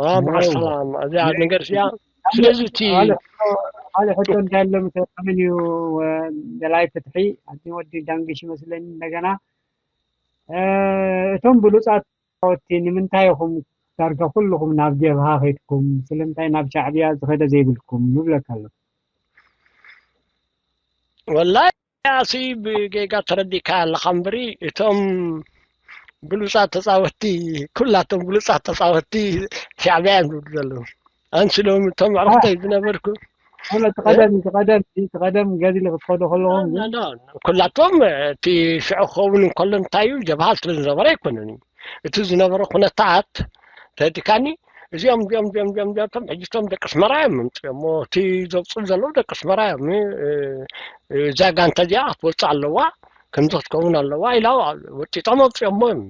اه، مع السلامة. እዚኣ ነገር እዚኣ ስለዚ እቲ ካልእ ሕቶ እንታይ ኣሎ ምስ ከመን እዩ ደላይ ፍትሒ ኣቲ ወዲ ዳንግሽ ይመስለኒ እንደገና እቶም ብሉፃት ተፃወትቲ ንምንታይ ኢኹም ዳርጋ ኩልኹም ናብ ጀብሃ ከይድኩም ስለምንታይ ናብ ሻዕብያ ዝኸደ ዘይብልኩም ይብለካ ኣሎ። ወላሂ ያሲ ብጌጋ ተረዲእካ ኣለኻ እምበሪ እቶም ብሉፃት ተፃወትቲ ኩላቶም ብሉፃት ተፃወትቲ ሻዕብያ እዮም ዝብሉ ዘለዉ። ኣንስሎም እቶም ኣዕሩኽተይ ዝነበርኩ ሆነ ትቀደም ትቀደም ትቀደም ገዝሊ ክትኸዱ ከለኹም ግን ኩላቶም እቲ ሽዑ ክኸውን እንከሎ እንታይ እዩ ጀብሃ ስለ ዝነበረ ኣይኮነን እዩ እቲ ዝነበረ ኩነታት ተዲካኒ እዚኦም እዚኦም እዚኦም እዚኦም እዚኦም ሕጂ እቶም ደቂ ኣስመራ እዮም ምምፅኦሞ እቲ ዘውፅኡ ዘለዉ ደቂ ኣስመራ እዮም እዛ ጋንታ እዚኣ ክትወፅእ ኣለዋ ከምዚ ክትከውን ኣለዋ ኢላ ወጢጦም ኣውፅኦሞ እዮም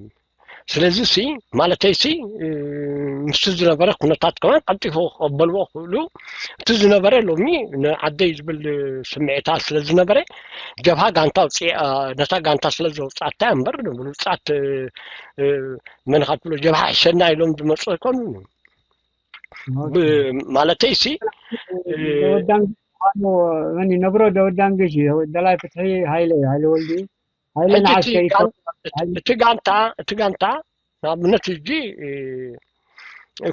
ስለዚ ሲ ማለተይ ሲ ምስቲ ዝነበረ ኩነታት ከማን ቀልጢፎ ክቐበልዎ ክኽእሉ እቲ ዝነበረ ሎሚ ንዓደይ ዝብል ስምዒታት ስለ ዝነበረ ጀብሃ ጋንታ ኣውፅኣ ነታ ጋንታ ስለ ዘውፅኣታ እምበር ብሉፃት መንኻ ትብሎ ጀብሃ ሕሸና ኢሎም ዝመፁ ኣይኮኑን ማለተይ ሲ ነብሮ ደወዳንግሽ ደላይ ፍትሒ ሃይለ ሃይለ ወልዲ እቲ ጋንታ እቲ ጋንታ ንኣብነት ሕጂ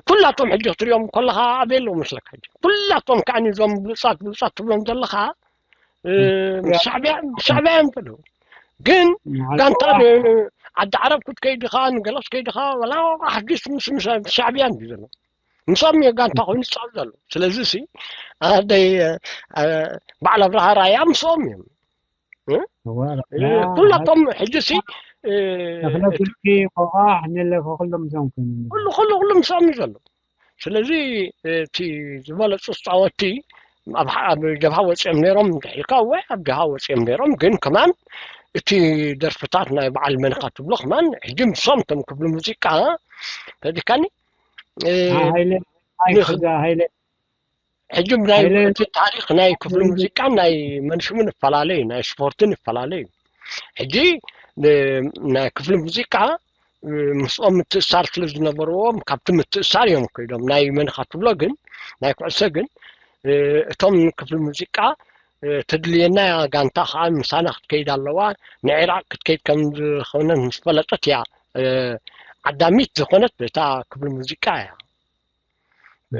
ኩላቶም ሕጂ ክትሪኦም ከለካ ኣበይ ኣለዉ መስለካ ሕጂ ኩላቶም ከዓ እዞም ብሉፃት ብሉፃት ትብሎም ዘለካ ሻዕብያ እዮም ዘለዉ ግን ጋንታ ዓዲ ዓረብ ክትከይድ ኢኻ ንገለ ክትከይድ ኢኻ ወላ ሓድሽ ምስ ምስ ሻዕብያ እንዲ ዘሎ ምስኦም እየ ጋንታ ኮይኑ ዝፃወት ዘሎ ስለዚ ሲ ኣደይ በዓል ኣብርሃ ራያ ምስኦም እዮም ኩላቶም ሕጂ ሲ ተኽለስልኪ ቆቋሕ ንለፈ ኩሎም እዞም ኮይኖም ኩሉ ኩሉ ኩሉ ምስኦም እዩ ዘሎ ስለዚ እቲ ዝበለፁ ተፃወትቲ ኣብ ጀብሃ ወፂኦም ነይሮም እንድሒልካ ወይ ኣብ ጀብሃ ወፂኦም ነይሮም ግን ከማን እቲ ደርፍታት ናይ በዓል መንካ ትብሎ ከማን ሕጂ ምሶም እቶም ክፍሊ ሙዚቃ ተዲካኒ ሃይለ ሃይለ ሕጂ ናይ እቲ ታሪክ ናይ ክፍሊ ሙዚቃን ናይ መንሽምን ይፈላለ እዩ ናይ ስፖርትን ይፈላለ እዩ ሕጂ ናይ ክፍሊ ሙዚቃ ምስኦም ምትእሳር ስለ ዝነበርዎም ካብቲ ምትእሳር እዮም ከይዶም ናይ መንካ ትብሎ ግን ናይ ኩዕሶ ግን እቶም ክፍሊ ሙዚቃ ትድልየና ጋንታ ከዓ ምሳና ክትከይድ ኣለዋ ንዒራቅ ክትከይድ ከም ዝኮነት ምስ ፈለጠት እያ ዓዳሚት ዝኮነት እታ ክፍሊ ሙዚቃ እያ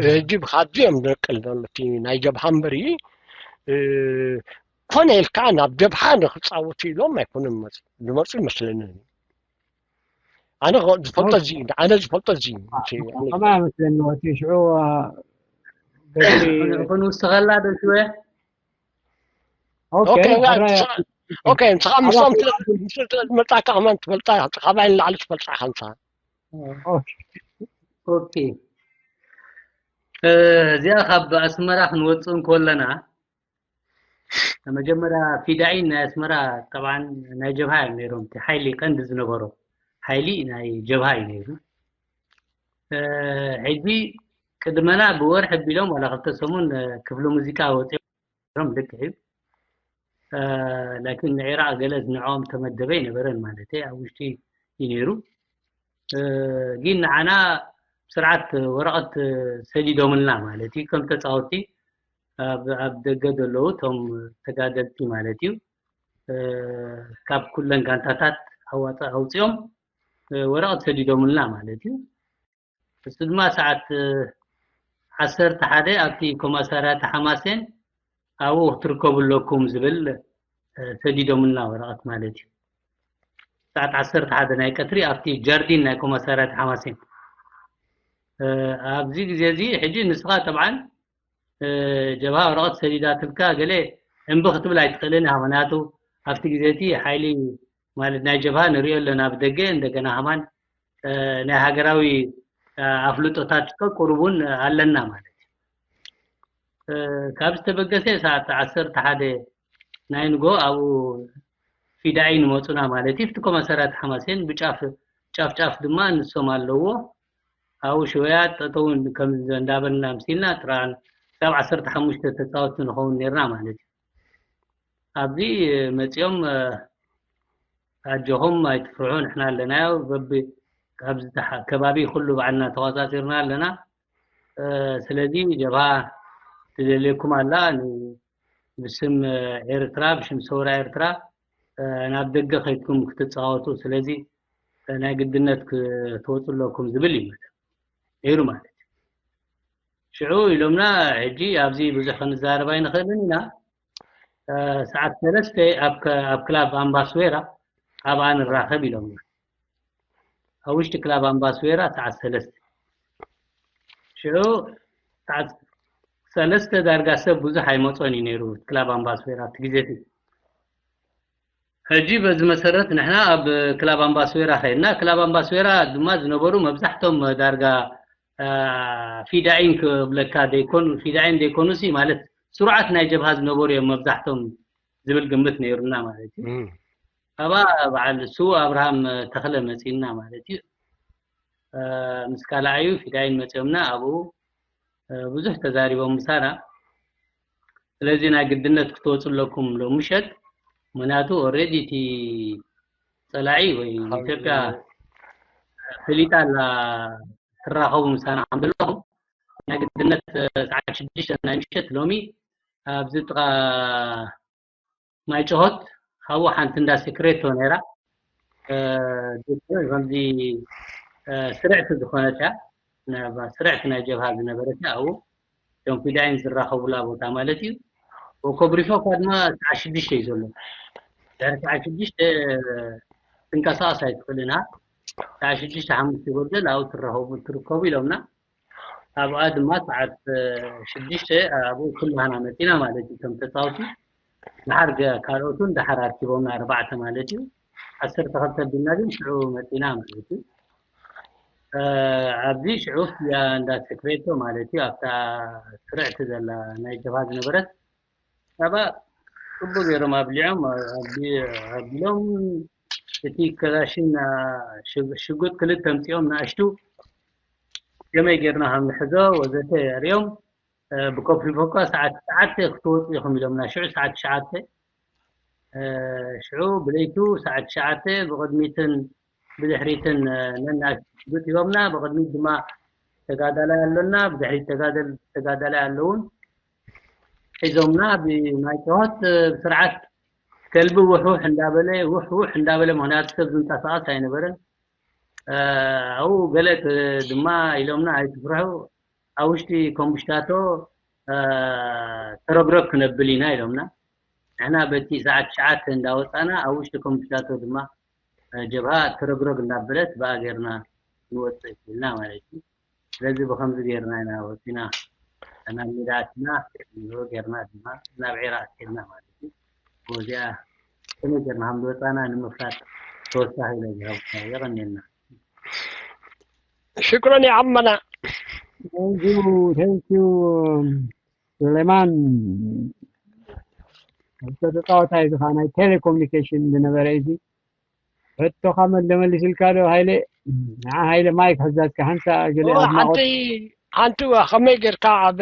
ሕጂ ብካዚ እዮም ደቅል ዘሎ እቲ ናይ ጀብሃ እምበሪ ኮነ ኢልካ ናብ ጀብሃ ንክፃወቱ ኢሎም ኣይኮኑን ዝመፁ ይመስለኒ ኣነ ዝፈልጦ እዚ ኣነ ዝፈልጦ እዚ ከማይ መስለኒ እቲ ሽዑ ክንውስኸላ ዶ ሽወ ኦኬ ንስኻ ምስኦም ስለዝመፃካ ከማን ትፈልጣ ካባይ ንላዕሊ ትፈልጣ ከምሳ ኦኬ እዚኣ ካብ ኣስመራ ክንወፅእ እንከለና መጀመርያ ፊዳኢን ናይ ኣስመራ ጠብዓን ናይ ጀብሃ እዮም ነይሮም እቲ ሓይሊ ቀንዲ ዝነበሮ ሓይሊ ናይ ጀብሃ እዩ ነይሩ ሕጂ ቅድመና ብወርሒ ኣቢሎም ዋላ ክልተ ሰሙን ክፍሊ ሙዚቃ ወፂኦም ልክዕ እዩ ላኪን ንዒራቅ ገለ ዝንዕኦም ተመደበ ኣይነበረን ማለት ኣብ ውሽጢ እዩ ነይሩ ግን ንዓና ስርዓት ወረቐት ሰዲዶምልና ማለት እዩ ከም ተፃወቲ ኣብ ደገ ዘለዉ እቶም ተጋደልቲ ማለት እዩ ካብ ኩለን ጋንታታት ኣዋፃ ኣውፅኦም ወረቐት ሰዲዶምልና ማለት እዩ እሱ ድማ ሰዓት ዓሰርተ ሓደ ኣብቲ ኮማሳርያት ሓማሴን ኣብኡ ክትርከቡ ኣለኩም ዝብል ሰዲዶምልና ወረቐት ማለት እዩ ሰዓት ዓሰርተ ሓደ ናይ ቀትሪ ኣብቲ ጃርዲን ናይ ኮማሳርያት ሓማሴን ኣብዚ ግዜ እዚ ሕጂ ንስኻ ጠብዓን ጀብሃ ወረቐት ሰዲዳትልካ ገለ እምቢ ክትብል ኣይትኽእልን ኢኻ ምክንያቱ ኣብቲ ግዜ እቲ ሓይሊ ማለት ናይ ጀብሃ ንሪኦ ኣለና ብደገ እንደገና ከማን ናይ ሃገራዊ ኣፍልጦታት ከቁርቡን ኣለና ማለት እዩ ካብ ዝተበገሰ ሰዓት ዓሰርተ ሓደ ናይ ንጎ ኣብኡ ፊዳይ ንመፁና ማለት እዩ ፍትኮ መሰረት ሓማሴን ብጫፍ ጫፍ ጫፍ ድማ ንሶም ኣለዎ ኣብኡ ሽወያ ጠጠው ከም እንዳበልና ምሲልና ጥራን ክሳብ ዓሰርተ ሓሙሽተ ተፃወቲ ንኸውን ነርና ማለት እዩ ኣብዚ መፂኦም ኣጆኹም ኣይትፍርሑ ንሕና ኣለናዮ በቢ ኣብዚ ከባቢ ኩሉ ባዕልና ተቆፃፂርና ኣለና ስለዚ ጀብሃ ትደልየኩም ኣላ። ብስም ኤርትራ፣ ብሽም ሰውራ ኤርትራ ናብ ደገ ከይድኩም ክትጻወቱ፣ ስለዚ ናይ ግድነት ክትወፁ ኣለኩም ዝብል እዩ ነይሩ ማለት እዩ። ሽዑ ኢሎምና፣ ሕጂ ኣብዚ ብዙሕ ክንዛረብ ኣይንኽእልን ኢና። ሰዓት ሰለስተ ኣብ ክላብ ኣምባስዌራ ኣብኣ ንራኸብ ኢሎምና። ኣብ ውሽጢ ክላብ ኣምባስዌራ ሰዓት ሰለስተ። ሽዑ ሰዓት ሰለስተ ዳርጋ ሰብ ብዙሕ ኣይመጾን እዩ ነይሩ ክላብ ኣምባስዌራ ኣብቲ ግዜ እቲ። ሕጂ በዚ መሰረት ንሕና ኣብ ክላብ ኣምባስዌራ ከይድና። ክላብ ኣምባስዌራ ድማ ዝነበሩ መብዛሕቶም ዳርጋ ፊዳኢን ክብለካ ዘይኮኑ፣ ፊዳኢን ዘይኮኑሲ ማለት ስሩዓት ናይ ጀብሃ ዝነበሩ እዮም መብዛሕቶም ዝብል ግምት ነይሩና ማለት እዩ። ካባ በዓል እሱ ኣብርሃም ተኽለ መፂና ማለት እዩ። ምስ ካልኣዩ ፊዳይን መፂኦምና ኣብኡ ብዙሕ ተዛሪቦም ምሳና። ስለዚ ናይ ግድነት ክትወፁ ኣለኩም ሎ ምሸት፣ ምክንያቱ ኦልሬዲ እቲ ፀላኢ ወይ ኢትዮጵያ ፈሊጣ ኣላ ትራኸቡ ምሳና ከም ዘለኹም። ናይ ግድነት ሰዓት ሽዱሽተ ናይ ምሸት ሎሚ ኣብዚ ጥቓ ማይ ጨሆት ካብኡ ሓንቲ እንዳ ሴክሬቶ ነይራ። ከምዚ ስርዕቲ ዝኾነት እያ፣ ስርዕቲ ናይ ጀብሃ ዝነበረት እያ። ኣብኡ እቶም ፊዳይን ዝራኸቡላ ቦታ ማለት እዩ። ወኮብሪፎ እኳ ድማ ሰዓት ሽዱሽተ እዩ ዘሎ። ድሕሪ ሰዓት ሽዱሽተ ትንቀሳቐስ ኣይትኽእልን እያ። ሰዓት ሽዱሽተ ሓሙሽተ ይጎደል ኣብኡ ትራኸቡ ትርከቡ ኢሎምና። ኣብኣ ድማ ሰዓት ሽዱሽተ ኣብኡ ኩላህና መፂና ማለት እዩ። ከም ተፃወቲ ድሓር ካልኦቱን ድሓር ኣርኪቦምና ኣርባዕተ ማለት እዩ። ዓሰርተ ክልተ ቢልና ግን ሽዑ መፂና ማለት እዩ። ኣብዚ ሽዑ ያ እንዳ ሴክሬቶ ማለት እዩ ኣብታ ስርዕቲ ዘላ ናይ ጀብሃ ዝነበረት ናባ ጽቡቅ ገይሮም ኣብሊዖም ኣቢሎም እቲ ከላሽን ሽጉጥ ክልተ ኣምጺኦም ንኣሽቱ ከመይ ጌርና ከም ንሕዞ ወዘተ የርእዮም። ብኮፍሪ ፎኳ ሰዓት ትሽዓተ ክትወፁ ኢኹም ኢሎምና። ሽዑ ሰዓት ትሽዓተ ሽዑ ብለይቱ ሰዓት ትሽዓተ ብቕድሚትን ብድሕሪትን ነናሽቱ ሽጉጥ ሂቦምና። ብቕድሚት ድማ ተጋዳላይ ኣሎና፣ ብድሕሪት ተጋዳላይ ኣለውን። ሒዞምና ብማይ ጨሆት ብስርዓት ከልቢ ውሕውሕ እንዳበለ ውሕውሕ እንዳበለ፣ ምክንያቱ ሰብ ዝንቀሳቐስ ኣይነበረን። ኣብኡ ገለ ድማ ኢሎምና ኣይትፍርሑ፣ ኣብ ውሽጢ ኮምቡሽታቶ ተረግረግ ክነብል ኢና ኢሎምና። ንሕና በቲ ሰዓት ትሽዓተ እንዳወፃና ኣብ ውሽጢ ኮምቡሽታቶ ድማ ጀብሃ ተረግረግ እንዳበለት ብኣ ጌርና ንወፅእ ክኢልና ማለት እዩ። ስለዚ ብኸምዚ ጌርና ኢና ወፂና ናብ ሜዳ ኣቲና፣ ጌርና ድማ ናብ ዒራቕ ከድና ማለት እዩ። ወዚኣ ከመይ ጌርና ከም ዝወፃና ንምፍላጥ ተወሳኺ ኢለ ዝሃብካ። የቐንየልና። ሽክሮን ይዓመና። Thank you, thank you, ሱሌማን። ተተጻወታይ እዚ ከዓ ናይ ቴሌኮሙኒኬሽን ዝነበረ እዚ ሕቶኻ መለመሊስልካ ዶ ሃይለ? ንዓ ሃይለ ማይክ ሕዛትካ ሓንሳ ገለ ኣድናቖት። ሓንቲ ከመይ ጌርካ ኣብ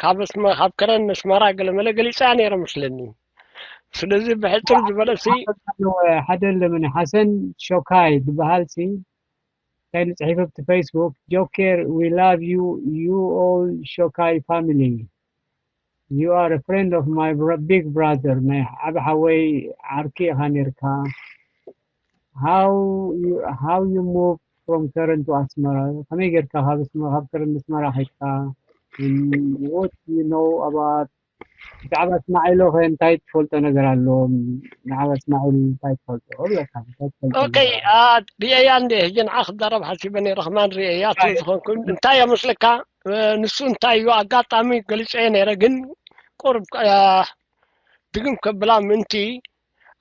ካብ ስመ ካብ ከረን ኣስመራ ገለ መለ ገሊጻ ነይረ መስለኒ። ስለዚ ብሕጽር ዝበለ ሲ ሓደ ኣለመኒ ሓሰን ሾካይ ዝበሃል ሲ እንታይ ንጽሒፍ ኣብቲ ፌስቡክ፣ ጆኬር we love you, you all ሾካይ family, you are a friend of my big brother, ናይ ዓቢ ሓወይ ዓርኪ ኢኻ ነርካ። How you, how you move from ከረን to ኣስመራ? ከመይ ጌርካ ካብ ኣስመራ፣ ካብ ከረን ኣስመራ ኸድካ? What you know about ብዛዕባ እስማዒል ኸ እንታይ ትፈልጦ ነገር ኣሎ? ብዛዕባ እስማዒል እንታይ ትፈልጦ? እብለካ እንታይ ትፈልጦ? ኦኬ፣ ሪኤያ እንደ ሕጂ ንዓ ክዛረብ ሓሲበ ነይረ፣ ከማን ሪኤያ ስለ ዝኾንኩ እንታይ እያ መስለካ? ንሱ እንታይ እዩ ኣጋጣሚ ገሊጸ ነይረ፣ ግን ቁርብ ድግም ከብላ ምእንቲ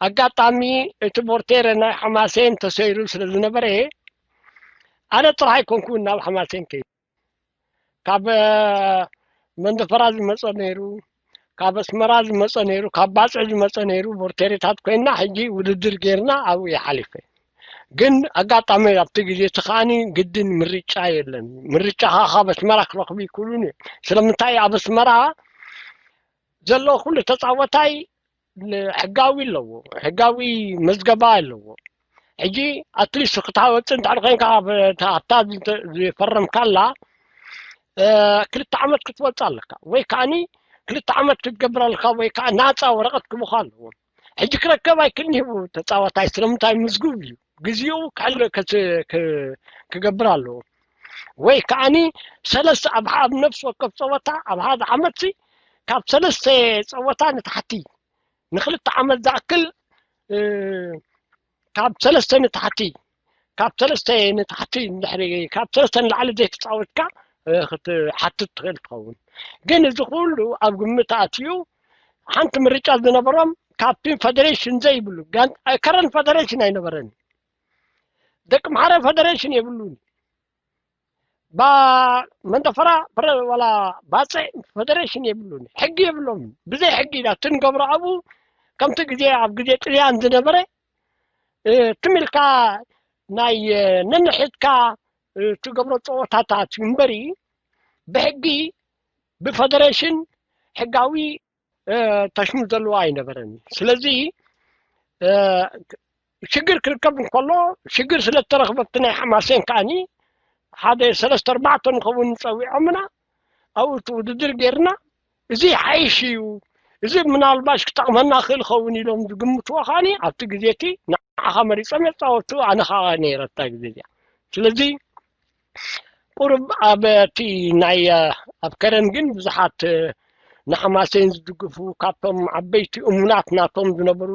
ኣጋጣሚ እቲ ቦርቴረ ናይ ሓማሴን ተሰይሩ ስለ ዝነበረ ኣነ ጥራሕ ኣይኮንኩን ናብ ሓማሴን ከይደ። ካብ መንደፈራ ዝመፀ ነይሩ፣ ካብ ኣስመራ ዝመፀ ነይሩ፣ ካብ ባፅዕ ዝመፀ ነይሩ። ቦርቴሬታት ኮይና ሕጂ ውድድር ጌርና ኣብኡ ይሓሊፈ። ግን ኣጋጣሚ ኣብቲ ግዜ እቲ ከዓኒ ግድን ምርጫ የለን። ምርጫ ከዓ ካብ ኣስመራ ክረኽቡ ይክእሉን እዩ። ስለምንታይ ኣብ ኣስመራ ዘሎ ኩሉ ተፃወታይ ሕጋዊ ኣለዎ፣ ሕጋዊ መዝገባ ኣለዎ። ሕጂ ኣትሊስት ክታወፅእ እንድሕር ኮይንካ ኣብታ ዝፈረምካላ ክልተ ዓመት ክትወፅእ ኣለካ፣ ወይ ከዓኒ ክልተ ዓመት ክትገብር ኣለካ፣ ወይ ከዓ ናፃ ወረቐት ክቡካ ኣለዎም። ሕጂ ክረከብ ኣይክእልን እዩ ተፃዋታይ፣ ስለምንታይ? ምዝጉብ እዩ፣ ግዜኡ ክሕል ክገብር ኣለዎ። ወይ ከዓኒ ሰለስተ ኣብ ኣብ ነፍሲ ወከፍ ፀወታ ኣብ ሓደ ዓመት ካብ ሰለስተ ፀወታ ንታሕቲ ንክልተ ዓመት ዝኣክል ካብ ሰለስተ ንታሕቲ ካብ ሰለስተ ንታሕቲ እንድሕሪ ካብ ሰለስተ ንላዕሊ ዘይተፃወትካ ክትሓትት ትኽእል ትኸውን። ግን እዚ ኩሉ ኣብ ግምት ኣትዩ ሓንቲ ምርጫ ዝነበሮም ካብቲ ፈደሬሽን ዘይብሉ ከረን ፈደሬሽን ኣይነበረን። ደቂ ምሓረ ፈደሬሽን የብሉን። መንደፈራ ዋላ ባፅዕ ፈደሬሽን የብሉን፣ ሕጊ የብሎም። ብዘይ ሕጊ ኢና እቲ ንገብሮ ኣብኡ ከምቲ ግዜ ኣብ ግዜ ጥልያን ዝነበረ ትም ኢልካ ናይ ነንሕድካ ትገብሮ ፀወታታት እዩ እምበሪ ብሕጊ ብፈደሬሽን ሕጋዊ ተሽሙ ዘለዎ ኣይነበረን። ስለዚ ሽግር ክርከብ እንከሎ ሽግር ስለ እተረኽበ ኣብቲ ናይ ሓማሴን ከዓኒ ሓደ ሰለስተ ኣርባዕተ ንኸውን ፀዊዖምና ኣብኡ እቲ ውድድር ጌርና እዚ ይሓይሽ እዩ፣ እዚ ምናልባሽ ክጠቕመና ክእል ኸውን ኢሎም ዝግምትዎ ከዓኒ ኣብቲ ግዜ እቲ ንዓኻ መሪፆም የፃወቱ ኣነ ከዓ ነይረ ኣብታ ግዜ እዚኣ። ስለዚ ቁሩብ ኣብ እቲ ናይ ኣብ ከረን ግን ብዙሓት ንሓማሴን ዝድግፉ ካብቶም ዓበይቲ እሙናት ናቶም ዝነበሩ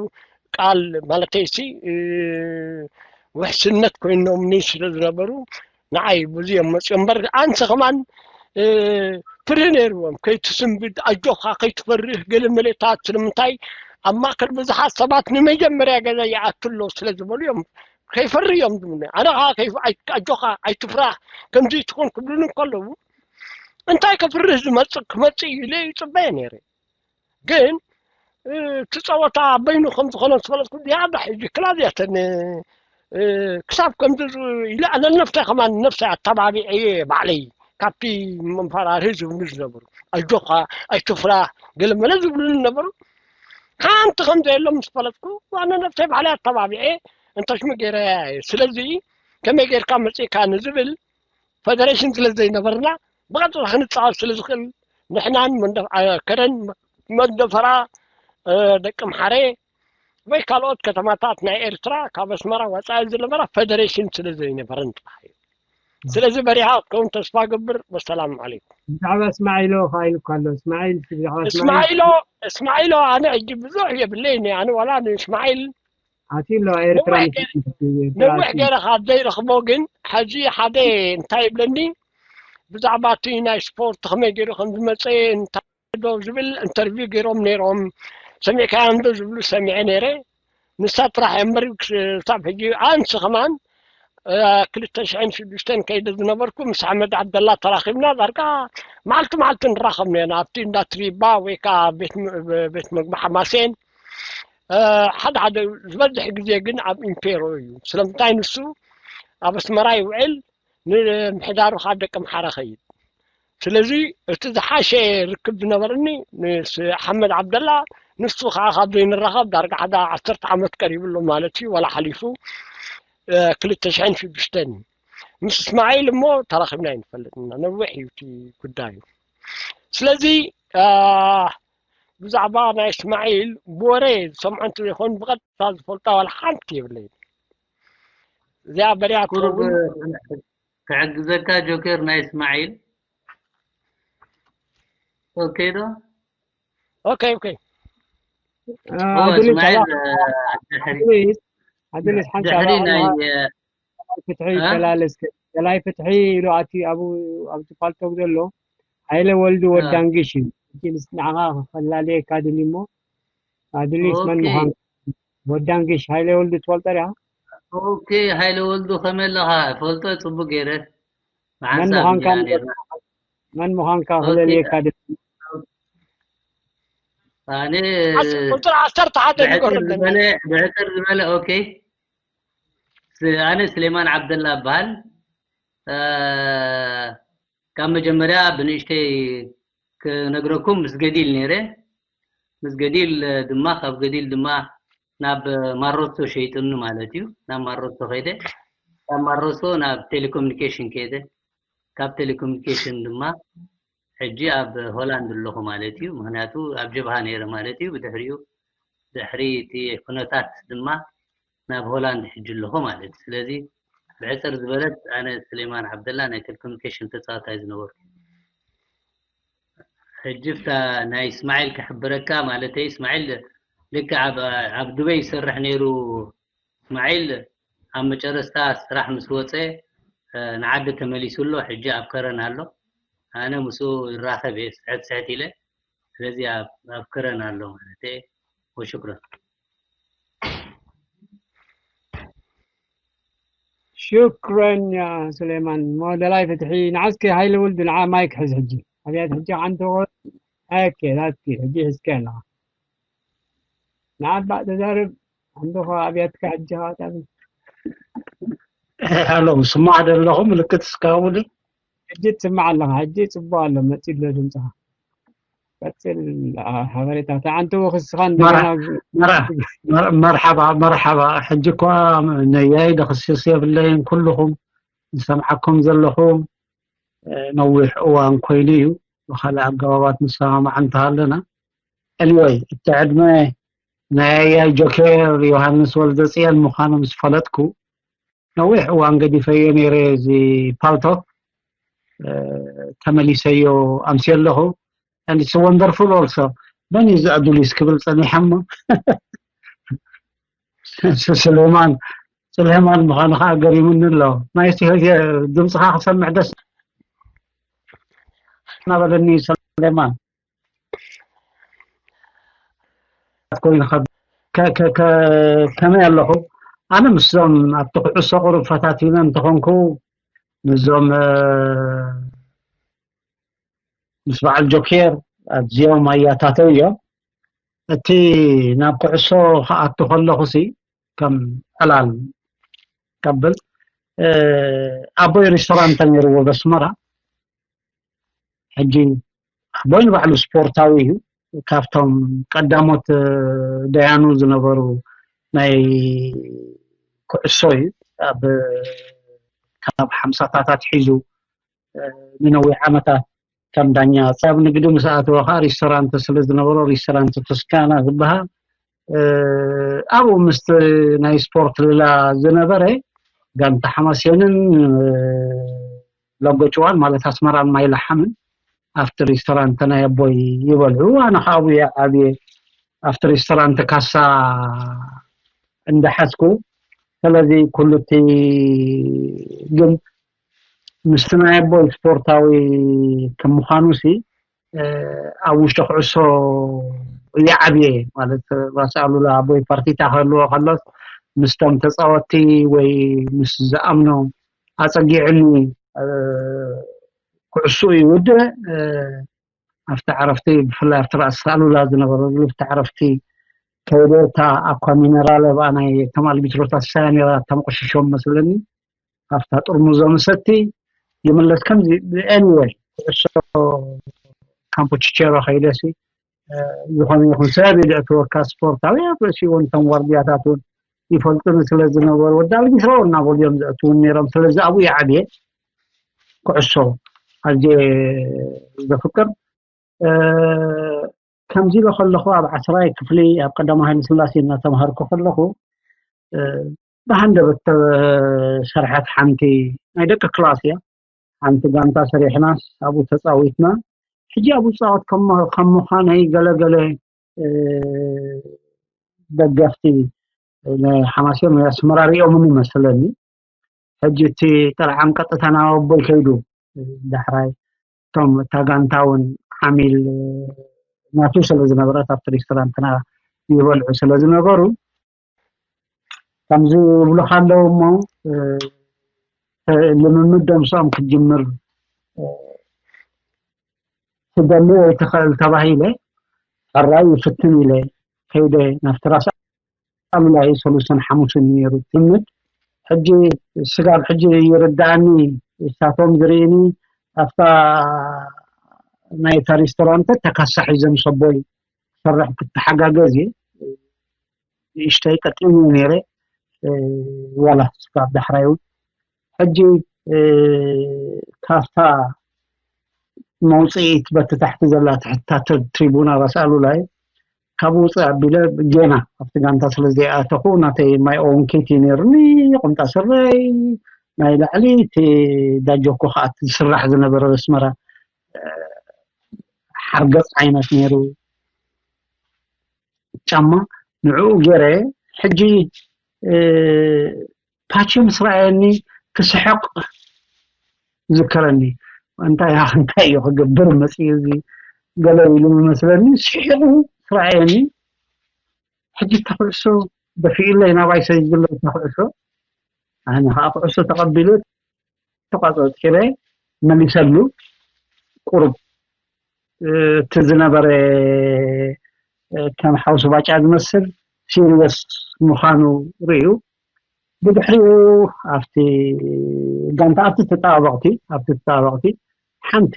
ቃል ማለተይ ሲ ውሕስነት ኮይኖምኒ ስለ ዝነበሩ ንዓይ ብዙ እዮም መፅኦም እምበር ኣንሰ ከማን ፍርህ ነይርዎም ከይትስንብድ ኣጆኻ ከይትፈርህ ገለ መለታት ስለምንታይ ኣብ ማእከል ብዙሓት ሰባት ንመጀመርያ ገዛ ይኣቱ ኣሎ ስለ ዝበሉ እዮም ከይፈሪ እዮም ዝብሉኒ። ኣነ ከዓ ኣጆኻ ኣይትፍራህ ከምዚ ትኹን ክብሉኒ እንከለዉ እንታይ ከፍርህ ዝመፅእ ክመፅእ እዩ ኢለ ይፅበየ ነይረ። ግን እቲ ፀወታ በይኑ ከም ዝኾነ ዝፈለጥኩ ዝያዳ ሕጂ ክላዝያተን ክሳብ ከምዚ ኢለ ኣነ ነፍሳይ ከማን ነፍሳይ ኣተባቢዐ እየ ባዕለይ ካብቲ መፈራርሂ ዝብሉ ዝነበሩ ኣጆኻ ኣይትፍራህ ገለ መለ ዝብሉኒ ነበሩ። ሓንቲ ከም ዘየሎም ምስ ፈለጥኩ ኣነ ነብሰይ ባዕለይ ኣተባቢዐ እንተሽሙ ገይረያ እየ። ስለዚ ከመይ ጌርካ መፂእካ ንዝብል ፈደሬሽን ስለ ዘይነበርና ብቐጥታ ክንፃወት ስለ ዝኽእል ንሕናን ከረን መንደፈራ ደቂ ምሓረ ወይ ካልኦት ከተማታት ናይ ኤርትራ ካብ ኣስመራ ወፃኢ ዝነበራ ፈደሬሽን ስለ ዘይነበረን ጥራሕ እዩ። ስለዚ በሪሃ ክትከውን ተስፋ ገብር። ወሰላም ዓለይኩም። ብዛዕባ እስማዒሎ ከዓ ኢሉ እኳ ኣሎ። እስማዒል ብዛዕባ እስማዒል እስማዒሎ እስማዒሎ ኣነ ሕጂ ብዙሕ የብለይኒ ኣነ ዋላ ንእስማዒል ኣትዩ ኣሎ ኤርትራ ነዊሕ ገይረ ካብ ዘይረኽቦ ግን ሕጂ ሓደ እንታይ ይብለኒ ብዛዕባ እቲ ናይ ስፖርት ከመይ ገይሩ ከም ዝመፀ እንታይ ዶ ዝብል ኢንተርቪው ገይሮም ነይሮም ሰሚዕካዮም ዶ ዝብሉ ሰሚዐ ነይረ። ንሳ ጥራሕ እምበር ክሳብ ሕጂ ኣንስ ከማን ክልተ ሽሕን ሽዱሽተን ከይደ ዝነበርኩ ምስ ኣሕመድ ዓብደላ ተራኺብና ዳርጋ መዓልቲ መዓልቲ ንራኸብ ነርና ኣብቲ እንዳ ትሪባ ወይ ከዓ ቤት መግቢ ሓማሴን ሓደ ሓደ ዝበዝሕ ግዜ ግን ኣብ ኢምፔሮ እዩ ስለምንታይ ንሱ ኣብ ኣስመራ ይውዕል ንምሕዳሩ ከዓ ደቂ ምሓረ ኸይድ ስለዚ እቲ ዝሓሸ ርክብ ዝነበረኒ ምስ ሓመድ ዓብደላ ንሱ ከዓ ካብ ዘይንራኸብ ዳርጋ ሓደ ዓሰርተ ዓመት ቀሪቡ ኣሎ ማለት እዩ ዋላ ሓሊፉ ክልተ ሽሕን ሽዱሽተን ምስ እስማዒል እሞ ተራኺብና ይንፈልጥ ኢና ነዊሕ እዩ እቲ ጉዳዩ ስለዚ ብዛዕባ ናይ እስማዒል ብወረ ዝሰምዖ እንተዘይኮን ብቐጥታ ዝፈልጣ ዋላ ሓንቲ የብለይ እዚኣ በሪያ ትኸውን ክሕግዘካ ጆኬር ናይ እስማዒል ኦኬ ዶ ኦኬ ኦኬ ድሪስ ሓንቲ ፍትሒ ይፈላለ እስከ ገላይ ፍትሒ ኢሉ ኣቲ ኣብኡ ኣብቲ ፓልቶክ ዘሎ ሃይለ ወልዱ ወዳንግሽ እዩ ንዓኻ ከፈላለየካ ድልዩ እሞ ኣድሊስ መን ምዃን ወዳንግሽ ሃይለ ወልዱ ትፈልጦ ዲኻ ኦኬ ሃይለ ወልዱ ከመይ ኣለኻ ፈልጦ ጽቡቅ ገይረ መዓንሳ መን ምዃንካ ክለልየካ ኣነ ቁፅሪ ዓሰርተ ሓደ ብዕጥር ዝበለ ኦኬ ኣነ ስሌማን ዓብደላ እበሃል ካብ መጀመርያ ብንእሽተይ ክነግረኩም ምስ ገዲል ነይረ ምስ ገዲል ድማ ካብ ገዲል ድማ ናብ ማሮቶ ሸይጥኒ ማለት እዩ ናብ ማሮቶ ከይደ ካብ ማሮቶ ናብ ቴሌኮሙኒኬሽን ከይደ ካብ ቴሌኮሙኒኬሽን ድማ ሕጂ ኣብ ሆላንድ ኣለኹ ማለት እዩ። ምኽንያቱ ኣብ ጀብሃ ነይረ ማለት እዩ። ብድሕሪኡ ድሕሪ እቲ ኩነታት ድማ ናብ ሆላንድ ሕጂ ኣለኹ ማለት እዩ። ስለዚ ብሕፅር ዝበለት ኣነ ስሌማን ዓብደላ ናይ ቴሌኮሙኒኬሽን ተፃዋታይ ዝነበርኩ። ሕጂ ብታ ናይ እስማዒል ክሕብረካ ማለተይ እስማዒል ልክዕ ኣብ ኣብ ዱበይ ይሰርሕ ነይሩ። እስማዒል ኣብ መጨረስታ ስራሕ ምስ ወፀ ንዓዲ ተመሊሱ ኣሎ። ሕጂ ኣብ ከረን ኣሎ። ኣነ ምስኡ ይራኸብ እየ ስሕት ስሕት ኢለ። ስለዚ ኣብ ከረን ኣሎ ማለት እየ። ወሽክረን። ሽክረን ያ ስሌማን። ሞደላይ ፍትሒ ንዓስኪ ሃይለ ውልድ ንዓ ማይክ ሕዝ ሕጂ ኣብያት ሕጂ ዓንተወ ኦኬ ዛትኪ ሕጂ ሕዝኪ ኣለኻ ንዓባ ተዛርብ ኣንዶኸ ኣብያትካ ሕጂ ኻጣቢ ሄሎ ስማዕ ደለኹ ምልክት እስካውሊ ሕጂ ትስማዕ ኣለኻ ሕጂ ፅቡቅ ኣሎ መፂ ኣሎ ድምፅኻ ቀፅል ሓበሬታ ተዓንተወ ክስኻ መርሓባ መርሓባ ሕጂ እኳ ነያይ ደኽስስ የብለይን ኩልኹም ዝሰምዓኩም ዘለኹ ነዊሕ እዋን ኮይኑ እዩ ብካልእ ኣገባባት ንሰማማዕ እንተሃለና anyway እቲ ዕድመ ናይ ኣያይ ጆኬር ዮሃንስ ወልደፅየን ምዃኑ ምስ ፈለጥኩ ነዊሕ እዋን ገዲፈዮ ነይረ እዚ ፓልቶክ ተመሊሰዮ ኣምስየ ኣለኹ and it's wonderful also መን እዩ ዝዕድሉስ ክብል ፀኒሐ እሞ ስሌማን ስሌማን ምዃኑ ከዓ ገሪሙኒ ኣሎ ናይ ድምፅኻ ክሰምዕ ደስ እናበለኒ ስሌማን ኮይኑ ከመይ ኣለኹ ኣነ ምስዞም ኣብቲ ኩዕሶ ቁሩብ ፈታቲነ እንተኾንኩ ምስዞም ምስ በዓል ጆኬር ኣዝዮም ኣያታተው እዮም እቲ ናብ ኩዕሶ ክኣቱ ከለኹ ሲ ከም ዕላል ቀብል ኣቦይ ሬስቶራንት ነይርዎ በስመራ ሕጂ ኣቦይ ንባዕሉ ስፖርታዊ እዩ ካብቶም ቀዳሞት ደያኑ ዝነበሩ ናይ ኩዕሶ እዩ ኣብ ካብ ሓምሳታት ኣትሒዙ ንነዊሕ ዓመታት ከም ዳኛ ጻብ ንግዲ ምስ ኣተወ ከዓ ሪስቶራንት ስለ ዝነበሮ ሪስቶራንት ቶስካና ዝበሃል ኣብኡ ምስቲ ናይ ስፖርት ሌላ ዝነበረ ጋንታ ሓማሴንን ለጎጭዋን ማለት ኣስመራን ማይላሓምን ኣብቲ ሪስቶራንት ናይ ኣቦይ ይበልዑ ኣነ ከዓ ኣብኡ ዓብየ ኣብቲ ሪስቶራንት ካሳ እንዳሓዝኩ ስለዚ ኩሉ እቲ ግን ምስቲ ናይ ኣቦይ ስፖርታዊ ከም ምዃኑ ሲ ኣብ ውሽጢ ኩዕሶ ይዓብየ ማለት ራስ ኣሉላ ኣቦይ ፓርቲታ ክህልዎ ከሎስ ምስቶም ተፃወቲ ወይ ምስ ዝኣምኖ ኣፀጊዕኒ ኩዕሶ ይውድእ ኣብቲ ዕረፍቲ ብፍላይ ኣብቲ ራስ ኣሉላ ዝነበረሉ ኣብቲ ዕረፍቲ ከይደ እታ ኣኳ ሚነራለ ብኣ ናይ እቶም ኣልቢትሮታት ሳያ ነራ ተመቆሽሾም መስለኒ ኣብታ ጥርሙዞ ምሰቲ ይምለስ ከምዚ anyway ኩዕሶ ካምፖ ቺቼሮ ከይደሲ ዝኾነ ይኹን ሰብ የድዕትወካ ስፖርታዊ ኣብ ርእሲ እውን እቶም ዋርድያታት እውን ይፈልጡኒ ስለ ዝነበሩ ወዲ ኣልቢትሮ እናበሉ እዮም ዘእትውን ነይሮም ስለዚ ኣብኡ ይዓብየ ኩዕሶ ኣዝየ ዘፍቅር ከምዚ ኢለ ከለኹ ኣብ ዓስራይ ክፍሊ ኣብ ቀዳማዊ ሃይለ ስላሴ እናተምሃርኩ ከለኹ ብሃንደበት ተሰርሐት ሓንቲ ናይ ደቂ ክላስ እያ ሓንቲ ጋንታ ሰሪሕናስ ኣብኡ ተፃዊትና ሕጂ ኣብኡ ዝፃወት ከም ምዃነይ ገለገለ ደገፍቲ ናይ ሓማሴን ወይ ኣስመራ ሪኦምኒ መስለኒ ሕጂ እቲ ጥርዓን ቀጥታ ናብ ኣቦይ ከይዱ ዳሕራይ እቶም እታ ጋንታ እውን ዓሚል ናቱ ስለ ዝነበረት ኣብቲ ሬስቶራንትና ይበልዑ ስለ ዝነበሩ ከምዚ ይብሉካ ኣለዉ እሞ ልምምድ ደምሶም ክትጅምር ትደሊ ወይ ትኽእል ተባሂለ ሕራይ ይፍትን ኢለ ከይደ ናብቲ ራስ ኣሉላ እዩ ሰሉስን ሓሙስን ነይሩ ትምድ ሕጂ ስጋብ ሕጂ ይርዳእኒ እሳቶም ዝርእኒ ኣብታ ናይ እታ ሬስቶራንት ተካሳሒ ዘምሰቦይ ክሰርሕ ክትተሓጋገዝ እየ ንእሽተይ ቀጢን እየ ነይረ ዋላ ስጋብ ዳሕራይ እውን ሕጂ ካብታ መውፅኢት በቲ ታሕቲ ዘላ ትሕታተ ትሪቡና ራስ ኣሉላ እዩ። ካብኡ ውፅእ ኣቢለ ጌና ኣብቲ ጋንታ ስለ ዘይኣተኹ ናተይ ማይ ኦን ኬት እዩ ነይሩኒ። ቁምጣ ስረይ ናይ ላዕሊ እቲ ዳጆኮ ከዓ እቲ ዝስራሕ ዝነበረ ኣስመራ ሓርገፅ ዓይነት ነይሩ ጫማ፣ ንዕኡ ገይረ። ሕጂ ፓቸ ምስ ረኣየኒ ክስሕቕ ዝከረኒ። እንታይ እንታይ እዩ ክገብር መፅኡ እዚ ገለ ኢሉ መስለኒ። ስሒቑ ምስ ረኣየኒ ሕጂ ተኩዕሶ ደፊኡለይ ናባይ ሰዲዱለይ ተኩዕሶ። ኣነ ከዓ ኩዕሶ ተቐቢሉ ተቋፀፂረ መሊሰሉ። ቁሩብ እቲ ዝነበረ ከም ሓውሲ ባጫ ዝመስል ሲሪየስ ምዃኑ ርእዩ። ብድሕሪኡ ኣብቲ ጋንታ ኣብቲ ተጣባበቕቲ ኣብቲ ተጣባበቕቲ ሓንቲ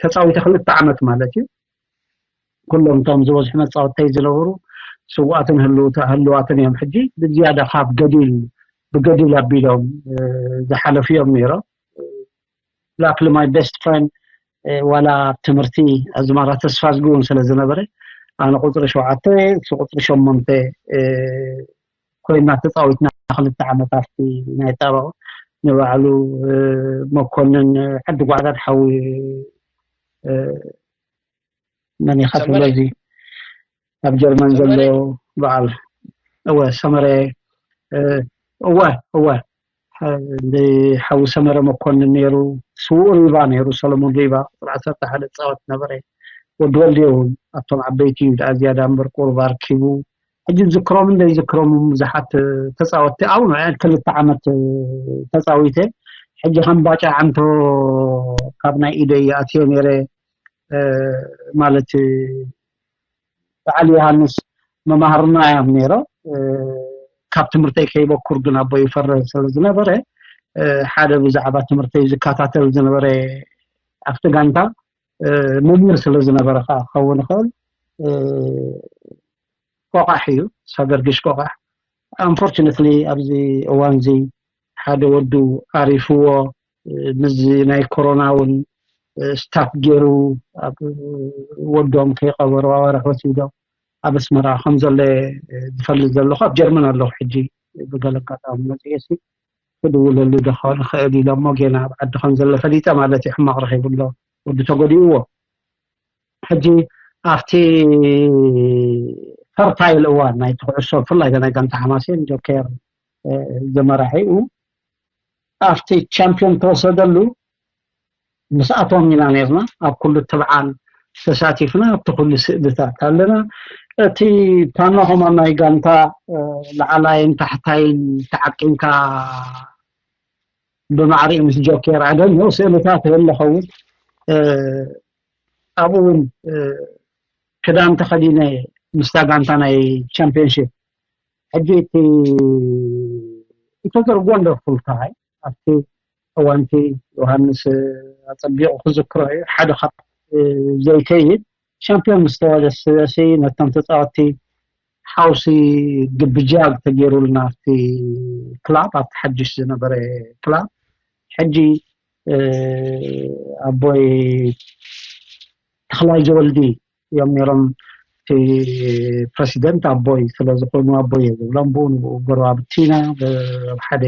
ተፃዊተ ክልተ ዓመት ማለት እዩ። ኩሎም እቶም ዝበዝሑ መፃወትተይ ዝነበሩ ስውኣትን ህልዋትን እዮም። ሕጂ ብዝያዳ ካብ ገዲል ብገዲል ኣቢሎም ዝሓለፉ እዮም ነይሮም። ላክሊ ማይ ቤስት ፍሬንድ ዋላ ኣብ ትምህርቲ ኣዝማራ ተስፋ ዝግውን ስለ ዝነበረ ኣነ ቁፅሪ ሸውዓተ እሱ ቁፅሪ ሸሞንተ ኮይና ተፃዊትና ክልተ ዓመት ኣብቲ ናይ ጣበቕ ንባዕሉ መኮንን ዓዲ ጓዕዳድ ሓዊ መን ኢኻ ትብሎ እዚ ኣብ ጀርመን ዘሎ በዓል እወ ሰመረ እወ እወ ሓዊ ሰመረ መኮንን ነይሩ። ስዉእ ሪባ ነይሩ። ሰለሙን ሪባ ቁፅሪ ዓሰርተ ሓደ ዝፃወት ነበረ። ወዲ ወልዴ እውን ኣብቶም ዓበይቲ እዩ ደኣ ዝያዳ እምበር ቁሩብ ኣርኪቡ። ሕጂ ዝክሮምን ዘይዝክሮምን ብዙሓት ተፃወትቲ ኣብኡ ንዕን ክልተ ዓመት ተፃዊተ። ሕጂ ከም ባጫ ዓንቶ ካብ ናይ ኢደይ ኣትየ ነይረ ማለት በዓል ዮሃንስ መማህርና እዮም ነይሮ። ካብ ትምህርተይ ከይበኩር ግን ኣቦ ይፈረ ስለ ዝነበረ ሓደ ብዛዕባ ትምህርተይ ዝከታተል ዝነበረ ኣብቲ ጋንታ መምህር ስለ ዝነበረ ከዓ ክኸውን ይኽእል። ቆቃሕ እዩ፣ ሰገርግሽ ቆቃሕ። ኣንፎርቹነትሊ ኣብዚ እዋን እዚ ሓደ ወዱ ኣሪፍዎ ምስዚ ናይ ኮሮና እውን ስታክ ገይሩ ኣብ ወዶም ከይቀበሩ ኣዋርሕ ወሲዶም ኣብ ኣስመራ ከም ዘሎ ዝፈልጥ ዘለኹ። ኣብ ጀርመን ኣለኹ ሕጂ። ብገለ ኣጋጣሚ መፅኤ ሲ ክድውለሉ ዶ ክኸውን ይኽእል ኢሎሞ ጌና ኣብ ዓዲ ከም ዘሎ ፈሊጠ ማለት እዩ። ሕማቕ ረኺቡ ኣሎ ወዲ ተጎዲእዎ። ሕጂ ኣብቲ ፈርታይል እዋን ናይቲ ኩዕሶ ብፍላይ ናይ ጋንታ ሓማሴን ጆኬር ዝመራሒኡ ኣብቲ ቻምፒዮን ተወሰደሉ ምስኣቶም ኢና ነርና። ኣብ ኩሉ እቲ በዓል ተሳቲፍና ኣብቲ ኩሉ ስእልታት ኣለና። እቲ ፓኖ ከማን ናይ ጋንታ ላዕላይን ታሕታይን ተዓቂንካ ብማዕሪኡ ምስ ጆኬር ኣደንዮ ስእልታት የለ ኸውን። ኣብኡ እውን ክዳን ተኸዲነ ምስታ ጋንታ ናይ ቻምፒዮንሽፕ ሕጂ እቲ it was a wonderful time። ኣብቲ እዋንቲ ዮሃንስ ኣፀቢቑ ክዝክሮ እዩ። ሓደ ካብ ዘይከይድ ሻምፒዮን ምስ ተወለሰሲ ነቶም ተፃወትቲ ሓውሲ ግብጃግ ተገይሩልና ኣብቲ ክላብ ኣብቲ ሓድሽ ዝነበረ ክላብ ሕጂ ኣቦይ ተኽላይ ዘወልዲ እዮም ነይሮም እቲ ፕረሲደንት ኣቦይ ስለ ዝኾኑ ኣቦይ እየ ዝብሎም ብኡ ንብኡ ጎረባብቲ ኢና ኣብ ሓደ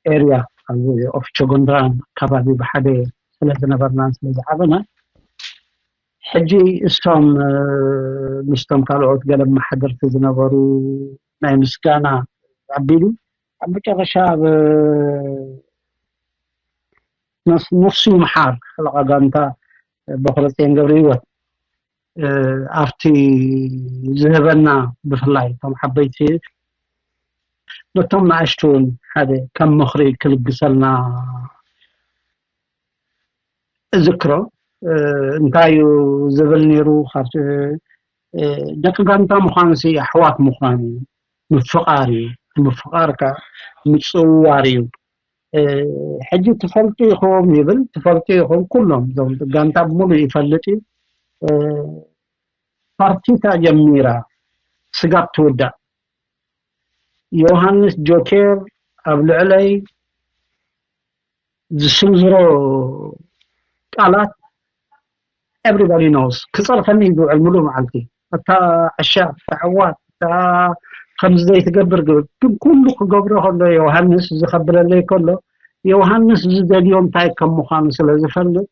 ኤርያ ኣብዚ ኦፊቸ ጎንድራን ኣካባቢ ብሓደ ስለ ዝነበርናን ስለ ዝዓበና ሕጂ እሶም ምስቶም ካልኦት ገለ መሓደርቲ ዝነበሩ ናይ ምስጋና ኣቢሉ ኣብ መጨረሻ ኣብ ነፍሱ ይምሓር ሓለቓ ጋንታ በኩረፅዮን ገብረ ህይወት ኣብቲ ዝህበና ብፍላይ እቶም ዓበይቲ ነቶም ንኣሽቱ እውን ሓደ ከም ምኽሪ ክልግሰልና እዝክሮ። እንታይ እዩ ዝብል ነይሩ? ካብ ደቂ ጋንታ ምዃንሲ ኣሕዋት ምዃን እዩ፣ ምፍቓር እዩ። ምፍቓር ከዓ ምፅውዋር እዩ። ሕጂ ትፈልጡ ኢኹም ይብል። ትፈልጡ ኢኹም ኩሎም እዞም ጋንታ ብምሉእ ይፈልጥ እዩ። ፓርቲታ ጀሚራ ስጋብ ትውዳእ ዮሃንስ ጆኬር ኣብ ልዕለይ ዝስንዝሮ ቃላት everybody knows። ክጸርፈኒ እዩ ዝውዕል ሙሉእ መዓልቲ። እታ ዕሻ፣ እታ ዕዋት፣ እታ ከምዚ ዘይትገብር ግብር። ግን ኩሉ ክገብሮ ከሎ ዮሃንስ እዚ ከብለለይ ከሎ ዮሃንስ ዝደልዮ እንታይ ከም ምዃኑ ስለ ዝፈልጥ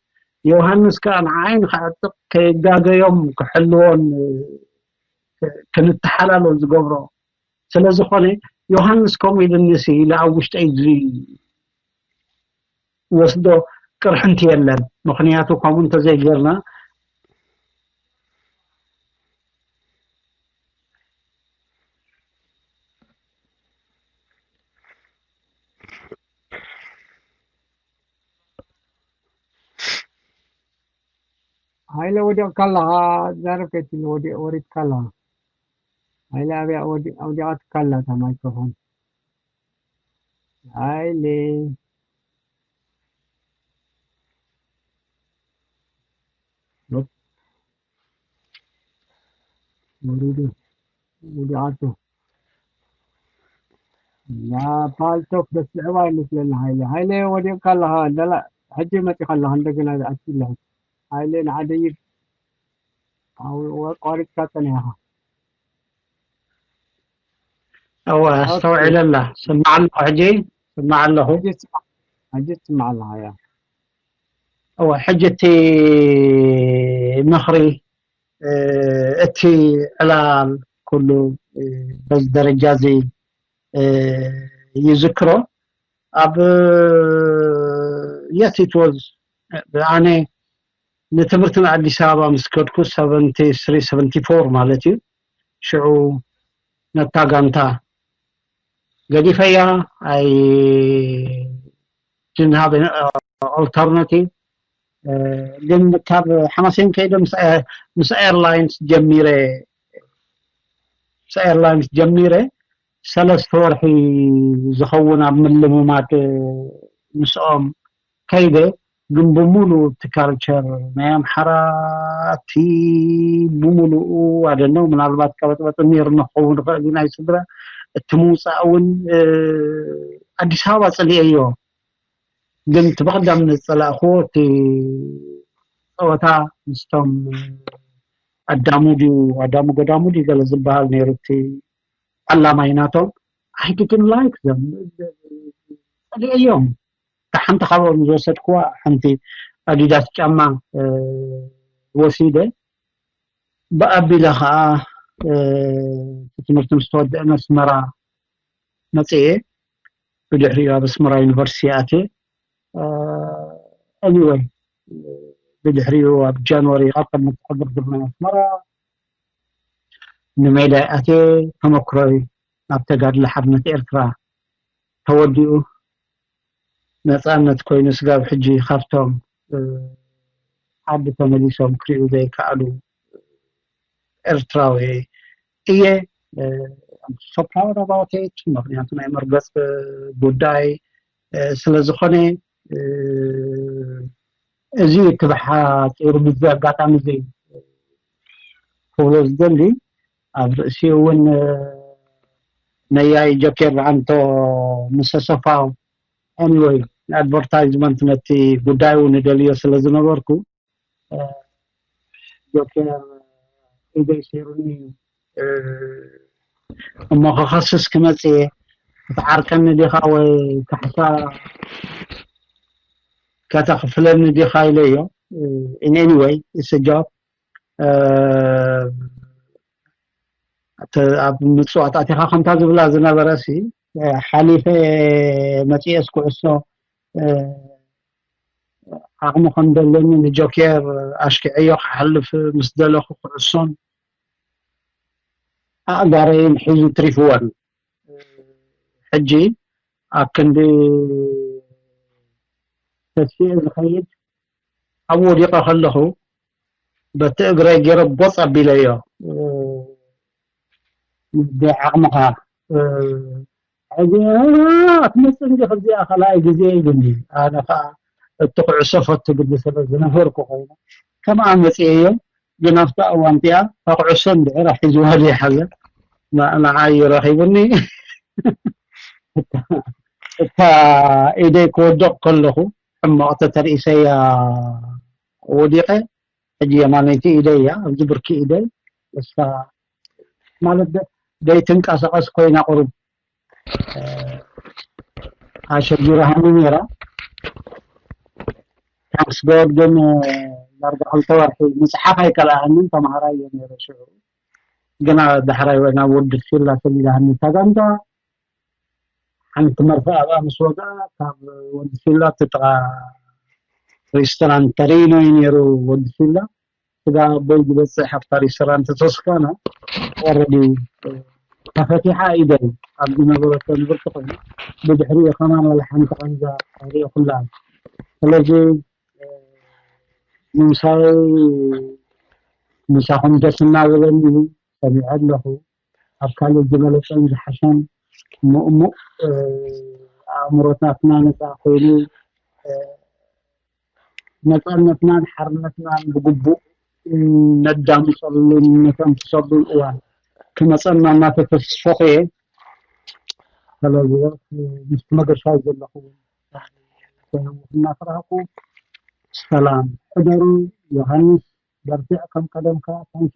ዮሃንስ ከኣ ንዓይ ንኸዕጥቕ ከይጋገዮም ክሕልዎን ክንተሓላሎ ዝገብሮ ስለ ዝኾነ ዮሃንስ ከምኡ ኢሉኒ ሲ ኢለ ኣብ ውሽጠይ ዝወስዶ ቅርሕንቲ የለን። ምኽንያቱ ከምኡ እንተዘይጌርና ሃይለ ወዲቕካ ኣለኻ፣ ዛረብ ከይትብል ወዲ- ወሪድካ ኣለኻ። ሃይለ ኣብያ ወዲ- ኣውዲቓትካ ኣላ እታ ማይክሮፎን። ሃይለ ኖፕ። ወሪዱ ወዲቓቱ። ያ ፓልቶክ ደስልዕባ ይመስለኒ ሃይለ። ሃይለ ወዲቕካ ኣለኻ፣ እንዳላ ሕጂ መፂኻ ኣለኻ፣ እንደገና ዝኣቲ ኣለኹ። ሃይለ ንዓደይ ኣው- ወ- ቆሪጥካ ጸኒሕኻ። እወ ኣስተውዒለ ኣላ። ስማዕ ኣለኹ ሕጂ፣ ስማዕ ኣለኹ። ሕጂ ትስማዕ፣ ሕጂ ትስማዕ ኣለኻ። ያ እወ ሕጂ እቲ ምኽሪ፣ እ፣ እቲ ዕላል ኩሉ፣ እ፣ በዚ ደረጃ እዚ፣ እ፣ ይዝክሮ። ኣብ፣ yes, it was፣ ኣነ ንትምህርቲ ንኣዲስ ኣበባ ምስ ከድኩ፣ ሰቨንቲ ስሪ ሰቨንቲ ፎር ማለት እዩ። ሽዑ ነታ ጋንታ ገዲፈያ። I didn't have an alternative። እ፣ ግን ካብ ሓማሴን ከይደ ምስ ምስ ኤርላይንስ ጀሚረ፣ ምስ ኤርላይንስ ጀሚረ ሰለስተ ወርሒ ዝኸውን ኣብ ምልምማድ ምስኦም ከይደ። ግን ብምሉእ እቲ ካልቸር ናይ ኣምሓራ፣ እቲ ብምሉኡ ኣደነው ምናልባት ቀበጥበጥ ነይሩ ንኸውን ይኽእል እዩ ናይ ስድራ። እቲ ምውፃእ እውን፣ እ፣ ኣዲስ ኣበባ ፅልኤዮ። ግን እቲ ብቐዳምነት ዝጸላእክዎ እቲ ጸወታ ምስቶም ኣዳሙ ድዩ ኣዳሙ ገዳሙ ድዩ ገለ ዝበሃል ነይሩ፣ እቲ ዓላማይ ናቶም። I didn't like them። ጸሊኤዮም። እታ ሓንቲ ካብኦም ዝወሰድክዋ ሓንቲ ኣዲዳስ ጫማ፣ እ፣ ወሲደ። ብኣቢለ ኸኣ፣ እ፣ እቲ ትምህርቲ ምስ ተወድአ፣ ኣስመራ መጽየ። ብድሕሪኡ ኣብ ኣስመራ ዩኒቨርሲቲ ኣትየ። እ፣ ኤኒወይ፣ ብድሕሪኡ ኣብ ጃንዋሪ፣ ካብ ቅድሚ እቲ ሕድርድር ናይ ኣስመራ ንሜዳ ኣትየ። ተመክሮይ ኣብ ተጋድሎ ሓርነት ኤርትራ ተወዲኡ። ነጻነት ኮይኑ ስጋብ ሕጂ ካብቶም፣ እ፣ ዓዲ ተመሊሶም ክሪኡ ዘይከኣሉ ኤርትራዊ እየ። እ፣ I'm so proud about it። ምኽንያቱ ናይ መርገጽ ጉዳይ፣ እ፣ ስለ ዝኾነ፣ እ፣ እዚ እቲ ብሓጺሩ ምስዚ ኣጋጣሚ እዚ ክብሎ ዝደሊ፣ ኣብ ርእሲኡ እውን፣ እ፣ ነያይ ጆኬር ራንቶ ምስ ኣሰፋው፣ ኤኒወይ፣ ንኣድቨርታይዝመንት ነቲ ጉዳይ እውን እደልዮ ስለ ዝነበርኩ፣ እ፣ ጆኬር ኢደይ ሰይሩኒ እዩ፣ እ፣ እሞ ክኸስስ ክመጽእ እየ፣ ክትዓርቀኒ ዲኻ ወይ ካሕሳ ከተኽፍለኒ ዲኻ ኢለዮ። እ፣ in any way it's a job። እ፣ ኣተ-፣ ኣብ ምጽዋት ኣቲኻ ከምታ ዝብላ ዝነበረ ሲ፣ እ፣ ሓሊፈ መጽኤስ ኩዕሶ፣ እ፣ ዓቕሚ ከም ዘለኒ ንጆኬር ኣሽኪዐዮ ክሓልፍ ምስ ደለኹ ኩዕሶን ኣእጋረይን ሒዙ ትሪፍወን። ሕጂ ኣብ ክንዲ ተስፊኤ ዝኸይድ ኣብኡ ወዲቐ ከለኹ በቲ እግረይ ገይረ ቦፅ ኣቢለዮ። እ፣ ብዓቕምኻ፣ እ፣ ሕጂ፣ "እ፣ ክትመፅእ እንዲ ከምዚኣ ካልኣይ ግዜ" ኢሉኒ። ኣነ ከዓ እቲ ኩዕሶ ፈቱ ግዲ ስለ ዝነበርኩ ኮይኑ ከምኣ መፅኤዮ። ግን ኣብታ እዋን እቲኣ እታ ኩዕሶ እንድሕር ሒዝዋ ዘይሓዘ ን-፣ ንዓይ ረኺቡኒ። እታ፣ እታ ኢደይ ክወድቕ ከለኹ ሕማቕ ተተርኢሰያ ወዲቐ። ሕጂ የማነይቲ ኢደይ እያ፣ ኣብዚ ብርኪ ኢደይ እሳ ማለት ደ-፣ ደይትንቀሳቐስ ኮይና ቁሩብ፣ እ፣ ኣሸጊራሃኒ ነይራ። ታንክስ ጎድ ግን፣ እ፣ ዳርጋ ክልተ ወርሒ ምጽሓፍ ኣይከልኣንን፣ ተምሃራይ እየ ነይረ ሽዑ። ግና ዳሕራይ ናብ ወዲ ፊላ ሰዲዳሃኒ እታ ጋንታ። ሓንቲ መርፍእ ኣብኣ ምስ ወግኣ፣ ካብ ወዲ ፊላ እቲ ጥቓ ሬስቶራንት ተሪኖ እዩ ነይሩ ወዲ ፊላ። ስጋ ኣቦይ ዝበጽሕ ኣብታ ሬስቶራንት ተተስካና፣ ኦረዲ ተፈቲሓ ኢደይ ኣብ ዝነበረቶ ንብርቲ ኮይኑ፣ ብድሕሪኡ ከማን ዋላ ሓንቲ ቃንዛ ኣይረኣኹላን። ስለዚ፣ እ፣ ምምሳይ ምሳኹም ደስ እናበለኒ ሰሚዐ ኣለኹ። ኣብ ካልእ ዝበለጸን ዝሓሸን ምእሙእ፣ እ፣ ኣእምሮታትና ነጻ ኮይኑ፣ እ፣ ነጻነትናን ሓርነትናን ብግቡእ ነዳምጸሉን ነተንፍሰሉን እዋን ክመጸና እናተተስፈኹ እየ። ስለዚ፣ እ፣ ምስ መገሻ ዘለኹ እውን እናፈራህኩ ሰላም ሕደሩ። ዮሃንስ በርትዕ ከም ቀደምካ። ታንኪ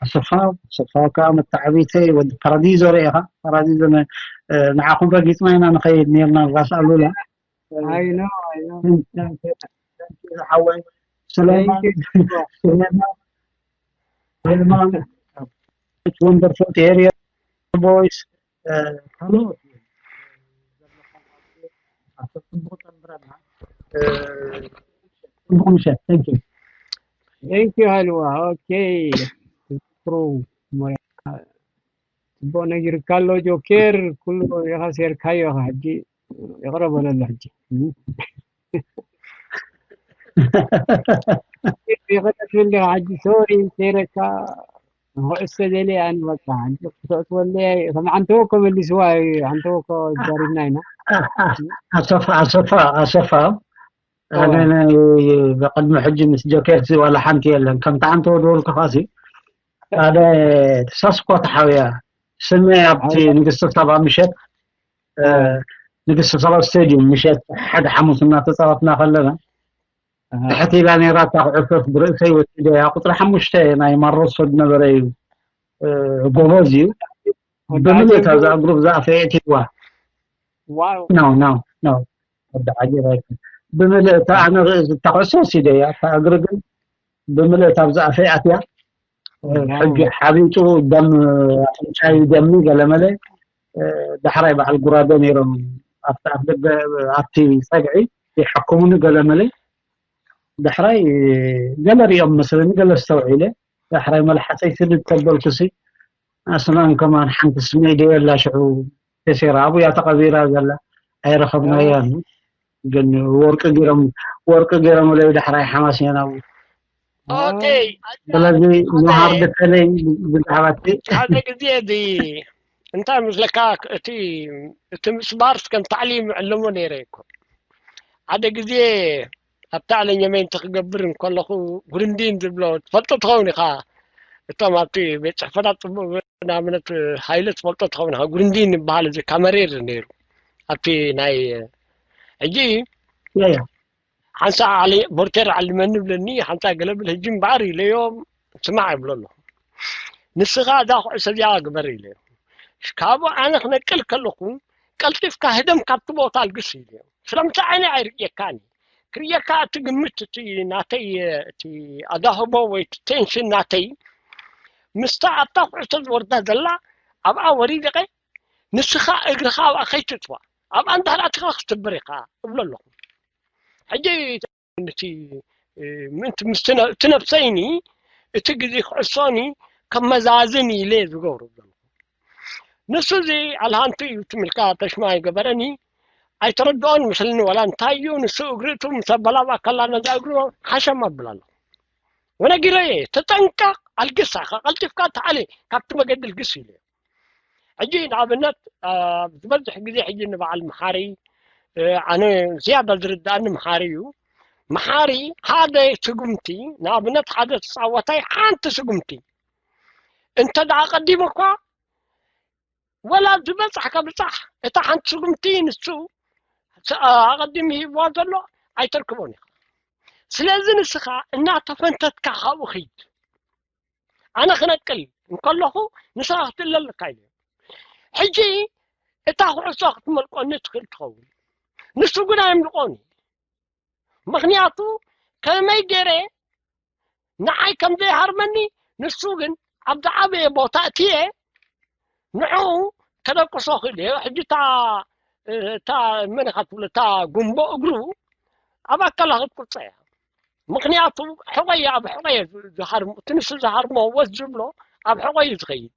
ኣሰፋ፣ ኣሰፋ ከዓ መተዓቢተይ ወዲ ፓራዲዞ ርኢኻ። ፓራዲዞ ን-፣ እ፣ ንዓኹም ረጊጽና ኢና ንኸይድ ነርና ራስ ኣሉላ። እ፣ I know, I know. ታንኪ፣ ታንኪ፣ ታንኪ ዝሓወይ። ሰለማን፣ Thank you. ሰለማን፣ ሰለማን፣ it's wonderful to hear your voice. እ፣ ካልኦት፣ እ፣ ጽቡቕ ጸንብረና። እ፣ ጽቡቕ ምሸት። Thank you. Thank you ሃልዋ። ኦኬ፣ ትዝክሩ ሞያ ጽቡቕ ነጊርካ ኣሎ ጆኬር፣ ኩሉ ኢኻ ሴርካዮ ኢኻ። ሕጂ ይቕረ በለሉ ሕጂ። ይቕረ ትብል ዲኻ ሕጂ? ሶሪ፣ ሴረካ። ንኹዕሶ ደልየ ኣነ በቃ። ሕጂ ክትእትወለይ፣ ከም ዓንተቦ እኮ መሊስዋ እዩ። ዓንተቦ እኮ ዛሪብና ኢና። ኣሰፋ፣ ኣሰፋ፣ ኣሰፋ፣ ኣነ እዋ። ናይ ብቕድሚ ሕጂ ምስ ጆኬርሲ ዋላ ሓንቲ የለን። ከምቲ ዓንተቦ ዝበልኩኻሲ፣ ሓደ ተሳስኳ ተሓውያ። ስመይ ኣብቲ ኣይ። ንግስቲ ሳባ ምሸት፣ እ፣ እዋ። ንግስቲ ሳባ ስቴድዩም ምሸት ሓደ ሓሙስ እናተጻወትና ከለና፣ ኣሃ። ትሕት ኢላ ነይራ እታ ኩዕሶስ ብርእሰይ ወሲደያ። ቁጽሪ ሓሙሽተ ናይ ማሮሶ ዝነበረ እዩ፣ እ፣ ጎበዝ እዩ። ወዲ ብምልእታ ዓጀብ እዛ እግሩ ብዛ ኣፈ የእትይዋ። ዋው። ኖ፣ ኖ፣ ኖ። ወዲ ዓጀብ ኣይኮን። ብምልእታ ኣነ ርእስ እታ ኩዕሶ ወሲደያ። እታ እግሪ ግን ብምልእታ ብዛ ኣፈ ኣትያ። እ፣ ዋው። ሕጂ ሓቢጡ ደም ኣፍንጫይ ደሚ ገለመለ። እ፣ ዳሕራይ በዓል ጉራደ ነይሮም ኣብቲ ኣፍ ደገ፣ ኣብቲ ጸግዒ ይሕክሙኒ ገለመለ። ዳሕራይ ገለ ሪኦም መስለኒ፣ ገለ ኣስተውዒለ። ዳሕራይ መልሓሰይ ስድድ ተበልኩሲ፣ ኣስማን ከማን ሓንቲ ስመይ ደየላ ሽዑ ተሴራ ኣብያ ተቐቢራ ዘላ ኣይረኸብናያን። ግን ወርቂ ገይሮም፣ ወርቂ ገይሮም ለይ ዳሕራይ ሓማስያን ኣብኡ። ኦኬ፣ ስለዚ መሃር ደከለይ ብዛዕባ እቲ ሓደ ግዜ እዚ እንታይ ምስለካ፣ እቲ፣ እቲ ምስባር ከም ታዕሊም ዕልሞ ነይረ እኮ። ሓደ ግዜ ኣብ ታዕሊም የመንቲ ክገብር እንከለኹ ጉርንዲን ዝብሎ ትፈልጦ ትኸውን ኢኻ። እቶም ኣብቲ ቤት ጽሕፈታት ጽቡቕ ንኣብነት ሃይለ ትፈልጦ ትኸውን ኢኻ። ጉርንዲን ይበሃል፣ እዚ ካመሬር ነይሩ ኣብቲ ናይ ሕጂ ያ፣ ያ። ሓንሳ ዓሊ ቦርቴር ዓልመኒ ብለኒ፣ ሓንሳ ገለ ብል። ሕጂ እምበኣር ኢለዮ፣ ስማዕ ይብሎ ኣለኹ። ንስኻ እዛ ኩዕሶ እዚኣ ግበር ኢለዮ። ካብኡ ኣነ ክነቅል ከለኹ ቀልጢፍካ ህደም ካብቲ ቦታ ኣልግስ ኢለዮ። ስለምንታይ ዓይነ ኣይርእየካን እዩ። ክርእየካ እቲ ግምት፣ እቲ ናተይ፣ እቲ ኣዳህቦ ወይ እቲ ቴንሽን ናተይ ምስታ ኣብታ ኩዕሶ ዝወርዳ ዘላ ኣብኣ ወሪድቀ፣ ንስኻ እግርኻ ኣብኣ ከይትእትዋ፣ ኣብኣ እንድሕር ኣቲኻ ክትስበር ኢኻ እብሎ ኣለኹ። ሕጂ እቲ ምእንቲ ምስቲ ነ-፣ እቲ ነብሰይኒ እቲ ግዜ ክዕሶኒ ከመዛዝን ኢለ ዝገብሮ ዘለኹ። ንሱ እዚ ኣልሃንቱ እዩ፣ ትምልካ ተሽማ ይገበረኒ። ኣይተረድኦን መስለኒ፣ ዋላ እንታይ እዩ። ንሱ እግሪ እቱ ምስ ኣበላባ ከላ ነዛ እግሩ ሓሸም ኣብላ ኣለኹ። ወነጊረየ፣ ተጠንቀቕ፣ ኣልግሳ፣ ቀልጢፍካ ተዓሊ፣ ካብቲ መገዲ ልግስ ኢሉ። ሕጂ ንኣብነት፣ አ፣ ዝበዝሕ ግዜ ሕጂ ንበዓል መሓሪ፣ እ፣ ኣነ ዝያዳ ዝርድኣኒ መሓሪ እዩ። መሓሪ ሓደ ስጉምቲ፣ ንኣብነት ሓደ ተጻዋታይ ሓንቲ ስጉምቲ እንተ ደኣ ኣቐዲሙ እኳ፣ ወላ ዝበጻሕ ከብጻሕ፣ እታ ሓንቲ ስጉምቲ ንሱ ስ-፣ አ፣ ኣቐዲሙ ሂብዋ ዘሎ፣ ኣይተርክቦን ኢኻ። ስለዚ ንስኻ እናተፈንተትካ ካብኡ ኺድ። ኣነ ክነቅል እንከለኹ ንስኻ ክትእለ ኣለካ ኢለ። ሕጂ እታ ኩዕሶ ክትመልቆኒ ትኽእል ትኸውን። ንሱ ግን ኣይምልቆን እዩ። ምኽንያቱ ከመይ ገይረ ንዓይ ከም ዘይሃርመኒ ንሱ ግን ኣብ ዝዓበየ ቦታ እትየ ንዕኡ ከደቅሶ ክእል እየ። ሕጂ እታ እታ መን ኢኻ ትብሎ እታ ጉንቦ እግሩ ኣብ ኣካላ ክትቁርፀ እያ። ምኽንያቱ ሕቆየ ኣብ ሕቆየ ዝሃርሞ እቲ ንሱ ዝሃርሞ ወዝ ዝብሎ ኣብ ሕቆዩ ዝኸይድ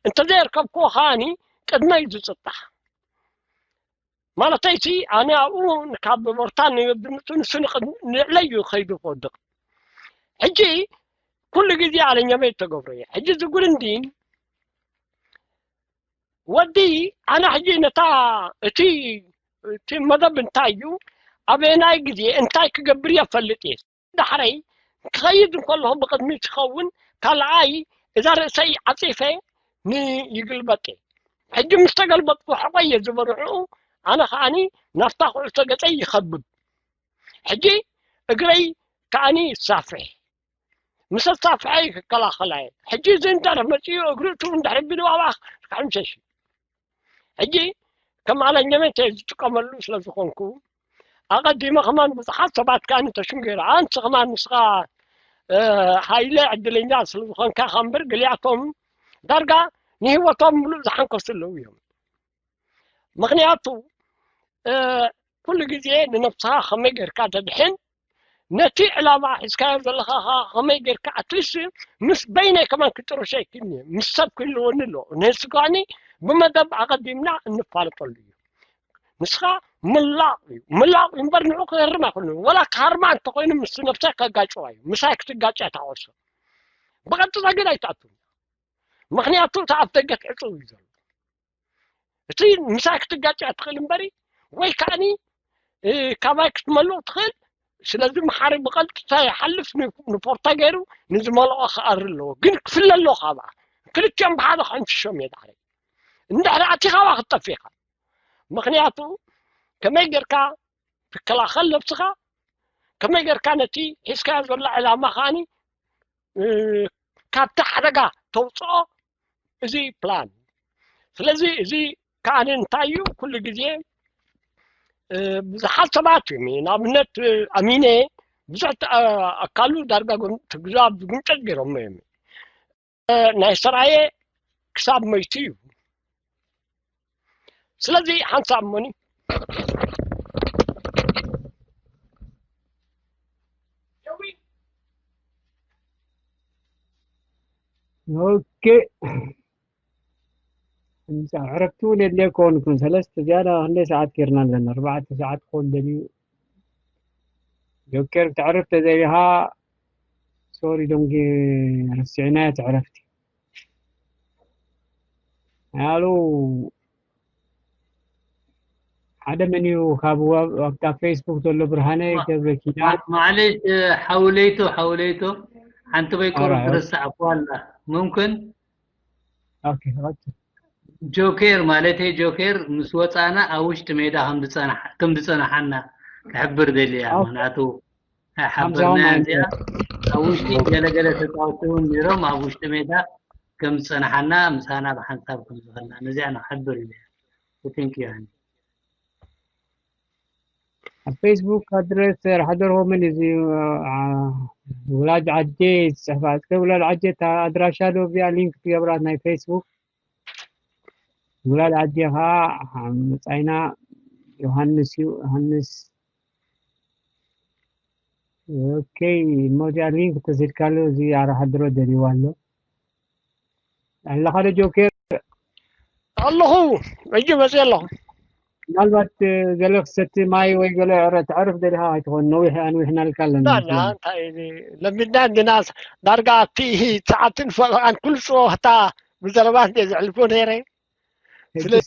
እንተዘየርከብክዎ ከዓኒ ቅድመይ ዝፅጣሕ ማለተይሲ ኣነ ኣብኡ ካብ ቦርታ ንብምፅኡ ንሱ ንልዕለዩ ከይዱ ክወድቕ ሕጂ ኩሉ ግዜ ኣለኛመይ ተገብሮ እየ ሕጂ ዝጉልንዲን ወዲ ኣነ ሕጂ ነታ እቲ እቲ መደብ እንታይ እዩ ኣበየናይ ግዜ እንታይ ክገብር እየ ፈልጥ እየ ዳሕረይ ክኸይድ እንከለኹ ብቕድሚ ትኸውን ካልኣይ እዛ ርእሰይ ዓፂፈ ንይግልበጥ እየ ሕጂ ምስ ተገልበጥኩ ሕቆ እየ ዝበርዕኡ ኣነ ከዓኒ ናብታ ኩዕሶ ገፀይ ይኸብብ ሕጂ እግረይ ከዓኒ ይሳፍሕ ምስ ኣሳፍሐ ክከላኸላ እየ ሕጂ እዚ እንድሕር መፅኡ እግሪ እቱ እንድሕር ቢሉ ኣብኣ ክሕምሸሽ እዩ ሕጂ ከም ኣለኛመት እየ ዝጥቀመሉ ስለ ዝኾንኩ ኣቐዲመ ከማን ብዙሓት ሰባት ከዓ ንተሽም ገይሩ ኣንቲ ከማን ንስኻ ሃይለ ዕድለኛ ስለ ዝኾንካ ከ እምበር ገሊኣቶም ዳርጋ ንህይወቶም ምሉእ ዝሓንከሱ ኣለዉ እዮም ምኽንያቱ ኩሉ ግዜ ንነብስኻ ከመይ ጌርካ ተድሕን ነቲ ዕላማ ሒዝካዮ ዘለኻ ከመይ ጌርካ ኣትሊስት ምስ በይነይ ከማን ክጥርሾ ይክእልኒ ምስ ሰብ ክህልወኒ ኣለዎ ንህዝቢ ከዓኒ ብመደብ ኣቐዲምና እንፋለጠሉ እዩ ንስኻ ምላቕ እዩ ምላቕ እዩ እምበር ንዑ ክህርማ ክሉ ወላ ክሃርማ እንተኮይኑ ምስ ነብሰይ ከጋጭዋ እዩ ምሳይ ክትጋጭ ተዓወሶ ብቐጥታ ግን ኣይትኣቱን ምኽንያቱ እቲ ኣፍ ደገ ትዕፅው እዩ ዘሎ እቲ ምሳይ ክትጋጭ ትኽእል እምበሪ ወይ ከዓኒ ካባይ ክትመልቕ ትኽእል ስለዚ መሓሪ ብቐልጥታ ይሓልፍ ንፖርታ ገይሩ ንዝመልኦ ክኣሪ ኣለዎ ግን ክፍለ ኣለዎ ካብኣ ክልቲኦም ብሓደ ክሕንፍሾም እየ ዳሕሪ እንድሕሪ ኣቲ ካባ ክትጠፍ ኢኻ ምኽንያቱ ከመይ ጌርካ ትከላኸል ነብስኻ ከመይ ጌርካ ነቲ ሒዝካዮ ዘሎ ዕላማ ከዓኒ ካብቲ ሓደጋ ተውፅኦ እዚ ፕላን ስለዚ እዚ ከዓኒ እንታይ እዩ ኩሉ ግዜ ብዙሓት ሰባት እዮም ንኣብነት ኣሚነ ብዙሕ ኣካሉ ዳርጋ ትግዛብ ዝጉንጨት ገይሮሞ እዮም ናይ ሰራየ ክሳብ መይቱ እዩ ስለዚ ሓንሳብ መኒ ኦኬ ዕረፍቲ እውን የድልየካ ውን ይኩን ሰለስተ ዝያዳ ክንደይ ሰዓት ጌርና ኣለና ኣርባዕተ ሰዓት ክኸውን ደልዩ ጆኬር ክትዕርፍ ተዘይኻ ሶሪ ዶንጊ ረሲዕናዮ እቲ ዕረፍቲ ኣሉ ሓደ መን እዩ ካብ ኣብታ ፌስቡክ ዘሎ ብርሃነ ገብረ ኪዳን ማዕለሽ ሓውለይቶ ሓውለይቶ ሓንቲ በይ ቁሩብ ትረሳዕኩዋ ኣላ ሙምክን ኦኬ ኦኬ ጆኬር ማለተይ ጆኬር ምስ ወፃእና ኣብ ውሽጢ ሜዳ ከም ዝፀናሓና ክሕብር ደልያ ምክንያቱ ሓበርና እዚኣ ኣብ ውሽጢ ገለገለ ተፃወቲ እውን ነይሮም ኣብ ውሽጢ ሜዳ ከም ዝፀናሓና ምሳና ብሓንሳብ ከም ዝኸና ነዚኣ ንክሕብር እዩ ቴንክ ዩ ኣብ ፌስቡክ ኣድረስ ራሕደርሆ መን እዩ ውላጅ ዓዴ ዝፅሕፋ እስከ ውላጅ ዓዴ ኣድራሻ ዶ እዚኣ ሊንክ ትገብራ ናይ ፌስቡክ ውላጅ ዓዴ ከዓ መፃይና ዮሃንስ እዩ ዮሃንስ ኦኬ እሞ እዚኣ ሊንክ ተሲድካሉ እዚ ኣራሓድሮ ደልይዋ ኣሎ ኣለኻ ዶ ጆኬር ኣለኹ ሕጂ መፅእ ኣለኹ ምናልባት ገለ ክሰቲ ማይ ወይ ገለ ዕረ ትዕርፍ ደሊኻ ኣይትኾን ነዊሕ ኣንዊሕናልካ ኣለና ለሚድና እንዲና ዳርጋ እቲ ሰዓትን ፈቐቃን ኩሉ ፅወታ ብዘረባ እንደ ዘዕልፎ ነይረ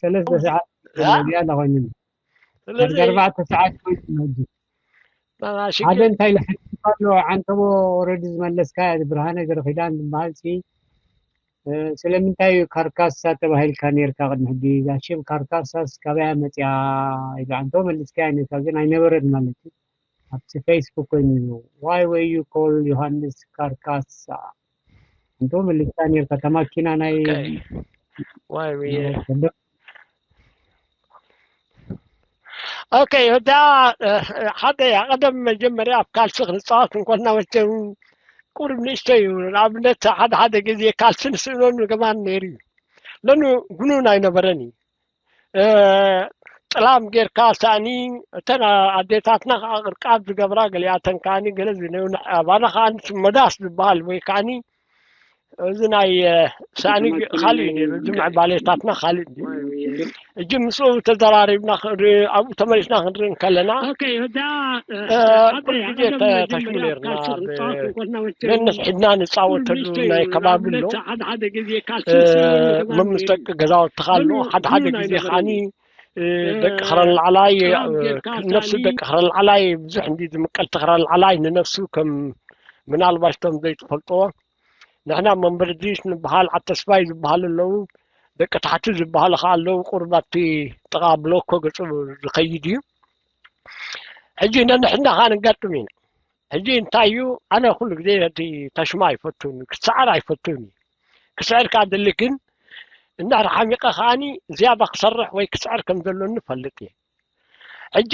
ሰለስተ ሰዓት እያ ኣለኾይኑ ስለዚ ኣርባዕተ ሰዓት ኮይኑ ሕጂ ሓደ እንታይ ልሕትት ኣሎ ዓንተቦ ኦረዲ ዝመለስካ ብርሃነ ገረኺዳን ዝበሃል ሲ ስለምንታይ እዩ ካርካሳ ተባሂልካ ነርካ ቅድሚ ሕጂ እዛ ሽም ካርካሳስ ካበያ መፅያ ኢሉ ዓንተቦ መልስካያ ነርካ ግን ኣይነበረን ማለት እዩ ኣብቲ ፌስቡክ ኮይኑ እዩ። Why were you called ዮሃንስ ካርካሳ? እንዶ መሊስካ ነርካ፣ ተማኪና ናይ Okay. Why we Okay, እታ ሓደ ቀደም መጀመርያ ኣብ ካልሲ ክንፃወት እንኮልና መቸም ቁርብ ንእሽቶ እዩ። ንኣብነት ሓደ ሓደ ግዜ ካልሲ ንስእነሉ ገማን ነይሩ እዩ። ለኑ ግኑን ኣይነበረን እዩ። ጥላም ጌርካ ሳእኒ፣ እተን ኣዴታትና ከዓ ቅርቃብ ዝገብራ፣ ገሊኣተን ከዓኒ ገለ ዝነዩ ኣባና ከዓ መዳስ ዝበሃል ወይ ከዓኒ እዚ ናይ ሳእኒ ካልእ እዩ ነይሩ። እዚ ምዕባሌታትና ካልእ እዩ። እጂ ምስኡ ተዘራሪብና ኣብኡ ተመሊስና ክንርኢ እንከለና ኩሉ ግዜ ተሽሙ ነርና። ነንሕድና ንፃወተሉ ናይ ከባቢ ኣሎ። መምስ ደቂ ገዛውቲ ኣሎ። ሓደ ሓደ ግዜ ከዓኒ ደቂ ክረን ላዕላይ፣ ነፍሲ ደቂ ክረን ላዕላይ ብዙሕ እንዲ ዝምቀል፣ ተክረን ላዕላይ ንነፍሱ ከም ምናልባሽ ቶም ዘይትፈልጥዎ ንሕና መንበርዲስ ንበሃል፣ ዓተስባይ ዝበሃል ኣለዉ፣ ደቂ ታሕቲ ዝበሃሉ ከዓ ኣለዉ። ቁርብ ኣብቲ ጥቓ ብሎኮ ገፁ ዝኸይድ እዩ። ሕጂ ነንሕድና ከዓ ንጋጥም ኢና። ሕጂ እንታይ እዩ፣ ኣነ ኩሉ ግዜ ነቲ ተሽማ ኣይፈቱን፣ ክሰዕር ኣይፈቱን እዩ። ክስዕር ከዓ ደሊ ግን እንድሕር ሓሚቐ ከዓኒ ዝያዳ ክሰርሕ ወይ ክስዕር ከም ዘለኒ እፈልጥ እየ። ሕጂ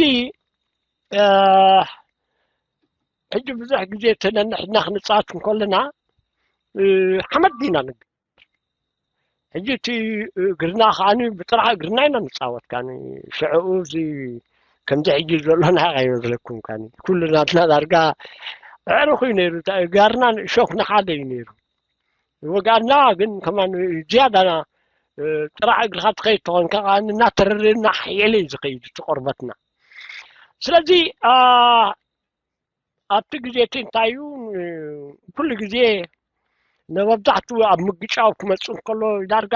ሕጂ ብዙሕ ግዜ እቲ ነንሕድና ክንፃወት እንከለና ሓመድ ዲና ንግ ሕጂ እቲ እግርና ከዓኒ ብጥራሕ እግርና ኢና ንፃወት። ካኒ ሽዕኡ እዚ ከምዚ ሕጂ ዘሎ ናይ ኣይመስለኩም። ካኒ ኩሉ ናትና ዳርጋ ኣዕሩኽ እዩ ነይሩ። እታ እጋርና ንእሾኽ ንሓደ እዩ ነይሩ። ወጋና ግን ከማን ዝያዳና ጥራሕ እግርኻ ትኸይድ ተኾንካ ከዓኒ እናተረረና ሓየለ እዩ ዝኸይድ እቲ ቆርበትና። ስለዚ ኣብቲ ግዜ እቲ እንታይ እዩ፣ ኩሉ ግዜ ንመብዛሕትኡ ኣብ ምግጫው ክመፅእ እንከሎ ዳርጋ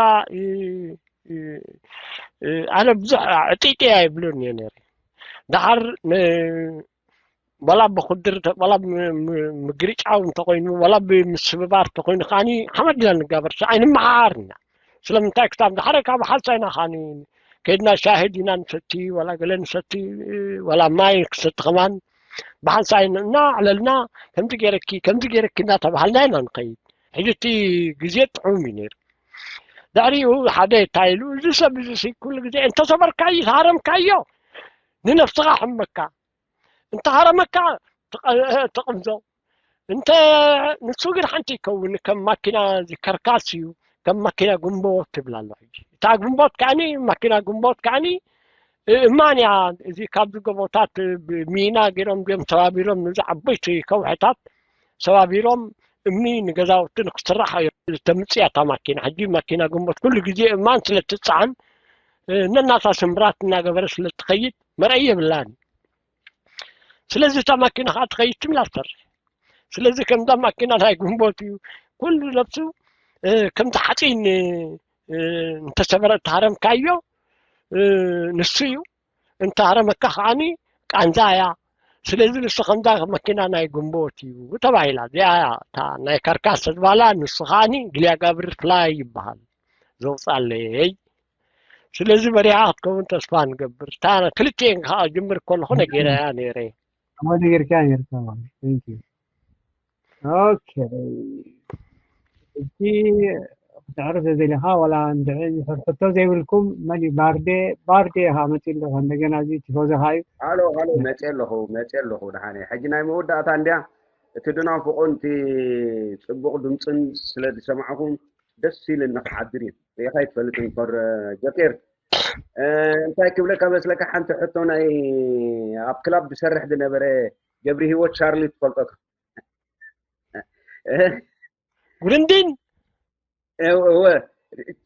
ኣነ ብዙሕ ዕጢጢ ኣይብልን እየ ነይረ። ደሓር ዋላ ብኩድር ዋላ ምግርጫው እንተኮይኑ ዋላ ብምስብባር እንተኮይኑ ከዓኒ ሓመድ ኢና ንጋበር፣ ኣይንመሓሃር ኢና። ስለምንታይ ክሳብ ደሓረ ካብ ሓንሳይና ከዓኒ ከይድና ሻሂ ዲና ንሰቲ ዋላ ገለ ንሰቲ ዋላ ማይ ክሰቲ ከማን ብሓንሳይ እናዕለልና ከምዚ ገይረኪ ከምዚ ገይረኪ እናተባሃልና ኢና ንኸይድ። ሕጂ እቲ ግዜ ጥዑም እዩ ነይሩ። ድሕሪኡ ሓደ እንታይ ኢሉ፣ እዚ ሰብ እዚ ኩሉ ግዜ እንተሰበርካዮ ተሃረምካዮ ንነፍስኻ ሕመካ፣ እንተሃረመካ ትቕምዞ፣ እንተ ንሱ ግን ሓንቲ ይከውን። ከም ማኪና ከርካስ እዩ፣ ከም ማኪና ግንቦት ትብል ኣሎ። ሕጂ እታ ግንቦት ከዓኒ ማኪና ግንቦት ከዓኒ እማን እያ። እዚ ካብዚ ጎቦታት ሚና ገይሮም ድዮም ተባቢሮም፣ ነዚ ዓበይቲ ከውሕታት ሰባቢሮም እምኒ ንገዛውቲ ንክስራሕ ተምፅያ እታ ማኪና። ሕጂ ማኪና ግንቦት ኩሉ ግዜ እማን ስለ ትፀዓን ነናታ ስምራት እናገበረ ስለ ትኸይድ መርኣይ የብላን። ስለዚ እታ ማኪና ከዓ ትኸይድ ትምላ ትሰርሕ። ስለዚ ከምዛ ማኪና ናይ ግንቦት እዩ። ኩሉ ነብሱ ከምቲ ሓፂን እንተሰበረ እተሃረምካዮ ንሱ እዩ፣ እንተሃረመካ ከዓኒ ቃንዛ እያ። ስለዚ ንሱ ከምዛ መኪና ናይ ግንቦት እዩ ተባሂላ። እዚኣ እያ እታ ናይ ካርካስ ተዝባላ፣ ንሱ ከዓኒ ግልያ ጋብር ፍላይ ይበሃል ዘውፃለይ። ስለዚ በሪኻ ክትከውን ተስፋ ንገብር። እታ ክልቲኤን ከዓ ጅምር ከለኹ ነጊረያ ነይረ። ኣዎ ነጊርካ ነርካ ማለት። Thank you። Okay። እቲ ክትዕርፍ ዘደለኻ ዋላ እንድዒ ሕቶ ዘይብልኩም መን እዩ? ባርዴ ባርዴ ኢኻ መፂኡ ኣለኻ። እንደገና እዚ ቲፎዞኻ እዩ። ሃሎ ሃሎ፣ መፅእ ኣለኹ መፅእ ኣለኹ። ደሓነ ሕጂ ናይ መወዳእታ እንድያ። እቲ ድናፍቆን እቲ ፅቡቕ ድምፅን ስለ ዝሰማዕኹም ደስ ኢልኒ ክሓድር እዩ። ርኢኻ ኣይትፈልጥን ኮር ጆኬር። እንታይ ክብለካ መስለካ፣ ሓንቲ ሕቶ ናይ ኣብ ክላብ ዝሰርሕ ዝነበረ ገብሪ ህይወት ቻርሊ ትፈልጦ? ጉርንዲን እወ፣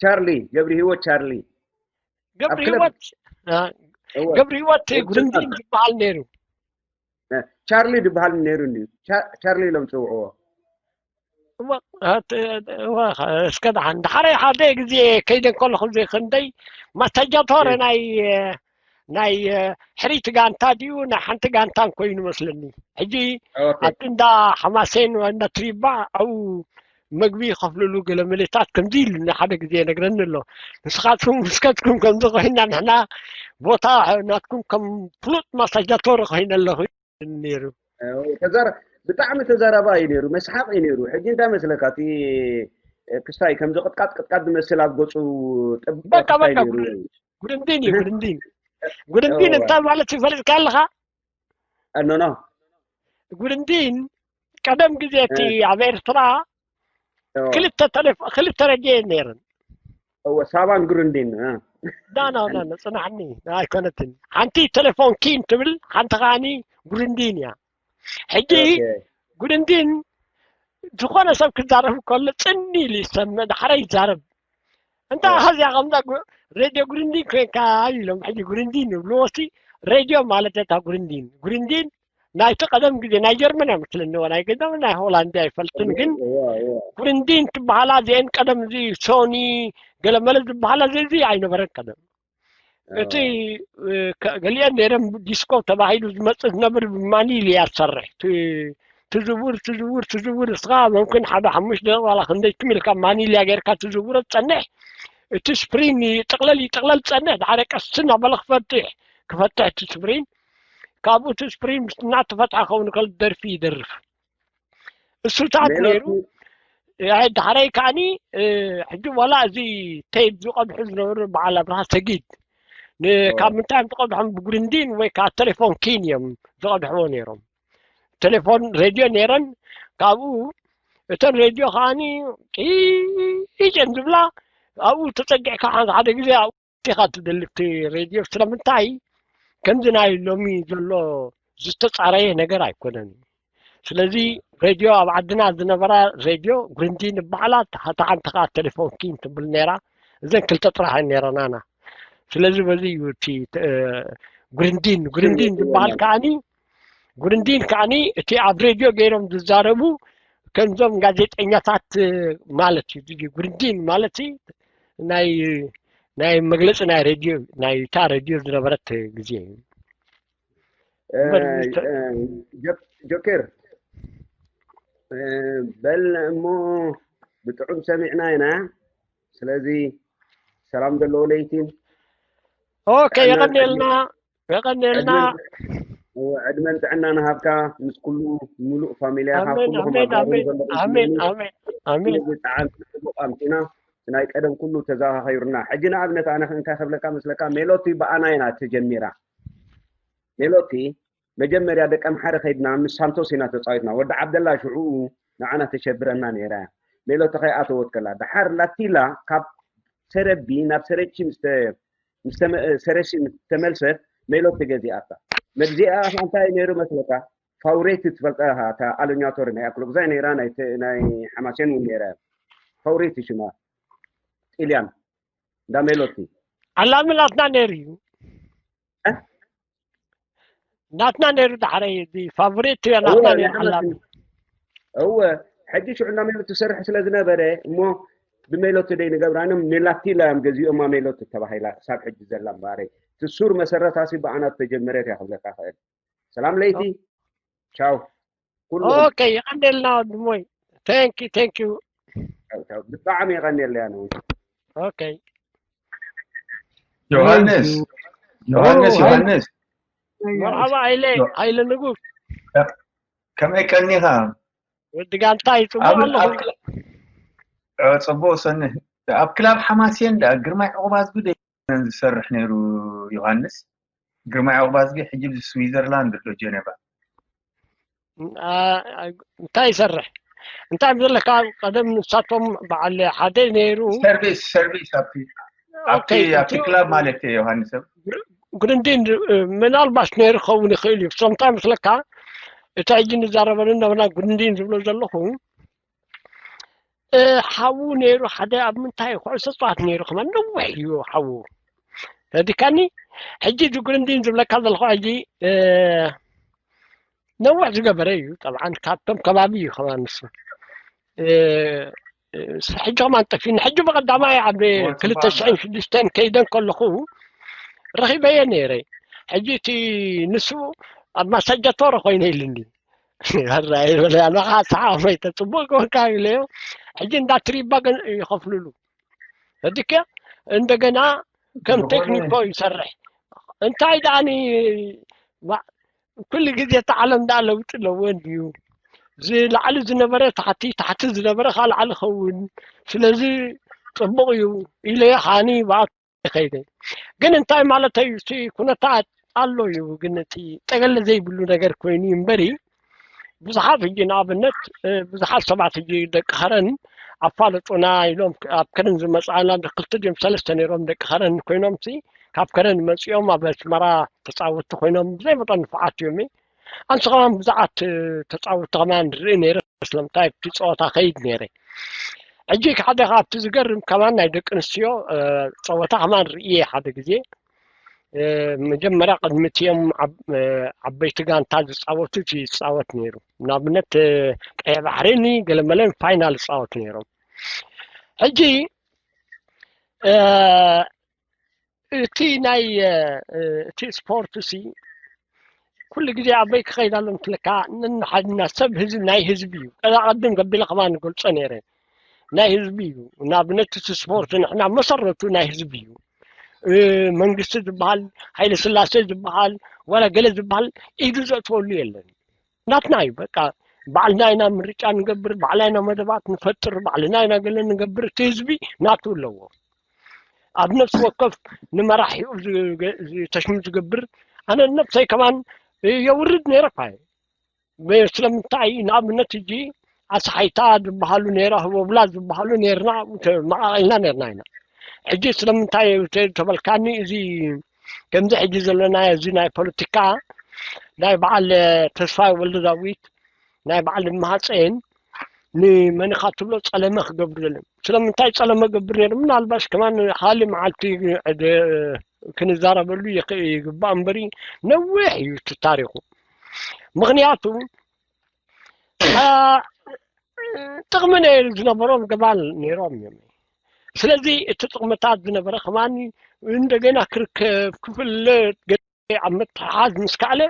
ቻርሊ፣ ገብሪ ህይወት ቻርሊ። ገብሪ ህይወት ገብሪ ህይወት ጉርንዲን ዝበሃል ነይሩ። ቻርሊ ዝበሃል ነይሩ እንድዩ። ቻርሊ ኢሎም ዝፅውዕዎ። እስከ ደሓን፣ ደሓረይ ሓደ ግዜ ከይደ ከለኹ ዘይክንደይ ማሳጃቶረ ናይ ናይ ሕሪት ጋንታ ድዩ ናይ ሓንቲ ጋንታን ኮይኑ መስለኒ። ሕጂ ኣብቲ እንዳ ሓማሴን እንዳ ትሪባ ኣብኡ መግቢ ይኸፍልሉ ገለ መሌታት ከምዚ ኢሉኒ ሓደ ግዜ ይነግረኒ ኣሎ። ንስኻትኩም ምስከትኩም ከምዚ ኮይና ንሕና ቦታ ናትኩም ከም ፍሉጥ ማሳጃቶረ ኮይነ ኣለኹ። ነይሩ። ተዛረ ብጣዕሚ ተዛራባ እዩ ነይሩ፣ መስሓቅ እዩ ነይሩ። ሕጂ እንታይ መስለካ እቲ ክስታይ ከምዚ ቅጥቃጥ ቅጥቃጥ ዝመስል ኣብ ገፁ ጥባቅ በቃ ክስታይ በቃ ነይሩ። ጉርንዲን እዩ ጉርንዲን ጉርንዲን እንታይ ማለት ይፈልጥካ ኣለኻ? ኣኖኖ ጉርንዲን ቀደም ግዜ እቲ ኣብ ኤርትራ ክልተ ቴሌፎ ክልተ ረድዮ እየን ነይረን። እወ ሳባን ጉርንዲን ዳ ና ና ና፣ ጽናሕኒ ኣይኮነትን። ሓንቲ ቴሌፎን ኪን ትብል፣ ሓንቲ ከዓኒ ጉርንዲን እያ። ሕጂ ጉርንዲን ዝኾነ ሰብ ክዛረብ ከሎ ጽን ኢሉ ይሰምዕ፣ ዳሕራይ ይዛረብ። እንታ ኸዚኣ ከምዛ ሬድዮ ጉርንዲን ኮይንካ ኢሎም ሕጂ ጉርንዲን ይብልዎ። ሲ ሬድዮ ማለት እታ ጉርንዲን ጉርንዲን ናይቲ ቀደም ግዜ ናይ ጀርመን እያ መስለኒ፣ ናይ ገዛ ናይ ሆላንድ ኣይፈልጥን፣ ግን ጉርንዲን ትበሃላ እዚአን ቀደም እዚ ሶኒ ገለመለ ዝበሃላ እዚ ኣይነበረን ቀደም። እቲ ገሊአን ነይረን ዲስኮ ተባሂሉ ዝመፅእ ዝነብር ብማኒል እያ ትሰርሕ። ትዝውር ትዝውር ትዝውር እስኻ መምክን ሓደ ሓሙሽተ ደቂቕ ዋላ ክንደይ ትም ኢልካ ማኒልያ ጌርካ ትዝውሮ ትፀንሕ። እቲ ስፕሪን ይጥቕለል ይጥቕለል ትፀንሕ፣ ድሓደ ቀስ እናበለ ክፈትሕ ክፈትሕ እቲ ስፕሪን። ካብኡ እቲ ስፕሪን ምስ እናተፈትሐ ከውን ከሎ ደርፊ ይደርፍ። እሱታት ነይሩ። ድሓረይ ከዓኒ ሕጂ ዋላ እዚ ቴፕ ዝቐድሑ ዝነበሩ በዓል ኣብርሃ ሰጊድ ካብ ምንታይ እዮም ዝቐድሖም? ብጉርንዲን ወይ ከዓ ቴሌፎን ኪን እዮም ዝቐድሕዎ ነይሮም። ቴሌፎን ሬድዮ ነይረን። ካብኡ እተን ሬድዮ ከዓኒ ቂጭን ዝብላ ኣብኡ ተፀጊዕካ ሓደ ግዜ ኣብኡ ኢኻ ትደሊ እቲ ሬድዮ። ስለምንታይ ከምዚ ናይ ሎሚ ዘሎ ዝተፃረየ ነገር ኣይኮነን። ስለዚ ሬድዮ ኣብ ዓድና ዝነበራ ሬድዮ ጉርንዲን ይበሃላ፣ እታ ሓንቲ ከዓ ቴሌፎን ኪን ትብል ነይራ። እዘን ክልተ ጥራሕ እየን ነይረናና። ስለዚ በዚ እዩ እቲ ጉርንዲን ጉርንዲን ዝበሃል ከዓኒ ጉርንዲን ከዓኒ እቲ ኣብ ሬድዮ ገይሮም ዝዛረቡ ከምዞም ጋዜጠኛታት ማለት እዩ። ጉርንዲን ማለት ናይ ናይ መግለፂ ናይ ሬድዮ ናይ እታ ሬድዮ ዝነበረት ግዜ እዩ። ጆኬር በል እሞ ብጥዑም ሰሚዕና ኢና። ስለዚ ሰላም ዘለዎ ለይቲ። ኦኬ፣ የቐንየልና የቐንየልና። ዕድመን ጥዕና ንሃብካ ምስ ኩሉ ሙሉእ ፋሚልያኻ ኣሜን ኩልኹም ኣሜን ኣጋሩ ኣሜን ዘለኹም ኣሜን ዝምኒ ኣሜን ኣሜን። ብጣዕሚ ጽቡቕ ኣምጺና ናይ ቀደም ኩሉ ተዘኻኺሩና። ሕጂ ንኣብነት ኣነ እንታይ ከብለካ መስለካ፣ ሜሎቲ ብኣና ኢና ተጀሚራ። ሜሎቲ መጀመርያ ደቂ ኣምሓረ ከይድና ምስ ሳንቶስ ኢና ተጻዊትና። ወዲ ዓብደላ ሽዑኡ ንዓና ተሸብረና ነይራ እያ። ሜሎቲ ከይኣተወት ከላ። ደሓር ላቲላ ካብ ሰረቢ ናብ ሰረቺ ምስ ተ- ምስ ተመ- ሰረቺ ምስ ተመልሰት ሜሎቲ ገዚኣታ። መግዚኣ እንታይ ነይሩ መስለካ? ፋውሬቲ ትፈልጣ ኢኻ፣ እታ ኣሎኛቶሪ ናይ ኣክሎግዛይ ነይራ፣ ናይ ተ- ናይ ሓማሴን እውን ነይራ። ፋውሬቲ ሽማ ጥልያን እንዳ ሜሎቲ። ዓላሚ ናትና ነይሩ እዩ። እ? ናትና ነይሩ ዳሕረይ እዚ ፋቮሪት እያ እወ፣ ናትና ናይ ነይሩ ዓላሚ። ሓማሴን። እወ፣ ሕጂ ሽዑ እንዳ ሜሎቲ ትሰርሕ ስለ ዝነበረ እሞ ብሜሎቲ ደይ ንገብራ ኢሎም ሜላቲላ እዮም ገዚኦማ ሜሎቲ ተባሂላ ክሳብ ሕጂ ዘላ እምበኣረይ። እቲ ሱር መሰረታሲ ብኣና ዝተጀመረት እያ ክብለካ ክእል። ሰላም ለይቲ። ቻው። ኩሉ ኦኬ፣ የቐንደልና ወንድሞይ። Thank you, thank you. ብጣዕሚ የቐንየለያ ነው። Okay. ዮሃንስ ዮሃንስ ዮሃንስ መርሓባ ሃይለ፣ ሃይለ ንጉስ። ከመይ ቀኒኻ? ወዲ ጋንታ ይጽቡቕ ኣብ ኣለኹ። ኣብ ክላ- እ፣ ጽቡቕ ሰኒ ኣብ ክላብ ሓማሴን ዳ ግርማይ ዕቑባዝጊ ዶ ዝሰርሕ ነይሩ? ዮሃንስ ግርማይ ዕቑባዝጊ ሕጂ ኣብዚ ስዊዘርላንድ ኣሎ ጀነቫ። አ- አ- እንታይ ይሰርሕ? እንታይ ዘለካ? ቀደም ንሳቶም በዓል ሓደ ነይሩ። ሰርቪስ ሰርቪስ ኣብቲ ኣብቲ ኦኬ፣ ኣብቲ እቲ- ክላብ ማለት እዩ ዮሃንስ። ጉድንዲን ምናልባት ነይሩ ክኸውን ይኽእል እዩ። እሶም እንታይ መስለካ? እቲ ሕጂ ንዛረበሉ እናበልና ጉድንዲን ዝብሎ ዘለኹ እ፣ ሓዉ ነይሩ ሓደ ኣብ ምንታይ ኩዕሶ ጸዋት ነይሩ ከማን ነዊሕ እዩ ሓዉ። ተዲካኒ ሕጂ እዚ ጉድንዲን ዝብለካ ዘለኹ ሕጂ እ፣ ነዊሕ ዝገበረ እዩ። ጠብዓን ካብቶም ከባቢ እዩ ከማን ንሱ እ፣ እ፣ ሕጂ ከማን ጠፊኒ። ሕጂ ብቐዳማይ ኣብ ክልተ ሽሕን ሽዱሽተን ከይደ ከለኹ ረኺበዮ ነይረ። ሕጂ እቲ ንሱ ኣብ ማሳጃቶረ ኮይነ ኢሉኒ። ራይ በለ ኣነ ከዓ ሰሓ ወይ ተጽቡቕ ኮንካ ኢለዮ። ሕጂ እንዳ ትሪባ ግን ይኸፍልሉ። እድከ እንደገና ከም ቴክኒኮ ይሰርሕ። እንታይ ደኣኒ ዋ- ኩሉ ግዜ እቲ ዓለም ደኣ ለውጢ ኣለዎ እንድዩ። ዝላዕሊ ዝነበረ ታሕቲ፣ ታሕቲ ዝነበረ ከዓ ላዕሊ ኸውን። ስለዚ ጽቡቕ እዩ ኢለ እየ ከዓኒ ብኣቱ ይኸይደ። ግን እንታይ ማለተይ እዩ? እቲ ኩነታት ኣሎ እዩ፣ ግን እቲ ጠገለ ዘይብሉ ነገር ኮይኑ እዩ እምበሪ፣ ብዙሓት ሕጂ ንኣብነት፣ እ፣ ብዙሓት ሰባት ሕጂ ደቂ ከረን ኣፋለጡና ኢሎም ኣብ ከረን ዝመጽኣና ክልተ ድዮም ሰለስተ ነይሮም ደቂ ከረን ኮይኖም ሲ ካብ ከረን መጺኦም ኣብ ኣስመራ ተጻወትቲ ኮይኖም ብዘይ መጠን ንፉዓት እዮም። ኣንስ ከማን ብዙሓት፣ እ፣ ተጻወትቲ ከማን ንርኢ ነይረ፣ ስለምንታይ ኣብቲ ጸወታ ከይድ ነይረ። ሕጂ ሓደ ካብቲ ዝገርም ከማን ናይ ደቂ ኣንስትዮ፣ እ፣ ጸወታ ከማን ርእየ ሓደ ግዜ። እ፣ መጀመርያ ቅድሚ እቲኦም ዓብ-፣ እ፣ ዓበይቲ ጋንታ ዝጻወቱ እቲ ይጻወት ነይሩ። ንኣብነት፣ እ፣ ቀይሕ ባሕሪን ገለመለን ፋይናል ይጻወቱ ነይሮም። ሕጂ፣ እ፣ እቲ ናይ፣ እ፣ እቲ ስፖርት ሲ ኩሉ ግዜ ኣበይ ክኸይድ ኣሎ እንትልካ፣ ነንሓድና ሰብ ህዝቢ ናይ ህዝቢ እዩ። ቀዛ ቅድም ገቢለ ከማን ንገልጾ ነይረ። ናይ ህዝቢ እዩ። ንኣብነት እቲ ስፖርት ንሕና መሰረቱ ናይ ህዝቢ እዩ። እ፣ መንግስቲ ዝበሃል፣ ሃይለ ስላሴ ዝበሃል፣ ዋላ ገለ ዝበሃል ኢዱ ዘእትወሉ የለን። ናትና እዩ በቃ። ባዕልና ኢና ምርጫ ንገብር፣ ባዕልና ኢና መደባት ንፈጥር፣ ባዕልና ኢና ገለ ንገብር። እቲ ህዝቢ ናቱ ኣለዎ። ኣብ ነፍሲ ወከፍ ንመራሒኡ ዝገ-፣ ዝ-፣ ተሽሙ ዝገብር፣ ኣነ ነብሰይ ከማን የውርድ ነይረ እኳ እየ። ብ-፣ ስለምንታይ ንኣብነት ሕጂ ኣስሓይታ ዝበሃሉ ነይራ፣ ህቦብላ ዝበሃሉ ነይርና፣ ተ-፣ መቓቒልና ነይርና ኢና። ሕጂ ስለምንታይ ተ-፣ ተበልካኒ፣ እዚ ከምዚ ሕጂ ዘለናዮ እዚ ናይ ፖለቲካ ናይ በዓል ተስፋይ ወልደዳዊት ናይ በዓል ማህፀን ንመን ኢኻ ትብሎ ጸለመ ክገብሩ ዘለዎም። ስለምንታይ ጸለመ ገብር ነይሩ? ምናልባሽ ከማን ሓሊ መዓልቲ ደ-፣ ክንዛረበሉ ይኽ-፣ ይግባእ እምበሪ ነዊሕ እዩ እቲ ታሪኹ። ምኽንያቱ፣ አ፣ ጥቕሚ ነይሩ ዝነበሮም ገባል ነይሮም እዮም። ስለዚ እቲ ጥቕምታት ዝነበረ ከማን እንደገና ክርከብ፣ ክፍለጥ፣ ገለ ኣብ ምትሕሓዝ ምስ ከኣለ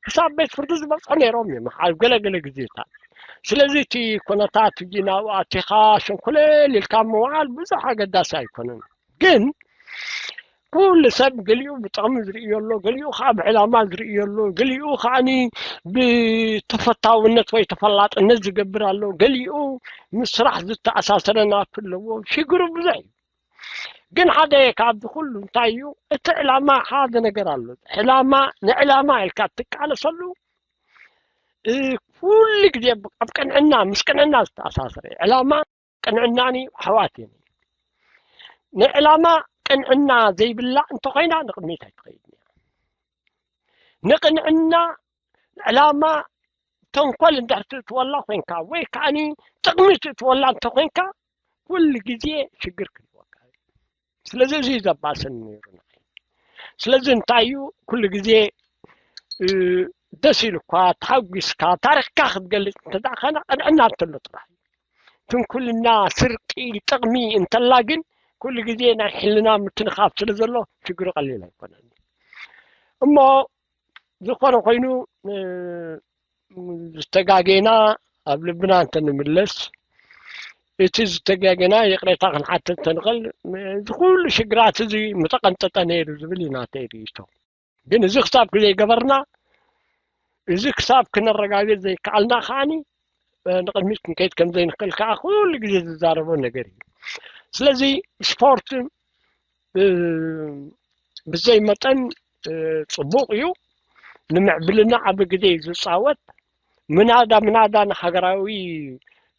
ክሳብ ቤት ፍርዲ ዝበጽሑ ነይሮም እዮም ኣብ ገለገለ ግዜታት። ስለዚ እቲ ኩነታት ሕጂ ናብኡ ኣቲኻ ሸንኮለል ኢልካ ምውዓል ብዙሕ ኣገዳሲ ኣይኮነን። ግን ኩሉ ሰብ ገሊኡ ብጥቕሚ ዝርእዮ ኣሎ፣ ገሊኡ ከዓ ብዕላማ ዝርእዮ ኣሎ፣ ገሊኡ ከዓኒ ብተፈታውነት ወይ ተፈላጥነት ዝገብር ኣሎ፣ ገሊኡ ምስ ስራሕ ዝተኣሳሰረ ናቱ ኣለዎ። ሽግሩ ብዙሕ እዩ። ግን ሓደ ካብዚ ኩሉ እንታይ እዩ? እቲ ዕላማ ሓደ ነገር ኣሎ። ዕላማ፣ ንዕላማ ኢልካ እትቃለሰሉ፣ እ፣ ኩሉ ግዜ ኣብ ቅንዕና፣ ምስ ቅንዕና ዝተኣሳሰረ። ዕላማ ቅንዕናኒ ኣሕዋት እዮም። ንዕላማ ቅንዕና ዘይብላ እንተኾይና ንቕድሚት ኣይትኸይድን እያ። ንቕንዕና ዕላማ ተንኮል እንድሕር ትእትወላ ኮይንካ ወይ ከዓኒ ጥቕሚ ትእትወላ እንተኮይንካ ኩሉ ግዜ ሽግር ክህልወካ እዩ። ስለዚ እዚ እዩ ዘባስን ነይሩ ንዓይ። ስለዚ እንታይ እዩ ኩሉ ግዜ፣ እ፣ ደስ ኢሉካ ተሓጒስካ ታሪኽካ ክትገልጽ እንተ ደኣ ኸና ቅንዕና እንተሎ ጥራሕ እዩ። ትንኩልና፣ ስርቂ፣ ጥቕሚ እንተላ ግን ኩሉ ግዜ ናይ ሕልና ምትንኻፍ ስለ ዘሎ ሽግሩ ቀሊል ኣይኮነን። እሞ ዝኾነ ኮይኑ፣ እ፣ ዝተጋጌና ኣብ ልብና እንተንምለስ፣ እቲ ዝተጋጌና ይቕሬታ ክንሓትት እንተንኽእል፣ እዚ ኩሉ ሽግራት እዚ ምተቐንጠጠ ነይሩ ዝብል እዩ ናተይ ርእይቶ። ግን እዚ ክሳብ ዘይገበርና፣ እዚ ክሳብ ክነረጋግጽ ዘይከኣልና ከዓኒ፣ እ፣ ንቕድሚት ክንከይድ ከም ዘይንኽእል ከኣ ኩሉ ግዜ ዝዛረቦ ነገር እዩ። ስለዚ ስፖርት፣ እ፣ ብዘይ መጠን፣ እ፣ ጽቡቕ እዩ። ንምዕብልና ዓቢ ግዜ እዩ ዝጻወት። ምናዳ፣ ምናዳ ንሃገራዊ፣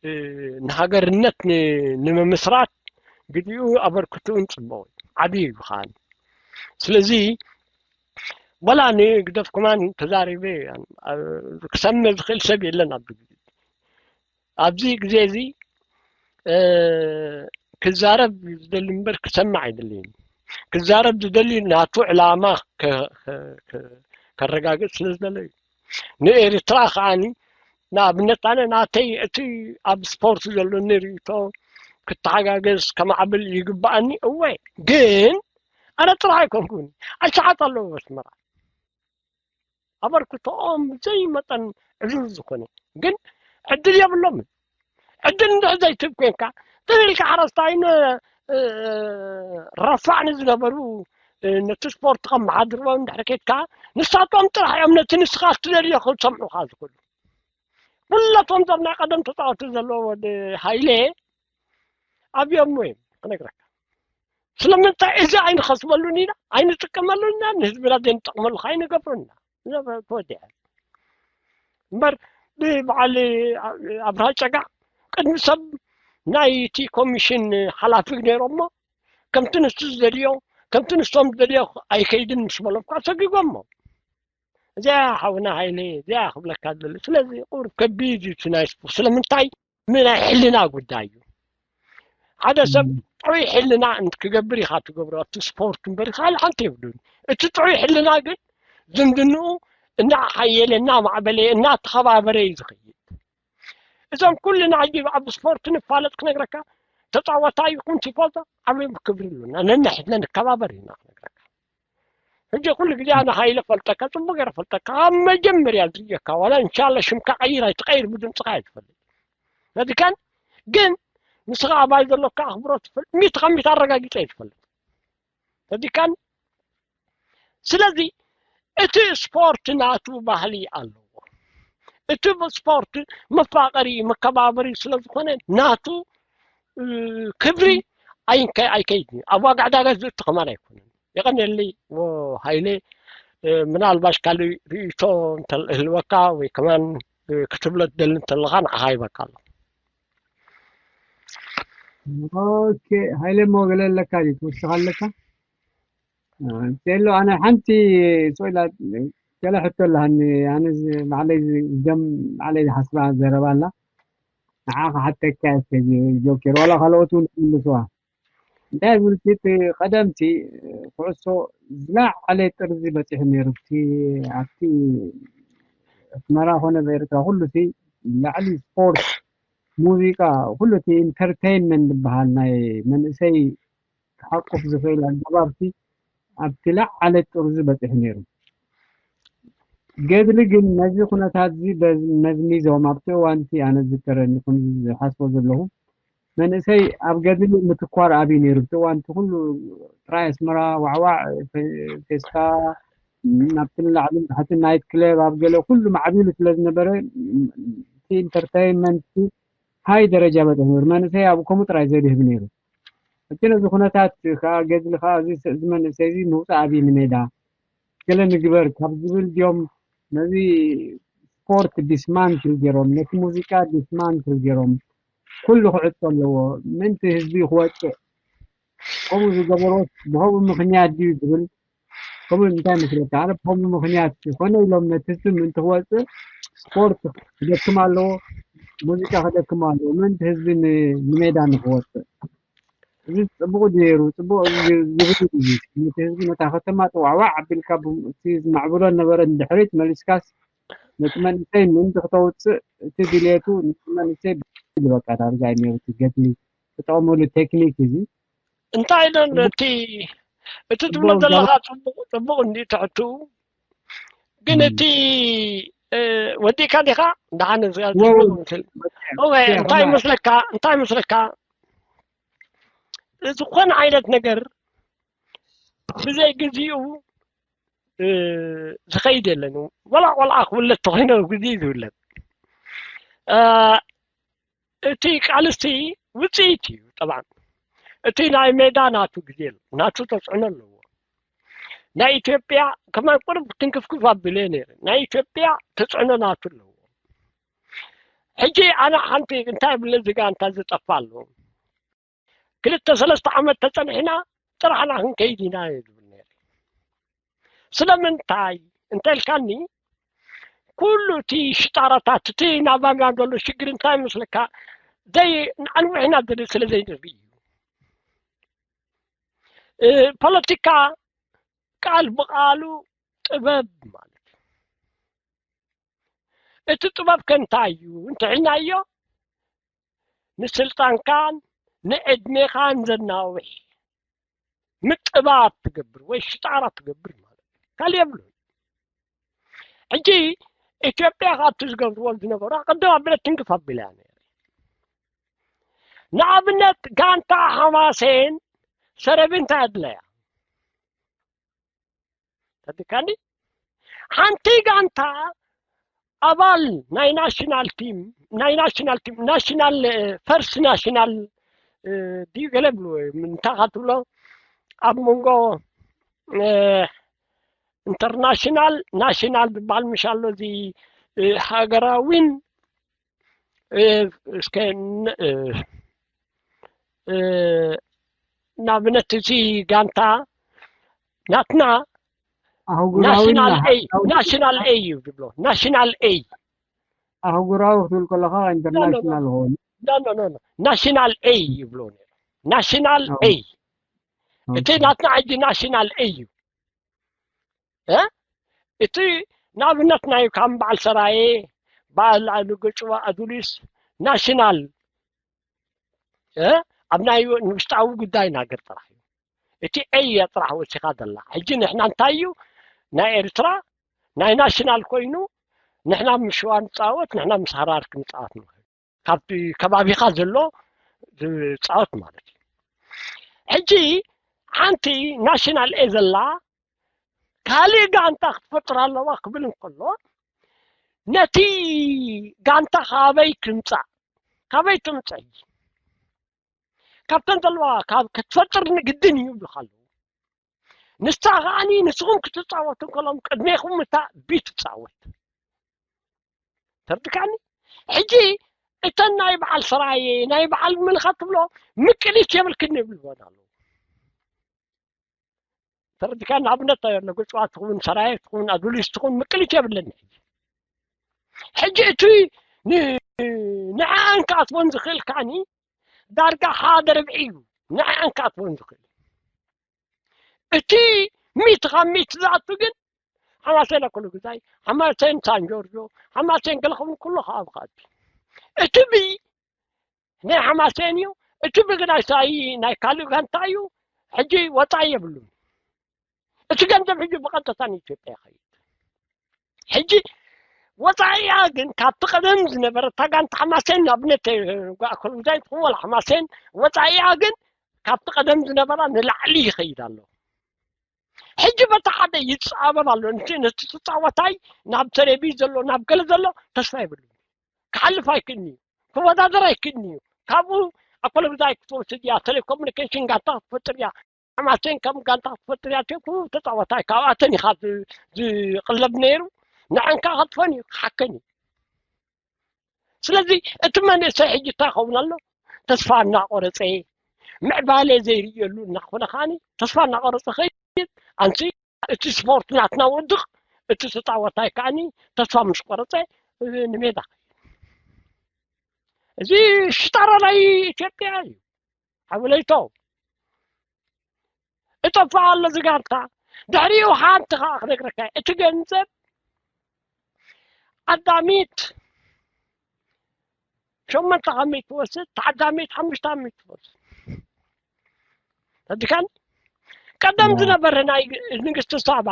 እ፣ ንሃገርነት ን-፣ ንምምስራት ግዜኡ ኣበርክትኡን ጽቡቕ እዩ። ዓቢ እዩ ከዓኒ። ስለዚ ወላ ንግደፍ ከማን ተዛሪበ፣ እ፣ ክሰምዕ ዝኽእል ሰብ የለን ኣብዚ ግዜ። ኣብዚ ግዜ እዚ፣ እ፣ ክዛረብ ዝደሊ እምበር ክሰምዕ ኣይደልይን። ክዛረብ ዝደሊ ናቱ ዕላማ ከ-፣ ከ-፣ ከ-፣ ከረጋግጽ ስለ ዝደለ እዩ። ንኤርትራ ከዓኒ ንኣብነት ኣነ ናተይ እቲ ኣብ ስፖርት ዘለኒ ርእይቶ ክተሓጋገዝ ከማዕብል ይግባኣኒ እወ፣ ግን ኣነ ጥራሕ ኣይኮንኩን። ኣሽሓት ኣለዉ ኣስመራ። ኣበርክቶኦም ብዘይ መጠን ዕዙዝ ዝኾነ፣ ግን ዕድል የብሎምን። ዕድል እንድሕር ዘይትህብ ኮይንካ፣ ትም ኢልካ ሓረስታይን፣ እ፣ ረፋዕን ዝነበሩ ነቲ ስፖርት ከመሓድርዎ እንድሕር ኬድካ፣ ንሳቶም ጥራሕ እዮም ነቲ ንስኻ እትደልዮ ክሰምዑኻ ዝኽእሉ። ኩላቶም እዞም ናይ ቀደም ተፃወቲ ዘለዎ ወዲ ሃይለ ኣብዮሞ እዮም ክነግረካ። ስለምንታይ እዚ ኣይንኸስበሉን ኢና፣ ኣይንጥቀመሉን ኢና፣ ንህዝብና ዘይንጠቕመሉ ከኣ ኣይንገብሮን ኢና። ተወዲዐ። እምበር ብበዓል ኣብርሃ ጨጋዕ ቅድሚ ሰብ ናይቲ ኮሚሽን ሓላፊ ነይሮሞ፣ ከምቲ ንሱ ዝደልዮ፣ ከምቲ ንሶም ዝደልዮ ኣይከይድን ምስ በሎም ከዓ ሰጊጎሞ። እዚኣ ሓውና ሃይለ፣ እዚኣ ክብለካ ዝደሊ። ስለዚ ቁሩብ ከቢድ እዩ እቲ ናይ ስፖርት። ስለምንታይ? ናይ ሕልና ጉዳይ እዩ። ሓደ ሰብ ጥዑይ ሕልና ክገብር ኢኻ ትገብሮ ኣብቲ ስፖርት እምበር ካልእ ሓንቲ የብሉን። እቲ ጥዑይ ሕልና ግን ዝምድንኡ እናሓየለ እናማዕበለ እናተኸባበረ እዩ ዝኸይድ። እዞም ኩልና ሕጂ ኣብ ስፖርት ንፋለጥ ክነግረካ ተፃወታይ ይኹን ቲፎዛ ዓብዮም ክብሪ ኣለና። ነንሕድና ንከባበር ኢና ክነግረካ። ሕጂ ኩሉ ግዜ ኣነ ሃይለ ፈልጠካ፣ ጽቡቅ ገይረ ፈልጠካ። ኣብ መጀመርያ ዝርእየካ ዋላ እንሻላ ሽምካ ቀይር ኣይትቀይር ብድምጽኻ እየ ዝፈልጥ። ነዚ ከን ግን ንስኻ ኣባይ ዘሎካ ኣኽብሮት ትፈልጥ ሚእቲ ካብ ሚእቲ ኣረጋጊጸ እየ ዝፈልጥ። ነዚ ከን ስለዚ እቲ ስፖርት ናቱ ባህሊ ኣለዎ። እቲ ስፖርት መፋቀሪ መከባበሪ ስለ ዝኾነ ናቱ ክብሪ ኣይከይድን እዩ። ኣብ ዋጋ ዕዳጋ ዝእቱ ከማን ኣይኮነን። የቐንየለይ ሃይለ፣ ምናልባሽ ካልእ ርእይቶ እንተልህልወካ ወይ ከማን ክትብሎ ትደሊ እንተለኻ ንዓኻ ይበካ ኣሎ። ኦኬ ሃይለ፣ እሞ ገለ ኣለካ ድዩ ትውስኽ ኣለካ? ቴሎ፣ ኣነ ሓንቲ ስኢላ ገለ ሕቶ ኣለሃኒ። ኣነ ባዕለይ ጀም ባዕለይ ዝሓስባ ዘረባ ኣላ። ንዓ ክሓተካ ጆኬር ዋላ ካልኦት እውን ይምልስዋ። እንታይ ዝብል እቲ ቀደምቲ ኩዕሶ ዝለዓለ ጥርዚ በፂሑ ነይሩ። እቲ ኣብቲ ኣስመራ ኮነ ብኤርትራ ኩሉ እቲ ላዕሊ ስፖርት፣ ሙዚቃ፣ ኩሉ እቲ ኢንተርቴይንመንት ዝበሃል ናይ መንእሰይ ክሓቁፍ ዝኽእል ኣገባብቲ ኣብቲ ለዓለ ጥርዚ በፂሑ ነይሩ። ገድሊ ግን ነዚ ኩነታት እዚ መዝሚዞም ኣብቲ እዋንቲ ኣነ ዝዝከረኒ ከም ዝሓስቦ ዘለኹ መንእሰይ ኣብ ገድሊ ምትኳር ኣብዩ ነይሩ። ብቲ እዋንቲ ኩሉ ጥራይ ኣስመራ ዋዕዋዕ ፌስታ ናብቲ ንላዕሊ ንታሕቲ ናይት ክለብ ኣብ ገለ ኩሉ ማዕቢሉ ስለ ዝነበረ እቲ ኢንተርቴይንመንት ሃይ ደረጃ በፂሑ ነይሩ። መንእሰይ ኣብኡ ከምኡ ጥራይ ዘድህብ ነይሩ። እቲ ነዚ ኩነታት ከዓ ገድሊ ከዓ እዚ መንእሰይ እዚ ምውፃእ ኣብዩ ንሜዳ ገለ ንግበር ካብ ዝብል ድዮም ነዚ ስፖርት ዲስማንትል ገይሮም ነቲ ሙዚቃ ዲስማንትል ገይሮም ኩሉ ክዕፆ ኣለዎ ምእንቲ ህዝቢ ክወፅእ ከምኡ ዝገበርዎስ ብኸምኡ ምኽንያት ድዩ ዝብል ከምኡ እንታይ መስለካ ኣነ ብኸምኡ ምኽንያት ኮነ ኢሎም ነቲ ህዝቢ ምእንቲ ክወፅእ ስፖርት ክደክም ኣለዎ ሙዚቃ ክደክም ኣለዎ ምእንቲ ህዝቢ ንሜዳ ንክወፅእ እዚ ፅቡቅ ገይሩ ፅቡቅ ዝብል እዩ ነቲ ህዝቢ ነታ ከተማ ጥዋዕዋዕ ኣቢልካ እቲ ዝማዕብሎ ነበረ ንድሕሪት መሊስካስ ነቲ መንእሰይ ምእንቲ ክተውፅእ እቲ ድልየቱ ነቲ መንእሰይ በቃ ዳርጋ እዩ ነይሩ እቲ ገድሊ ተጠቐመሉ ቴክኒክ እዚ እንታይ ኢለን እቲ እቲ ትብሎ ዘለኻ ፅቡቅ እንዲ ትሕቱ ግን እቲ ወዲእካ ዲኻ ደሓን እንታይ መስለካ እንታይ መስለካ ዝኾነ ዓይነት ነገር ብዘይ ግዚኡ ዝኸይድ የለን። ወላ ቆልዓ ክውለድ ተኾይኑ ኣብ ግዜ ዝውለድ እቲ ቃልሲ ውፅኢት እዩ። ጠብዓን እቲ ናይ ሜዳ ናቱ ግዜ ናቱ ተፅዕኖ ኣለዎ። ናይ ኢትዮጵያ ከማን ቁርብ ትንክፍክፍ ኣቢለ ነይረ። ናይ ኢትዮጵያ ተፅዕኖ ናቱ ኣለዎ። ሕጂ ኣነ ሓንቲ እንታይ ብለ ዝጋ እንታይ ዝጠፋ ኣለዎ ክልተ ሰለስተ ዓመት ተፀኒሕና ጥራሕና ክንከይድ ኢና እየ ዝብል ነይረ። ስለምንታይ እንተልካኒ ኩሉ እቲ ሽጣራታት እቲ ናባና ዘሎ ሽግር እንታይ መስለካ ዘይ ኣንዊሕና ስለ ዘይንርኢ እዩ። ፖለቲካ ቃል ብቃሉ ጥበብ ማለት እዩ። እቲ ጥበብ ከ እንታይ እዩ እንተልናዮ ንስልጣንካን ንዕድሜኻን ዘናውሕ ምጥባብ ትገብር ወይ ሽጣራ ትገብር ማለት እዩ። ካልእ የብሉን። ሕጂ ኢትዮጵያ ካብቲ ዝገብርዎ ዝነበሩ ኣቐድም ኣቢለ ትንክፍ ኣቢለ እያ ነይረ። ንኣብነት ጋንታ ሓማሴን ሰረቢ እንታይ ኣድለያ? ተድካኒ ሓንቲ ጋንታ ኣባል ናይ ናሽናል ቲም ናይ ናሽናል ቲም ናሽናል ፈርስት ናሽናል ድዩ ገለ ብልዎ እዮም እንታይ ካ ትብሎ ኣብ መንጎ ኢንተርናሽናል ናሽናል ዝበሃል ምሽ ኣሎ እዚ ሃገራዊን እስከ ንኣብነት እዚ ጋንታ ናትና ናሽናል ኤ ናሽናል ኤ እዩ ዝብሎ ናሽናል ኤ ኣህጉራዊ ክትብል ከለካ ኢንተርናሽናል ሆን ናሽናል ኤ ይብሎ ናሽናል ኤ እቲ ናትና ሕጂ ናሽናል ኤ እዩ እቲ ንኣብነት ናይ ከም በዓል ሰራየ በዓል ልዕሊ ገጭዋ ኣዱሊስ ናሽናል ኣብ ናይ ንውሽጣዊ ጉዳይ ናገር ጥራሕ እዩ እቲ ኤየ ጥራሕ ወሲኻ ዘላ ሕጂ ንሕና እንታይ እዩ ናይ ኤርትራ ናይ ናሽናል ኮይኑ ንሕና ምሽዋ ንፃወት ንሕና ምስ ሃራር ክንፃወት ንኽእል ካብቲ ከባቢኻ ዘሎ ዝፃወት ማለት እዩ ሕጂ ሓንቲ ናሽናል ኤ ዘላ ካልእ ጋንታ ክትፈጥር ኣለዋ ክብል እንከሎ ነቲ ጋንታ ካበይ ክምፃእ ካበይ ትምፀ ካብተን ዘለዋ ካብ ክትፈጥር ንግድን እዩ ይብሉካ ኣለዉ ንሳ ከዓኒ ንስኹም ክትፃወቱ ከሎም ቅድሜኹም እታ ቢ ትፃወት ተርድካኒ ሕጂ እተን ናይ በዓል ስራየ ናይ በዓል ምልኸት ትብሎ ምቅሊት የብልክን ይብልወን ኣለዉ ተረዲካ ንኣብነት ኣሎ ገፅዋ ትኹን ሰራየ ትኹን ኣዱሊስ ትኹን ምቅሊት የብለኒ ሕጂ እቲ ንዓን ክኣትወን ዝኽእል ከዓኒ ዳርጋ ሓደ ርብዒ እዩ ንዓን ክኣትወን ዝኽእል እቲ ሚት ካብ ሚት ዝኣቱ ግን ሓማሴን ኣኩሉ ግዛይ ሓማሴን ሳን ጆርጆ ሓማሴን ገለኹም ኩሉ ከኣ ብካኣቱ እቲ ቢ ናይ ሓማሴን እዩ እቲ ብግናይ ሳይ ናይ ካልእ ጋንታ እዩ ሕጂ ወፃኢ የብሉን እቲ ገንዘብ ሕጂ ብቐጥታ ንኢትዮጵያ ይኸይድ ሕጂ ወፃኢያ ግን ካብቲ ቀደም ዝነበረ እታ ጋንታ ሓማሴን ንኣብነት ጓእከሉ ጉዳይ ትኽወል ሓማሴን ወፃኢያ ግን ካብቲ ቀደም ዝነበራ ንላዕሊ ይኸይድ ኣሎ ሕጂ በቲ ሓደ ይፃበብ ኣሎ ነቲ ተፃወታይ ናብ ተሌቪ ዘሎ ናብ ገለ ዘሎ ተስፋ ይብሉ ክሓልፍ ኣይክእልኒ ክወዳደር ኣይክእልኒ ካብኡ ኣኮለጉዛይ ክትወስድ እያ ቴሌኮሙኒኬሽን ጋንታ ክትፈጥር እያ ሓማሴን ከም ጋንታ ክትፈጥር እያ ኩሉ ተፃወታይ ካብኣተን ኢኻ ዝቅለብ ነይሩ ንዐንካ ከጥፈን እዩ ክሓከን እዩ ስለዚ እቲ መንእሰይ ሕጂ እንታይ ኸውን ኣሎ ተስፋ እናቆረፀ ምዕባለ ዘይርእየሉ እናኾነ ከዓኒ ተስፋ እናቆረፀ ኸይድ ኣንሲ እቲ ስፖርት ናትና ወድቕ እቲ ተፃወታይ ከዓኒ ተስፋ ምስ ቆረፀ ንሜዳ እዚ ሽጣራ ናይ ኢትዮጵያ እዩ ሓብለይቶ እጠፍኣ ኣሎ ዝጋርታ ድሕሪኡ ሓንቲ ከዓ ክነግረካ እቲ ገንዘብ ዓዳሚት ሸሞንተ ካብ ሚእቲ ትወስድ ተዓዳሚት ሓሙሽተ ካብ ሚእቲ ትወስድ ተድካን ቀደም ዝነበረ ናይ ንግስቲ ሳባ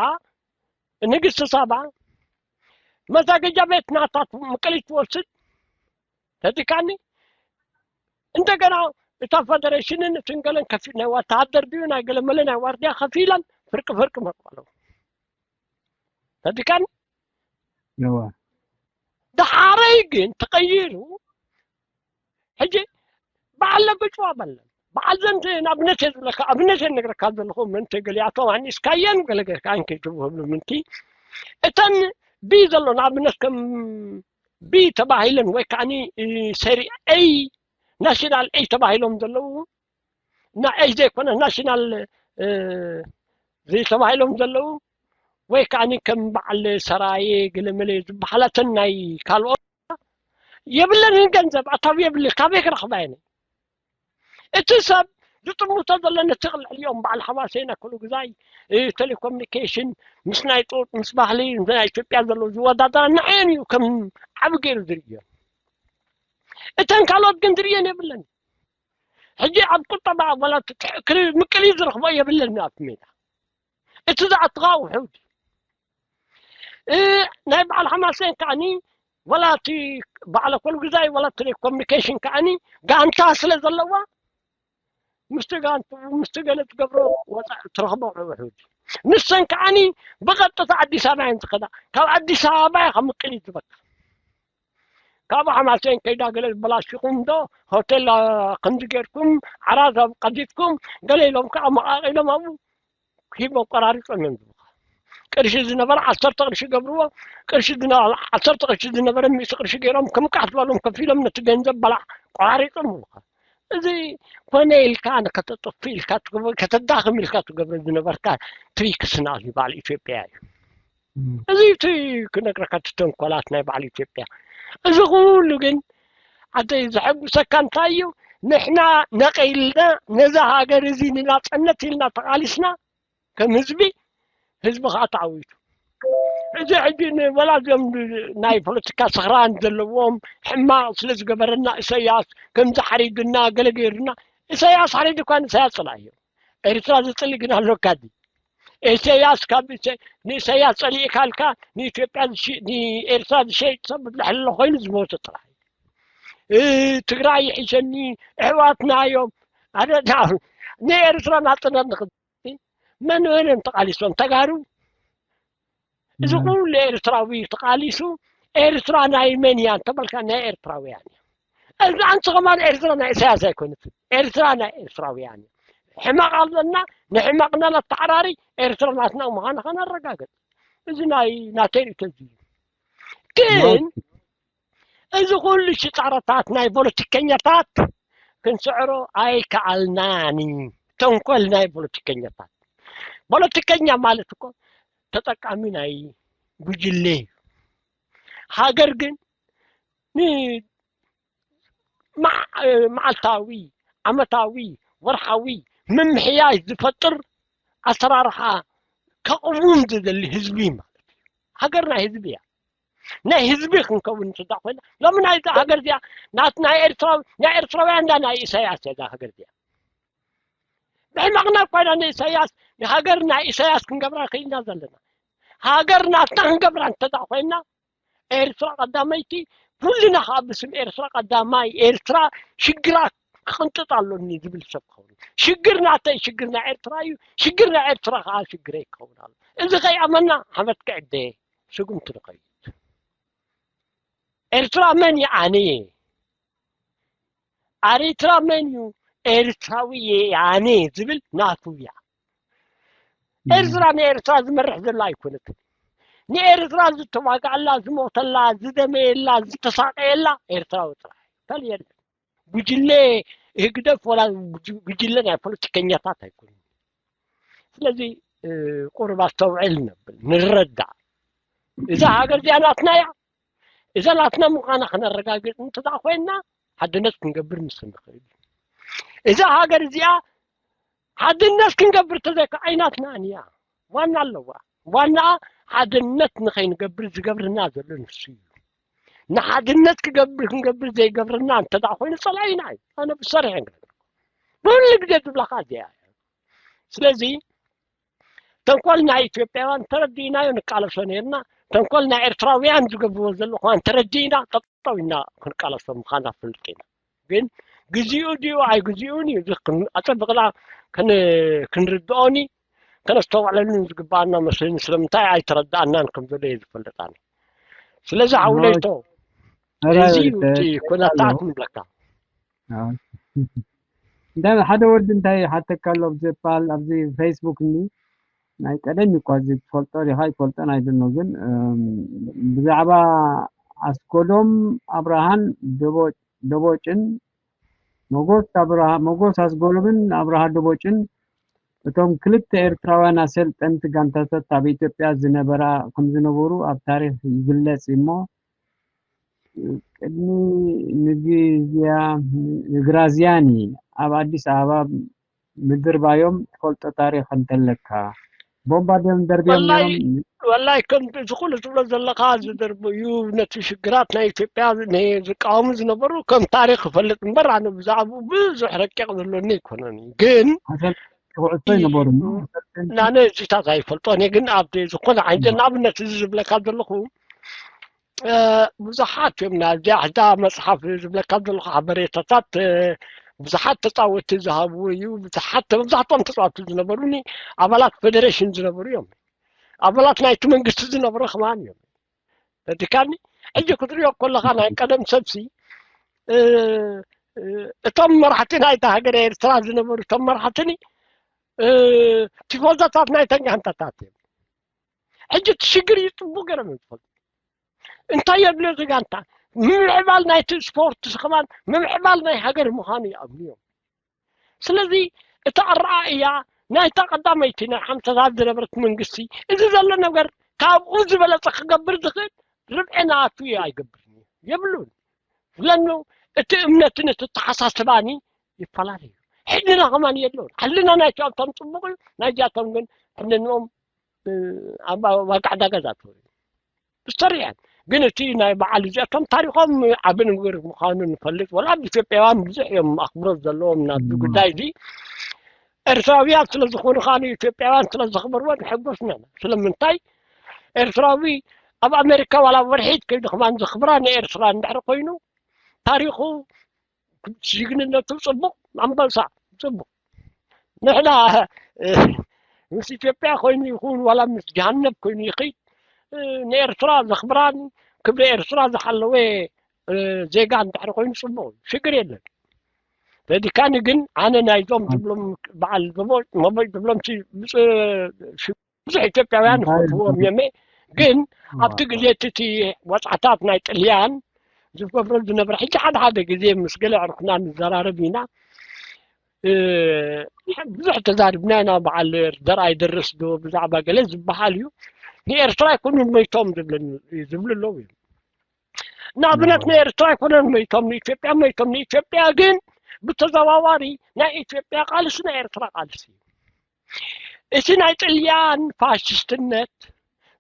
ንግስቲ ሳባ መዛገጃ ቤት ናታ ምቅሊት ትወስድ ተድካኒ እንደገና እታ ፈደሬሽንን እትን ገለን ከፊ ናይ ወተሃደር ድዩ ናይ ገለመለ ናይ ዋርድያ ከፊለን ፍርቂ ፍርቂ መቅበለው ተድካኒ ነዋ ደሓረይ ግን ተቀይሩ ሕጂ በዓል ለገጭዋ በለን በዓል ዘንተ ንኣብነት እየ ዝብለካ ኣብነት እየ ነግረካ ዘለኹ ምንተ ገሊኣቶም ኣኒስካየን ገለገካ እንከይትብህብሉ ምንቲ እተን ቢ ዘሎ ንኣብነት ከም ቢ ተባሂለን ወይ ከዓኒ ሰሪ ኤይ ናሽናል ኤይ ተባሂሎም ዘለዉ እና ኤይ ዘይኮነ ናሽናል ተባሂሎም ዘለዉ ወይ ከዓኒ ከም በዓል ሰራየ ገለመለ ዝበሃላተን ናይ ካልኦት የብለንን ገንዘብ ኣታዊ የብልን ካበይ ክረኽባ እየ እቲ ሰብ ዝጥምቶ ዘሎ ነቲ ክልዕልዮም በዓል ሓማሴን ኣክሉ ግዛይ ቴሌኮሙኒኬሽን ምስ ናይ ጡጥ ምስ ባህሊ ናይ ኢትዮጵያ ዘሎ ዝወዳደራ ንዓየን እዩ ከም ዓብ ገይሩ ዝርእዮ እተን ካልኦት ግን ዝርእየን የብለን ሕጂ ኣብ ቁጠባ ወላ ምቅሊ ዝረኽቦ የብለን ኣብ ሜዳ እቲ ዝኣትኻ ውሑድ ናይ በዓል ሓማሴን ከዓኒ ወላ እቲ በዓል ኮል ግዛይ ወላ ቴሌኮሙኒኬሽን ከዓኒ ጋንታ ስለ ዘለዋ ምስቲ ጋንቱ ምስቲ ገለ ትገብሮ ወፃኢ ትረኽቦ ውሑድ ንሰን ከዓኒ ብቐጥታ ኣዲስ ኣበባ እየን ዝኸዳ። ካብ ኣዲስ ኣበባ እያ ካብ ምቅሊት ዝበካ። ካብ ሓማሴን ከይዳ ገለ ዝበላሽኹም ዶ ሆቴል ከምዚ ጌርኩም ዓራት ኣብ ቀዲድኩም ገለ ኢሎም ከዓ መቃቂሎም ኣብኡ ሂቦም ቆራሪጾም እዮም ዝብሉኻ። ቅርሺ ዝነበረ ዓሰርተ ቅርሺ ገብርዎ፣ ቅርሺ ዝነ- ዓሰርተ ቅርሺ ዝነበረ ሚእቲ ቅርሺ ገይሮም ከም ቃሕ ዝበሎም ከፊሎም ነቲ ገንዘብ በላዕ ቆራሪጾም ይብሉኻ። እዚ ኮነ ኢልካ ንከተጥፍ ኢልካ ትገብሮ ከተዳኽም ኢልካ ትገብሮ ዝነበርካ ትሪክስ ናት በዓል ኢትዮጵያ እዩ። እዚ እቲ ክነግረካ እቲ ተንኮላት ናይ በዓል ኢትዮጵያ። እዚ ኩሉ ግን ኣደይ ዘሐጉሰካ እንታይ እዩ? ንሕና ነቐ ኢልና ነዛ ሃገር እዚ ንናጸነት ኢልና ተቓሊስና ከም ህዝቢ፣ ህዝቢ ከዓ ተዓዊቱ። እዚ ሕጂ ንበላ እዚኦም ናይ ፖለቲካ ስኽራን ዘለዎም ሕማቕ ስለ ዝገበረና ኢሳያስ ከምዚ ሓሪዱና ገለ ገይሩና፣ ኢሳያስ ሓሪዱ እኳ ንኢሳያስ ጸላኢ እዩ። ኤርትራ ዝጽሊ ግን ኣሎካ ድዩ? ኢሳያስ ካብ ኢሰ- ንኢሳያስ ጸሊእካ ኢልካ ንኢትዮጵያ ዝሽ- ንኤርትራ ዝሸይጥ ሰብ ዝሕለ ኮይኑ ዝሞተ ጥራሕ እዩ። እ፣ ትግራይ ይሕሸኒ ኣሕዋትና እዮም ኣደ ንኤርትራ ናጽነት ንክ መን መን እዮም ተቓሊሶም ተጋሩ? እዚ ኩሉ ኤርትራዊ ተቓሊሱ ኤርትራ ናይ መን እያ እንተበልካ ናይ ኤርትራውያን እያ። እዚ ኣንቲ ከማን ኤርትራ ናይ ኢሳያስ ኣይኮነትን። ኤርትራ ናይ ኤርትራውያን እያ። ሕማቕ ኣለና፣ ንሕማቕና ነተዓራሪ፣ ኤርትራ ናትና ምዃና ከነረጋግጽ። እዚ ናይ ናተይ ርእቶ እዚ እዩ። ግን እዚ ኩሉ ሽጣረታት ናይ ፖለቲከኛታት ክንስዕሮ ኣይከኣልናን። ተንኮል ናይ ፖለቲከኛታት። ፖለቲከኛ ማለት እኮ ተጠቃሚ ናይ ጉጅለ እዩ። ሃገር ግን ን- መዓ- መዓልታዊ፣ ዓመታዊ፣ ወርሓዊ ምምሕያሽ ዝፈጥር ኣሰራርሓ ከቕውም ዝደሊ ህዝቢ ማለት እዩ። ሃገር ናይ ህዝቢ እያ። ናይ ህዝቢ ክንከውን እንተዳ ኮይና ሎሚ ናይ ሃገር እዚኣ ናት ናይ ኤርትራዊ ናይ ኤርትራውያን እንዳ ናይ ኢሳያስ እያ እዛ ሃገር እዚኣ። ብሕማቕና እኳ ኢና ንኢሳያስ ንሃገር ናይ ኢሳያስ ክንገብራ ክኢልና ዘለና። ሃገር ናትና ክንገብራ እንተዳ ኮይና ኤርትራ ቀዳመይቲ ኩልና ከዓ ብስም ኤርትራ ቀዳማይ ኤርትራ ሽግራ ክቕንጥጥ ኣሎኒ ዝብል ሰብ ክኸውን ሽግር ናተይ ሽግር ናይ ኤርትራ እዩ። ሽግር ናይ ኤርትራ ከዓ ሽግረይ ክኸውን ኣሎ። እዚ ከይኣመና ሓመድ ክዕደ ስጉምቲ ንኸይድ። ኤርትራ መን ይዓኒ? ኣሪትራ መን እዩ? ኤርትራዊ እየ ኣነ ዝብል ናቱ እያ። ኤርትራ ንኤርትራ ዝመርሕ ዘላ ኣይኮነትን። ንኤርትራ ዝተዋግኣላ፣ ዝሞተላ፣ ዝደመየላ፣ ዝተሳቀየላ ኤርትራዊ ጥራሕ ካልእ የለን። ጉጅለ ህግደፍ ወላ ጉጅ- ጉጅለ ናይ ፖለቲከኛታት ኣይኮኑን። ስለዚ እ፣ ቁሩብ ኣስተውዕል ነብል ንረዳእ። እዛ ሃገር እዚኣ ናትና እያ። እዛ ናትና ምዃና ክነረጋግጽ እንተደኣ ኮይንና ሓድነት ክንገብር ምስ ንኽእል። እዛ ሃገር እዚኣ ሓድነት ክንገብር ተዘይካ ኣይናትናን እያ። ዋና ኣለዋ። ዋናኣ ሓድነት ንኸይንገብር ዝገብርና ዘሎ ንሱ እዩ። ንሓድነት ክገብር ክንገብር ዘይገብርና እንተደኣ ኮይኑ ጸላኢና እዩ። ኣነ ብሰሪሕ ንገር ብሉ ግዜ ዝብላኻ እዚኣ እያ። ስለዚ ተንኮል ናይ ኢትዮጵያውያን ተረዲእናዮ ንቃለሶ ነርና። ተንኮል ናይ ኤርትራውያን ዝገብርዎ ዘለኹ ተረዲእና ጠጠው ኢና ክንቃለሶ ምዃና ፍልጥ ኢና። ግን ግዜኡ ድዩ ኣይግዜኡን እዩ እዚ ክን- ኣጸብቕና ክን- ክንርድኦኒ ከነስተውዕለሉን ዝግባኣና መስለኒ። ስለምንታይ ኣይተረዳኣናን ከም ዘሎ እየ ዝፈልጥ ኣነ። ስለዚ ሓውለይቶ እዚ እዩ እቲ ኩነታት ንብለካ። እንታይ ሓደ ወዲ እንታይ ሓተካ ኣሎ ኣብዚ ፓል ኣብዚ ፌስቡክ እኒ ናይ ቀደም እኳ እዚ ትፈልጦ ዲኻ ይፈልጦን ኣይደኖ ግን ብዛዕባ ኣስኮዶም ኣብርሃን ደቦጭን ሞጎስ ኣስጎሎምን ኣብርሃ ደቦጭን እቶም ክልተ ኤርትራውያን ኣሰልጠንቲ ጋንታታት ኣብ ኢትዮጵያ ዝነበራ ከምዝነበሩ ኣብ ታሪኽ ይግለጽ እሞ ቅድሚ ንግዝያ ንግራዝያኒ ኣብ ኣዲስ ኣበባ ምድርባዮም ትፈልጦ ታሪኽ እንተለካ ቦምባ ድዮም ደርብዮም ነይሮም? ወላይ ከም እዚ ኩሉ ትብሎ ዘለኻ ዝደርቡ እዩ ነቲ ሽግራት ናይ ኢትዮጵያ ዝቃወሙ ዝነበሩ ከም ታሪኽ ክፈልጥ እምበር ኣነ ብዛዕባኡ ብዙሕ ረቂቕ ዘሎኒ ኣይኮነን እዩ ግን ክዕሶ ይነበሩ ናነ እዚታት ኣይፈልጦን እየ ግን ኣብ ዝኾነ ዓይነት ንኣብነት እዚ ዝብለካ ዘለኹ ብዙሓት እዮም ናዚያ ሕዛ መፅሓፍ ዝብለካ ዘለኹ ሓበሬታታት ብዙሓት ተፃወትቲ ዝሃብዎ እዩ። ብዙሓት መብዛሕትኦም ተፃወትቲ ዝነበሩኒ ኣባላት ፌደሬሽን ዝነበሩ እዮም። ኣባላት ናይቲ መንግስቲ ዝነበሩ ከማን እዮም። ተዲካኒ ሕጂ ክትሪኦ ከለኻ ናይ ቀደም ሰብሲ እቶም መራሕቲ ናይታ ሃገር ኤርትራ ዝነበሩ እቶም መራሕትኒ ቲፎዛታት ናይተን ጋንታታት እዮም። ሕጂ እቲ ሽግር እዩ ፅቡቅ ገይሮም እዮም ዝፈልጡ። እንታይ የድልዮ እቲ ጋንታ? ምምዕባል ናይቲ ስፖርት ከማን ምምዕባል ናይ ሃገር ምዃኑ ይኣምኑ እዮም። ስለዚ እቲ ኣረኣእያ ናይታ ቀዳመይቲ ናይ ሓምሳታት ዝነበረት መንግስቲ እዚ ዘሎ ነገር ካብኡ ዝበለፀ ክገብር ዝኽእል ርብዒ ናቱ ኣይገብርን እዩ የብሉን። ስለኑ እቲ እምነትን እቲ ኣተሓሳስባኒ ይፈላለዩ። ሕልና ከማን የለውን። ሕልና ናይቲኣቶም ፅቡቅ እዩ፣ ናይዚኣቶም ግን ሕልንኦም ኣብ ዋጋ ዕዳጋ ዝኣተወ እዩ። ብሰሪዐን ግን እቲ ናይ በዓል እዚኣቶም ታሪኾም ዓቢ ነገር ምዃኑ ንፈልጥ። ወላ ኣብ ኢትዮጵያውያን ብዙሕ እዮም ኣኽብሮት ዘለዎም ናብዚ ጉዳይ እዚ። ኤርትራውያን ስለ ዝኾኑ ከዓ ኢትዮጵያውያን ስለ ዘኽበርዎ ንሕጎስና ኢና። ስለምንታይ ኤርትራዊ ኣብ ኣሜሪካ ዋላ ወርሒት ከይዱ ከማን ዘኽብራ ንኤርትራ እንድሕር ኮይኑ ታሪኹ ጅግንነቱ ጽቡቕ ኣንበሳ ጽቡቕ ንሕና ምስ ኢትዮጵያ ኮይኑ ይኹን ዋላ ምስ ጃሃነብ ኮይኑ ይኽይድ ንኤርትራ ዘኽብራን ክብሪ ኤርትራ ዝሓለወ ዜጋ እንድሕር ኮይኑ ጽቡቕ ሽግር የለን። ተዲካኒ ግን ኣነ ናይዞም ትብሎም በዓል መቦጭ ትብሎም ብዙሕ ኢትዮጵያውያን ይፈትዎም እዮም። ግን ኣብቲ ግዜ እቲ ወፅዓታት ናይ ጥልያን ዝገብሮ ዝነበረ ሕጂ ሓደ ሓደ ግዜ ምስ ገለ ዕርክና ንዘራረብ ኢና ብዙሕ ተዛሪብና ኢና። በዓል ዘርኣይ ደርስ ዶ ብዛዕባ ገለ ዝበሃል እዩ ንኤርትራ ኣይኮኑን መይቶም ዝብሉ ኣለዉ እዮም። ንኣብነት ንኤርትራ ኣይኮነን መይቶም ንኢትዮጵያ መይቶም ንኢትዮጵያ ግን ብተዘዋዋሪ ናይ ኢትዮጵያ ቃልሲ ናይ ኤርትራ ቃልሲ እዩ። እቲ ናይ ጥልያን ፋሽስትነት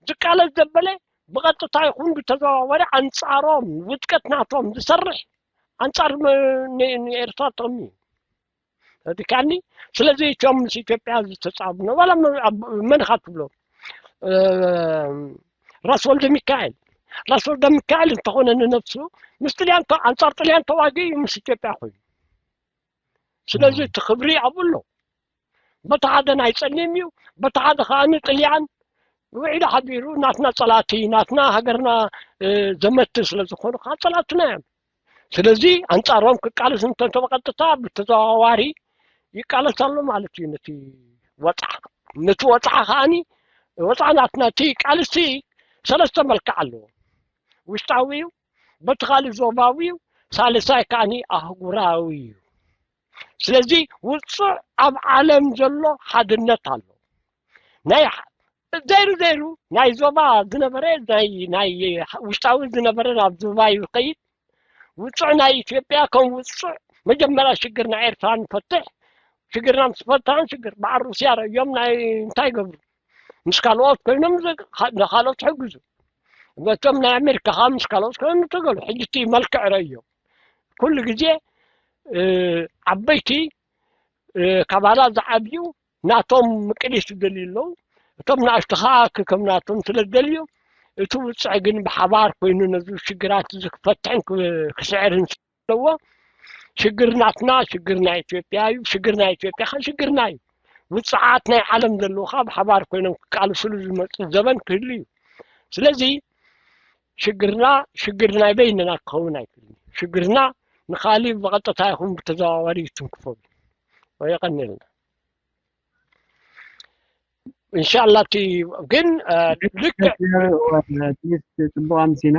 ዝቃለስ ዘበለ ብቐጥታ ይኹን ብተዘዋወረ ኣንጻሮም ውድቀት ናቶም ዝሰርሕ ኣንጻር ንኤርትራ ጥቕሚ እዩ። ተዲካኒ ስለዚ እቶም ምስ ኢትዮጵያ ዝተጻብነ ዋላ መን ኢኻ ትብሎ ራስ ወልደ ሚካኤል ራስ ወልደ ሚካኤል እንተኾነ ንነብሱ ምስ ጥልያን ኣንጻር ጥልያን ተዋጊኡ እዩ ምስ ኢትዮጵያ ኮይኑ ስለዚ እቲ ክብሪ ኣብኡ ኣሎ። በቲ ሓደ ናይ ጸሊም እዩ፣ በቲ ሓደ ከዓ ንጥልያን ውዒሉ ሓዲሩ ናትና ጸላእቲ ናትና ሃገርና ዘመቲ ስለ ዝኾኑ ከዓ ጸላእትና እዮም። ስለዚ ኣንጻሮም ክቃለስ እንተንተ ብቐጥታ ብተዘዋዋሪ ይቃለስ ኣሎ ማለት እዩ። ነቲ ወፅዓ ነቲ ወፅዓ ከዓኒ ወፅዓ ናትና እቲ ቃልሲ ሰለስተ መልክዕ ኣለዎ። ውሽጣዊ እዩ፣ በቲ ካልእ ዞባዊ እዩ፣ ሳልሳይ ከዓኒ ኣህጉራዊ እዩ። ስለዚ ውፁዕ ኣብ ዓለም ዘሎ ሓድነት ኣሎ። ናይ ዘይሩ ዘይሩ ናይ ዞባ ዝነበረ ናይ ናይ ውሽጣዊ ዝነበረ ናብ ዞባ ይኸይድ። ውፁዕ ናይ ኢትዮጵያ ከም ውፁዕ መጀመርያ ሽግር ናይ ኤርትራ ንፈትሕ። ሽግርና ምስ ፈታሕን ሽግር በዓል ሩስያ ረእዮም ናይ እንታይ ይገብሩ ምስ ካልኦት ኮይኖም ንካልኦት ትሕግዙ። እቶም ናይ ኣሜሪካ ከዓ ምስ ካልኦት ኮይኖም ንተገሉ ሕጂ እቲ መልክዕ ረእዮ ኩሉ ግዜ ዓበይቲ ካባላ ዝዓብዩ ናቶም ምቅሊት ዝደልዩ ኣለዉ። እቶም ንኣሽቱ ከዓ ከከም ናቶም ስለ ዝደልዩ እቲ ውፅዕ ግን ብሓባር ኮይኑ ነዚ ሽግራት እዚ ክፈትሕን ክስዕርን ኣለዎ። ሽግር ናትና ሽግር ናይ ኢትዮጵያ እዩ። ሽግር ናይ ኢትዮጵያ ከዓ ሽግርና እዩ። ውፅዓት ናይ ዓለም ዘለዉ ከዓ ብሓባር ኮይኖም ክቃልስሉ ዝመፁ ዘበን ክህሉ እዩ። ስለዚ ሽግርና ሽግር ናይ በይንና ክኸውን ኣይክእልን። ሽግርና ንካሊእ ብቐጥታ ይኹን ብተዘዋዋሪ ይትንክፎ። የቐንየልና። እንሻላ እቲ ግን ልክዕ ጽቡቕ ኣምሲና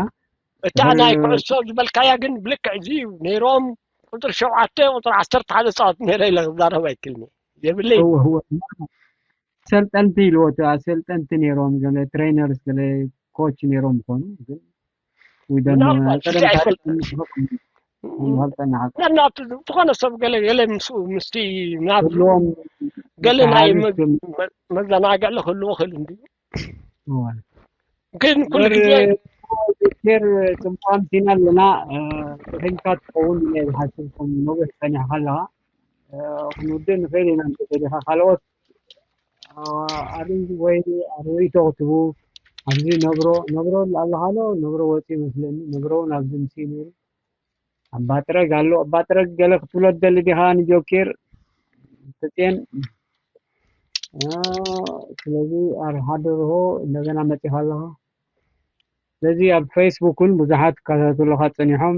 እታ ናይ ኩዕሶ ዝበልካያ ግን ብልክዕ እዚ እዩ ነይሮም ቁፅሪ ሸውዓተ ቁፅሪ ዓሰርተ ሓደ ፃወት ነይረ ኢለ ክዛረብ ኣይክልኒ የብለይ ሰልጠንቲ ኢልዎ እቲ ኣሰልጠንቲ ነይሮም ገለ ትሬነርስ ገለ ኮች ነይሮም ይኾኑ ግን ናቱ ዝኾነ ሰብ ገለ ገለ ምስኡ ምስቲ ናቱ ገለ ናይ መዘናግዕ ክህልዎ ክእል እንዲ ግን ኩሉ ግዜ ር ጽቡቅ ኣምሲና ኣለና ተኺልካ ትኸውን ኢለ ዝሓስብ ከም ነዊሕ ጸኒሕካ ኣለኻ ክንውድእ ንኽእል ኢና እንተደሊኻ ካልኦት ኣርእይ ወይ ኣርእይቶ ክትቡ ኣብዚ ነብሮ ነብሮ ኣለኻዶ ነብሮ ወፂ ይመስለኒ ነብሮ እውን ኣብዚ ምሲ ነይሩ ኣባጥረግ ኣሎ። ኣባጥረግ ገለ ክትብሎ ትደሊ ዲኻ ንጆኬር? ተፅየን። ስለዚ ኣርሓ ደርሆ እንደገና መፂኻ ኣለኻ። ስለዚ ኣብ ፌስቡክ እውን ብዙሓት ክከታተሉኻ ፀኒሖም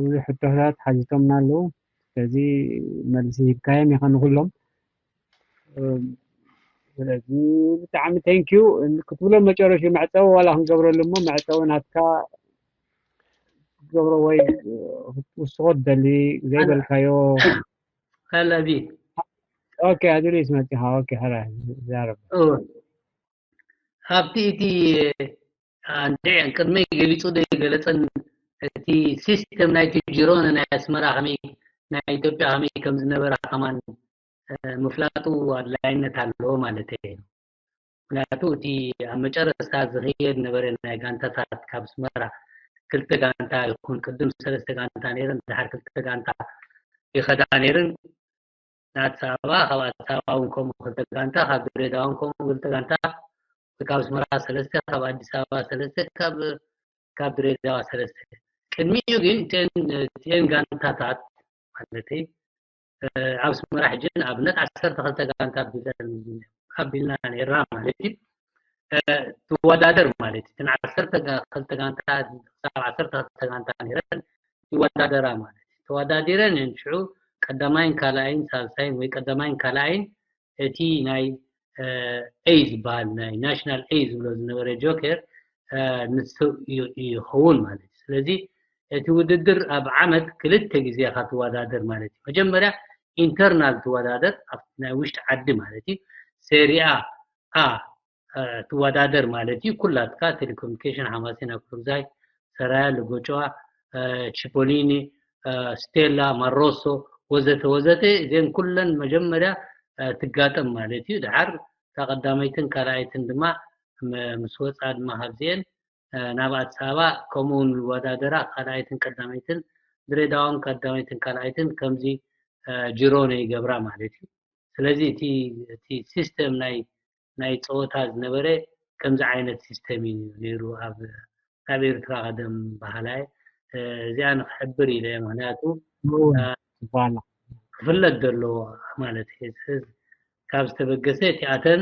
ብዙሕ ሕቶታት ሓቲቶምና ኣለዉ። ስለዚ መልሲ ሂብካዮም ኢኻ ንኩሎም። ስለዚ ብጣዕሚ thank you ክትብሎ መጨረሹ መዕፀዊ ዋላ ክንገብረሉ እሞ መዕፀዊ ናትካ ክትገብሮ ወይ ክትውስኾ ትደሊ ዘይበልካዮ። ከለቢ ኦኬ ኣድሪስ መፂኻ። ኦኬ ሕራይ ዛረብ። ኣብቲ እቲ እንድዒ ቅድመይ ገሊፁ ዘይገለፀን እቲ ሲስተም ናይቲ ጅሮነ ናይ ኣስመራ ከመይ ናይ ኢትዮጵያ ከመይ ከም ዝነበረ ከማን ምፍላጡ ኣድላይነት ኣለዎ ማለት እዩ። ምክንያቱ እቲ ኣብ መጨረስታ ዝኽየድ ነበረ ናይ ጋንታታት ካብ ኣስመራ ክልተ ጋንታ ይኹን ቅድም ሰለስተ ጋንታ ነይረን ድሓር ክልተ ጋንታ ይኸዳ ነይረን ንኣዲስ ኣበባ ካብ ኣዲስ ኣበባ እውን ከምኡ ክልተ ጋንታ ካብ ድሬዳዋ እውን ከምኡ ክልተ ጋንታ ካብ ኣስመራ ሰለስተ ካብ ኣዲስ ኣበባ ሰለስተ ካብ ካብ ድሬዳዋ ሰለስተ ቅድሚኡ ግን እተን እተን ጋንታታት ማለት ኣብ ኣስመራ ሕጂ ንኣብነት ዓሰርተ ክልተ ጋንታ ኣቢለን ኣቢልና ነይርና ማለት እዩ። ትወዳደር ማለት እዩ። እተን ዓሰርተ ክልተ ጋንታ ክሳብ ዓሰርተ ክልተ ጋንታ ነይረን ይወዳደራ ማለት እዩ። ተወዳዲረን እየን ሽዑ ቀዳማይን ካልኣይን ሳልሳይን ወይ ቀዳማይን ካልኣይን እቲ ናይ ኤ ዝበሃል ናይ ናሽናል ኤ ዝብሎ ዝነበረ ጆኬር ንሱ ይኸውን ማለት እዩ። ስለዚ እቲ ውድድር ኣብ ዓመት ክልተ ግዜ ኢኻ ትወዳደር ማለት እዩ። መጀመርያ ኢንተርናል ትወዳደር ኣብ ናይ ውሽጢ ዓዲ ማለት እዩ። ሴሪኣ ኣ ትወዳደር ማለት እዩ። ኩላትካ ቴሌኮሙኒኬሽን፣ ሓማሴን፣ ኣኩርዛይ፣ ሰራያ፣ ልጎጨዋ፣ ቺፖሊኒ፣ ስቴላ፣ ማሮሶ ወዘተ ወዘተ እዚን ኩለን መጀመርያ ትጋጠም ማለት እዩ። ድሓር እታ ቀዳመይትን ካልኣይትን ድማ ምስ ወፃ ድማ ካብዚአን ናብ ኣዲስ ኣበባ ከምኡ እውን ይወዳደራ ካልኣይትን ቀዳመይትን ድሬዳዋን ቀዳመይትን ካልኣይትን ከምዚ ጅሮነ ይገብራ ማለት እዩ። ስለዚ እቲ እቲ ሲስተም ናይ ናይ ፀወታ ዝነበረ ከምዚ ዓይነት ሲስተም እዩ ነይሩ ኣብ ኣብ ኤርትራ ቀደም ባህላየ እዚኣ ንክሕብር ኢለ ምክንያቱ ክፍለጥ ዘለዎ ማለት ካብ ዝተበገሰ እቲኣተን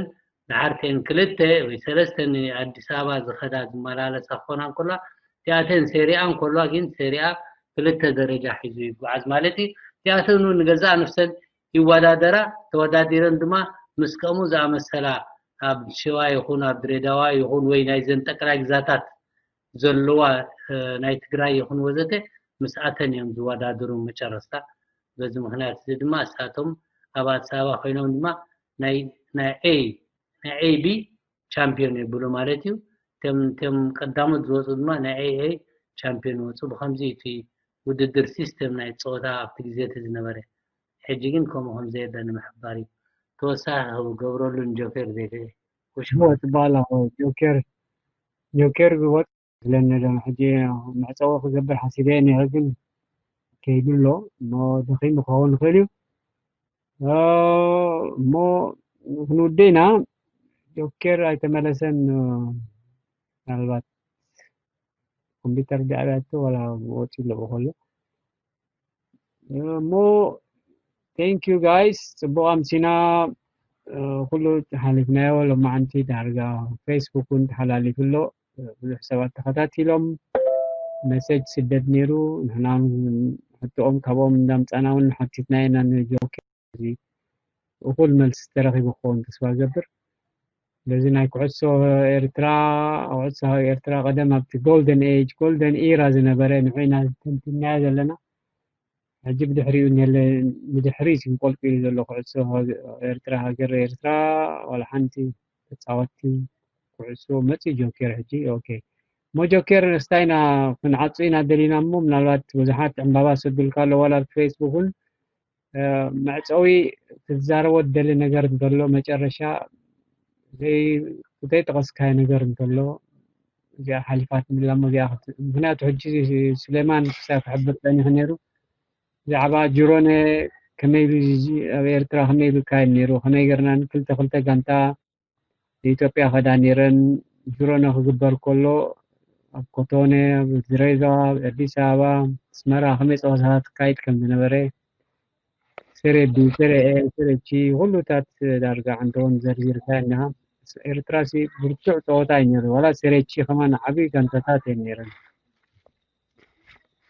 ድሓርተን ክልተ ወይ ሰለስተ ኣዲስ ኣበባ ዝኸዳ ዝመላለሳ ክኾና እንከላ እቲኣተን ሴሪኣ እንከልዋ ግን ሴሪኣ ክልተ ደረጃ ሒዙ ይጓዓዝ ማለት እዩ። እቲኣተን እውን ንገዛእ ነፍሰን ይወዳደራ ተወዳዲረን ድማ ምስ ከምኡ ዝኣመሰላ ኣብ ሽዋ ይኹን ኣብ ድሬዳዋ ይኹን ወይ ናይዘን ጠቅላይ ግዛታት ዘለዋ ናይ ትግራይ ይኹን ወዘተ ምስኣተን እዮም ዝወዳድሩ መጨረስታ በዚ ምክንያት እዚ ድማ እሳቶም ኣብ ኣዲስ ኣበባ ኮይኖም ድማ ናይ ናይ ኤ ናይ ኤ ቢ ቻምፒዮን የብሉ ማለት እዩ። እቶም እቶም ቀዳሞት ዝወፁ ድማ ናይ ኤ ኤ ቻምፒዮን ወፁ። ብከምዚ እቲ ውድድር ሲስተም ናይ ፀወታ ኣብቲ ግዜ እቲ ዝነበረ ሕጂ ግን ከምኡ ከም ዘየለ ንምሕባር እዩ። ተወሳኺ ክገብረሉ ንጆኬር ቤተ ወሽወ ትበሃል ጆኬር ጆኬር ክወፅ ዝለኒ ዶ ሕጂ መዕፀዊ ክገብር ሓሲበ እኒሀ ግን ከይዱ ኣሎ እሞ ደኺሙ ክኸውን ይኽእል እዩ። እሞ ክንውድእ ኢና። ጆኬር ኣይተመለሰን። ምናልባት ኮምፒውተር ዲኣብያቶ ዋላ ወፂ ኣለዎ ከሎ እሞ thank you guys ፅቡቅ ኣምሲና። ኩሉ ሓሊፍናዮ። ሎማዓንቲ ዳርጋ ፌስቡክ እውን ተሓላሊፉ ኣሎ። ብዙሕ ሰባት ተኸታቲሎም መሴጅ ስደድ ነይሩ። ንሕና ሕቶኦም ካብኦም እንዳምፃና እውን ሓቲትና ኢና ንጆኬር እዚ እኹል መልሲ ተረኺቡ ክኸውን ተስፋ ገብር። ስለዚ ናይ ኩዕሶ ኤርትራ ኩዕሶ ኤርትራ ቀደም ኣብቲ ጎልደን ኤጅ ጎልደን ኢራ ዝነበረ ንዑ ኢና ተንቲናዮ ዘለና። ሕጂ ብድሕሪኡ ንድሕሪ ስንቆልቁ ኢሉ ዘሎ ኩዕሶ ኤርትራ ሃገር ኤርትራ ዋላ ሓንቲ ተፃወትቲ ኩዕሶ መፂ ጆኬር ሕጂ ኦኬ እሞ ጆኬር ስታይና ክንዓፁ ኢና ደሊና እሞ ምናልባት ብዙሓት ዕምባባ ሰዱልካ ኣሎ ዋላ ፌስቡክ እውን መዕፀዊ ክትዛረቦ ትደሊ ነገር እንተሎ መጨረሻ ዘይጠቀስካዮ ነገር እንተሎ እዚኣ ሓሊፋትኒ እሞ እዚኣ ምክንያቱ ሕጂ ሱሌማን ክሳብ ክሕብር ፀኒሑ ነይሩ ብዛዕባ ጅሮነ ከመይ ኢሉ ኣብ ኤርትራ ከመይ ኢሉ ይካየድ ነይሩ ከመይ ገርና ክልተ ክልተ ጋንታ ንኢትዮጵያ ከዳ ነይረን ጅሮነ ክግበር ከሎ ኣብ ኮቶነ፣ ኣብ ድሬዳዋ፣ ኣብ ኣዲስ ኣበባ፣ ኣስመራ ከመይ ፀወታታት ክካይድ ከም ዝነበረ፣ ሴሬ ቢ፣ ሴሬ ኤ፣ ሴሬ ቺ፣ ኩሉታት ዳርጋ ዕንተወን ዘርዚርካ እኒኻ። ኤርትራ ሲ ብርቱዕ ፀወታ እዩ ነይሩ። ዋላ ሴሬ ቺ ከማን ዓብዪ ጋንታታት እየን ነይረን።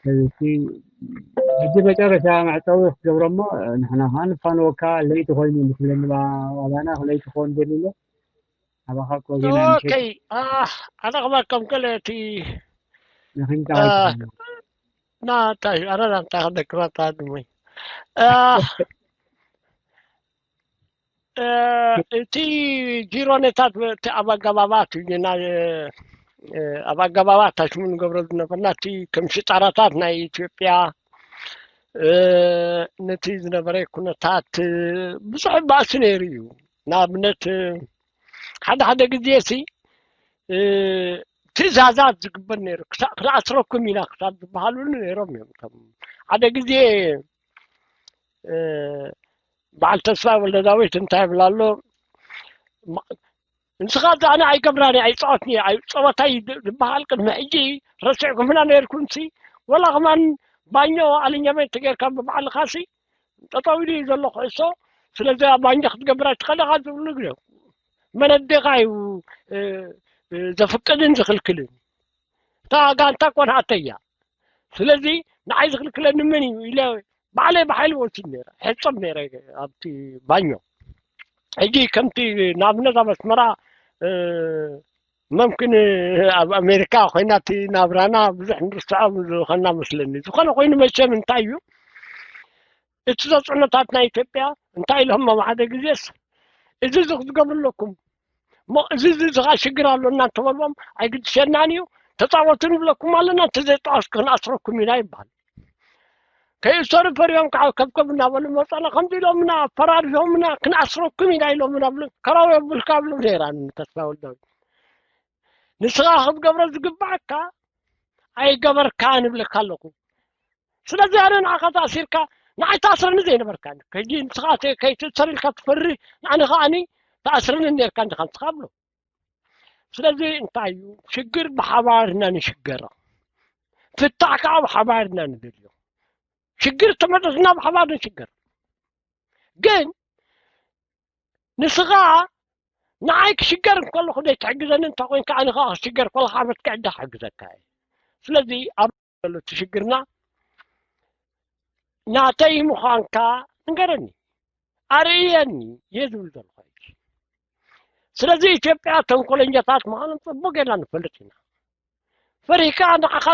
ስለዚ ሕጂ መጨረሻ መዕጸዊ ክትገብሮ እሞ ንሕና ከዓ ንፋንወካ ለይቲ ኮይኑ ንክለኒ ኣባና ለይቲ ክኸውን ደሊለ ኣባኻ እኮ ጌና ምሸት ኦኬ። ኣነ ከማን ከም ገለ እቲ ንክንካ አ፣ ኣይትኸውን። ና እንታይ ኣረና እንታይ ከደክራ ታድሞይ እቲ ጂሮኔታት እቲ ኣብ ኣገባባት እዩ ና ኣብ ኣገባባት ታሽሙ ንገብሮ ዝነበርና እቲ ከም ሽጣራታት ናይ ኢትዮጵያ ነቲ ዝነበረ ኩነታት ብዙሕ ባእሲ ነይሩ እዩ። ንኣብነት ሓደ ሓደ ግዜ ሲ ትእዛዛት ዝግበር ነይሩ። ክሳ- ክንኣስረኩም ኢና ክሳብ ዝበሃሉሉ ነይሮም እዮም። እቶም ሓደ ግዜ በዓል ተስፋ ወልደዳዊት እንታይ ይብል ኣሎ? ንስኻ ኣነ ኣይገብራን ኣይፃወትን እየ ፀወታ ዝበሃል ቅድሚ ሕጂ ረሲዕኩምና ነርኩምሲ ወላ ከማን ባኞ ኣልኛመት ተጌርካ ብባዕልኻሲ ጠጠው ኢሉ እዩ ዘሎ ኩዕሶ። ስለዚ ኣብ ባንጃ ክትገብር ኣይትኽእል ኢኻ ዝብሉ ግዜ መን ኣዴኻ እዩ ዘፍቅድን ዝኽልክልን? እታ ጋንታ ቆንሃተይ እያ። ስለዚ ንዓይ ዝኽልክለኒ መን እዩ ኢለ ባዕለይ ብሓይሊ ወስድ ነይረ፣ ሕፀብ ነይረ ኣብቲ ባኞ። ሕጂ ከምቲ ንኣብነት ኣብ ኣስመራ መምክን ኣብ ኣሜሪካ ኮይና እቲ ናብራና ብዙሕ ንርስዖ ዝኾንና መስለኒ። ዝኾነ ኮይኑ መቸም እንታይ እዩ እቲ ተፅዕኖታት ናይ ኢትዮጵያ እንታይ ኢሎሞም ሓደ ግዜስ እዚ እዚ ክትገብሩ ኣለኩም እሞ እዚ እዚ እዚ ከዓ ሽግር ኣሎ እናተበልዎም ኣይግድሸናን እዩ ተፃወቱ ንብለኩም ኣለና እንተዘይጠዋስኩ ክንኣስረኩም ኢና ይበሃል። ከይእሰሩ ፈሪሆም ከዓ ከብከብ እናበሉ መፀና ከምዚ ኢሎምና ኣፈራሪሆምና ክንኣስረኩም ኢና ኢሎምና ብሉ ከራዊ የብልካ ብሉ ነይራ ተስፋ ወልዳዊ ንስኻ ክትገብሮ ዝግባዓካ ኣይገበርካ ንብለካ ኣለኹ። ስለዚ ኣነ ንዓኻ ተኣሲርካ ንዓይ ተኣስረኒ ዘይነበርካ ሕጂ ንስኻ ከይትእሰር ኢልካ ትፈሪ ንዓኒ ከዓኒ ተኣስረኒ ነርካ እንዲኻ ንስኻ ብሎ። ስለዚ እንታይ እዩ ሽግር ብሓባር ኢና ንሽገሮ። ፍታሕ ከዓ ብሓባር ኢና ንደልዮ። ሽግር ተመጠስና ብሓባር ንሽገር። ግን ንስኻ ንዓይ ክሽገር እንከለኹ ዘይትሕግዘኒ እንተ ኮይንካ ኣነ ከዓ ክሽገር ከለካ ዓመት ክዕዳ ክሕግዘካ እየ። ስለዚ ኣብ ዘሎ እቲ ሽግርና ናተይ ምዃንካ ንገረኒ ኣርእየኒ እየ ዝብል ዘለኹ። ስለዚ ኢትዮጵያ ተንኮለኛታት ምዃኖም ፅቡቅ ጌርና ንፈልጥ ኢና። ፈሪህካ ንዓኻ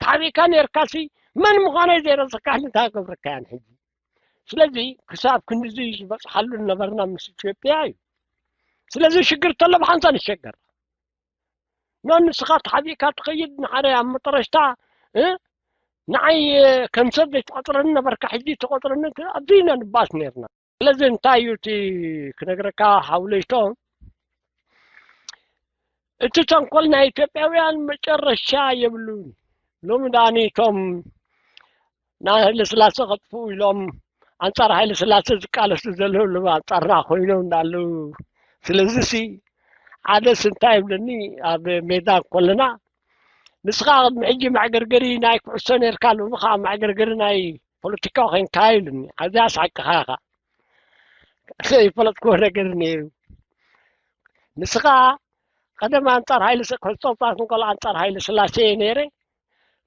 ተሓቢእካ ነርካሲ መን ምዃነይ ዘይረሰካ እንታይ ገብረካያን ሕጂ ስለዚ ክሳብ ክንድዚ ዝበፅሓሉ ነበርና ምስ ኢትዮጵያ እዩ። ስለዚ ሽግር ተሎ ብሓንሳ ንሸገር ኖ ንስኻ ተሓቢእካ ትኸይድ ንሓደ ኣብ መጠረሽታ ንዓይ ከም ሰብ ዘይትቆፅረኒ ነበርካ ሕጂ ተቆፅረኒ ኣብዚ ኢና ንባኣስ ነርና። ስለዚ እንታይ እዩ እቲ ክነግረካ ሓውለይቶ እቲ ተንኮል ናይ ኢትዮጵያውያን መጨረሻ የብሉን። ሎሚ ዳኒ እቶም ንሃይለስላሴ ከጥፍኡ ኢሎም ኣንፃር ሃይለስላሴ ዝቃለሱ ዘለዉ ኣለዉ ኣንፃርና ኮይኖም እንዳለዉ። ስለዚ ሲ ሓደስ እንታይ ይብለኒ ኣብ ሜዳ ከለና ንስኻ ቅድሚ ሕጂ መዕገርገሪ ናይ ኩዕሶ ነርካ ሎሚ ከዓ መዕገርገሪ ናይ ፖለቲካ ኮይንካ ይብልኒ። ኣብዚኣ ስሓቅኻ ኢኻ። ዘይፈለጥክዎ ነገር ነይሩ። ንስኻ ቀደም ኣንጻር ሃይለ ስ- ክሕጸጻት እንከሎ ኣንጻር ሃይለ ስላሴ እየ ነይረ።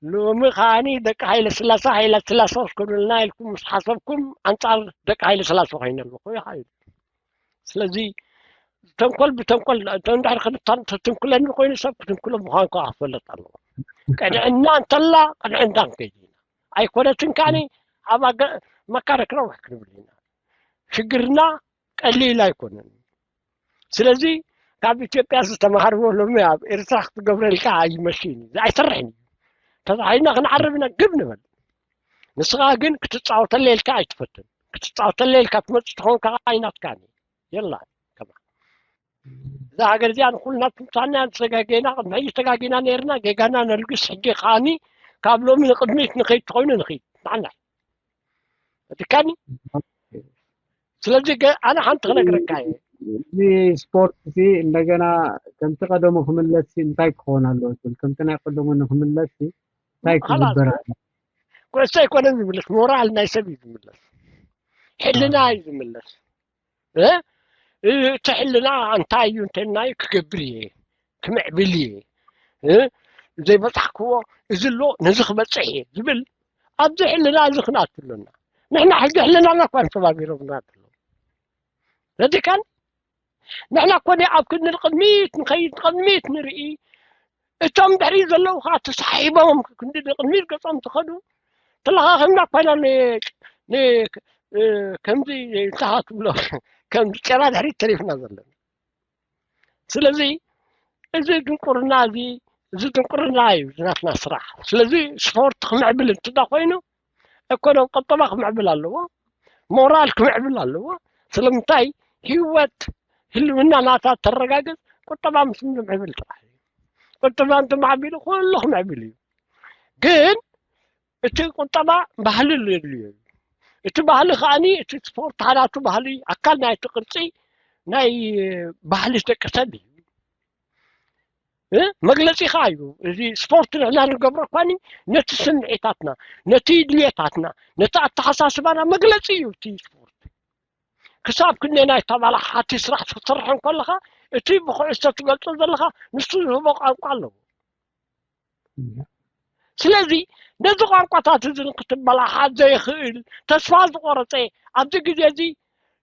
ሎሚ ከዓኒ ደቂ ሃይለ ስላሴ ሃይለ ስላሴ ክስከዱልና ኢልኩም ምስ ሓሰብኩም ኣንጻር ደቂ ሃይለ ስላሴ ኮይነ ኣለኹ ኢኻ ኢሉ። ስለዚ ተንኮል ብተንኮል እንድሕር ክትንኩለኒ ኮይኑ ሰብ ክትንኩሎ ምዃንካ ክፈልጥ ኣለዎ። ቅንዕና እንተላ ቅንዕና ክንከይድ ኢና። ኣይኮነትን ከዓኒ ኣብ ኣገ- መካረክና ውሕ ክንብል ኢና። ሽግርና ቀሊል ኣይኮነን። ስለዚ ካብ ኢትዮጵያ ዝተማሃርዎ ሎሚ ኣብ ኤርትራ ክትገብረልካ ኣይመሽን እዩ ኣይሰርሕን እዩ። ተታሒዝና ክንዓርብ ኢና ግብ ንበል። ንስኻ ግን ክትፃወተለ ኢልካ ኣይትፈትን። ክትፃወተለ ኢልካ ትመፅእ ትኸውን ከዓ ኣይናትካን እዩ። የላ ከማ እዛ ሃገር እዚኣ ንኩልና ትምሳና ተጋጌና ቅድሚ ሕጂ ተጋጊና ነርና ጌጋና ነልግስ ሕጂ ከዓኒ ካብ ሎሚ ንቅድሚት ንኸይድ ተኮይኑ ንኽይድ ንዓና እትካኒ ስለዚ ገ- ኣነ ሓንቲ ክነግረካ እየ እዚ ስፖርት ሲ እንደገና ከምቲ ቀደሙ ክምለስ ሲ እንታይ ክኸውን ኣለዎ ትብል? ከምቲ ናይ ቀደሙ ንክምለስ ሲ እንታይ ክግበር ኣለዎ? ኩዕሶ ኣይኮነን ዝምለስ፣ ሞራል ናይ ሰብ እዩ ዝምለስ፣ ሕልና እዩ ዝምለስ። እቲ ሕልና እንታይ እዩ እንተናዩ ክገብር እየ፣ ክምዕብል እየ፣ ዘይበፃሕክዎ እዚ ኣሎ ነዚ ክበፅሕ እየ ዝብል ኣብዚ ሕልና እዚ ክንኣቱ ኣለና። ንሕና ሕጂ ሕልናና እኳ ንሰባቢሮምና ኣለዉ። ረዲካን ንሕና እኮ ኣብ ክንዲ ንቕድሚት ንኸይድ ንቕድሚት ንርኢ፣ እቶም ድሕሪ ዘለዉ ከዓ ተሳሒቦም ክንዲ ንቕድሚት ገጾም ትኸዱ። ተለኻኺምና እኳ ኢና ን- ን- እ፣ ከምዚ እንታይ ትብሎ ከምዚ ጨራ ድሕሪት ተሪፍና ዘለና። ስለዚ እዚ ድንቁርና እዚ እዚ ድንቁርና እዩ ናትና ስራሕ። ስለዚ ስፖርት ክምዕብል እንትዳ ኮይኑ እኮኖም ቁጠባ ክምዕብል ኣለዎ፣ ሞራል ክምዕብል ኣለዎ። ስለምንታይ ህይወት ህልውና ናታ ተረጋግጽ ቁጠባ ምስ ምዕብል ጥራሕ እዩ። ቁጠባ እንትማዕቢሉ ኩሉ ክምዕብል እዩ። ግን እቲ ቁጠባ ባህሊ የድልዮ እዩ። እቲ ባህሊ ከዓኒ እቲ ስፖርት ሓዳቱ ባህሊ ኣካል ናይቲ ቅርፂ ናይ ባህሊ ደቂ ሰብ እዩ። እ? መግለፂ ከዓ እዩ። እዚ ስፖርት ንሕና ንገብሮ እኳኒ ነቲ ስምዒታትና፣ ነቲ ድልየታትና፣ ነቲ ኣተሓሳስባና መግለፂ እዩ እቲ ስፖርት። ክሳብ ክንደይ ናይ ተባላሓቲ ስራሕ ክትሰርሕ እንከለኻ እቲ ብኩዕሶ ትገልፆ ዘለኻ ንሱ ዝህቦ ቋንቋ ኣለዎ። ስለዚ ነዚ ቋንቋታት እዚ ንክትበላሓት ዘይኽእል ተስፋ ዝቆረፀ ኣብዚ ግዜ እዚ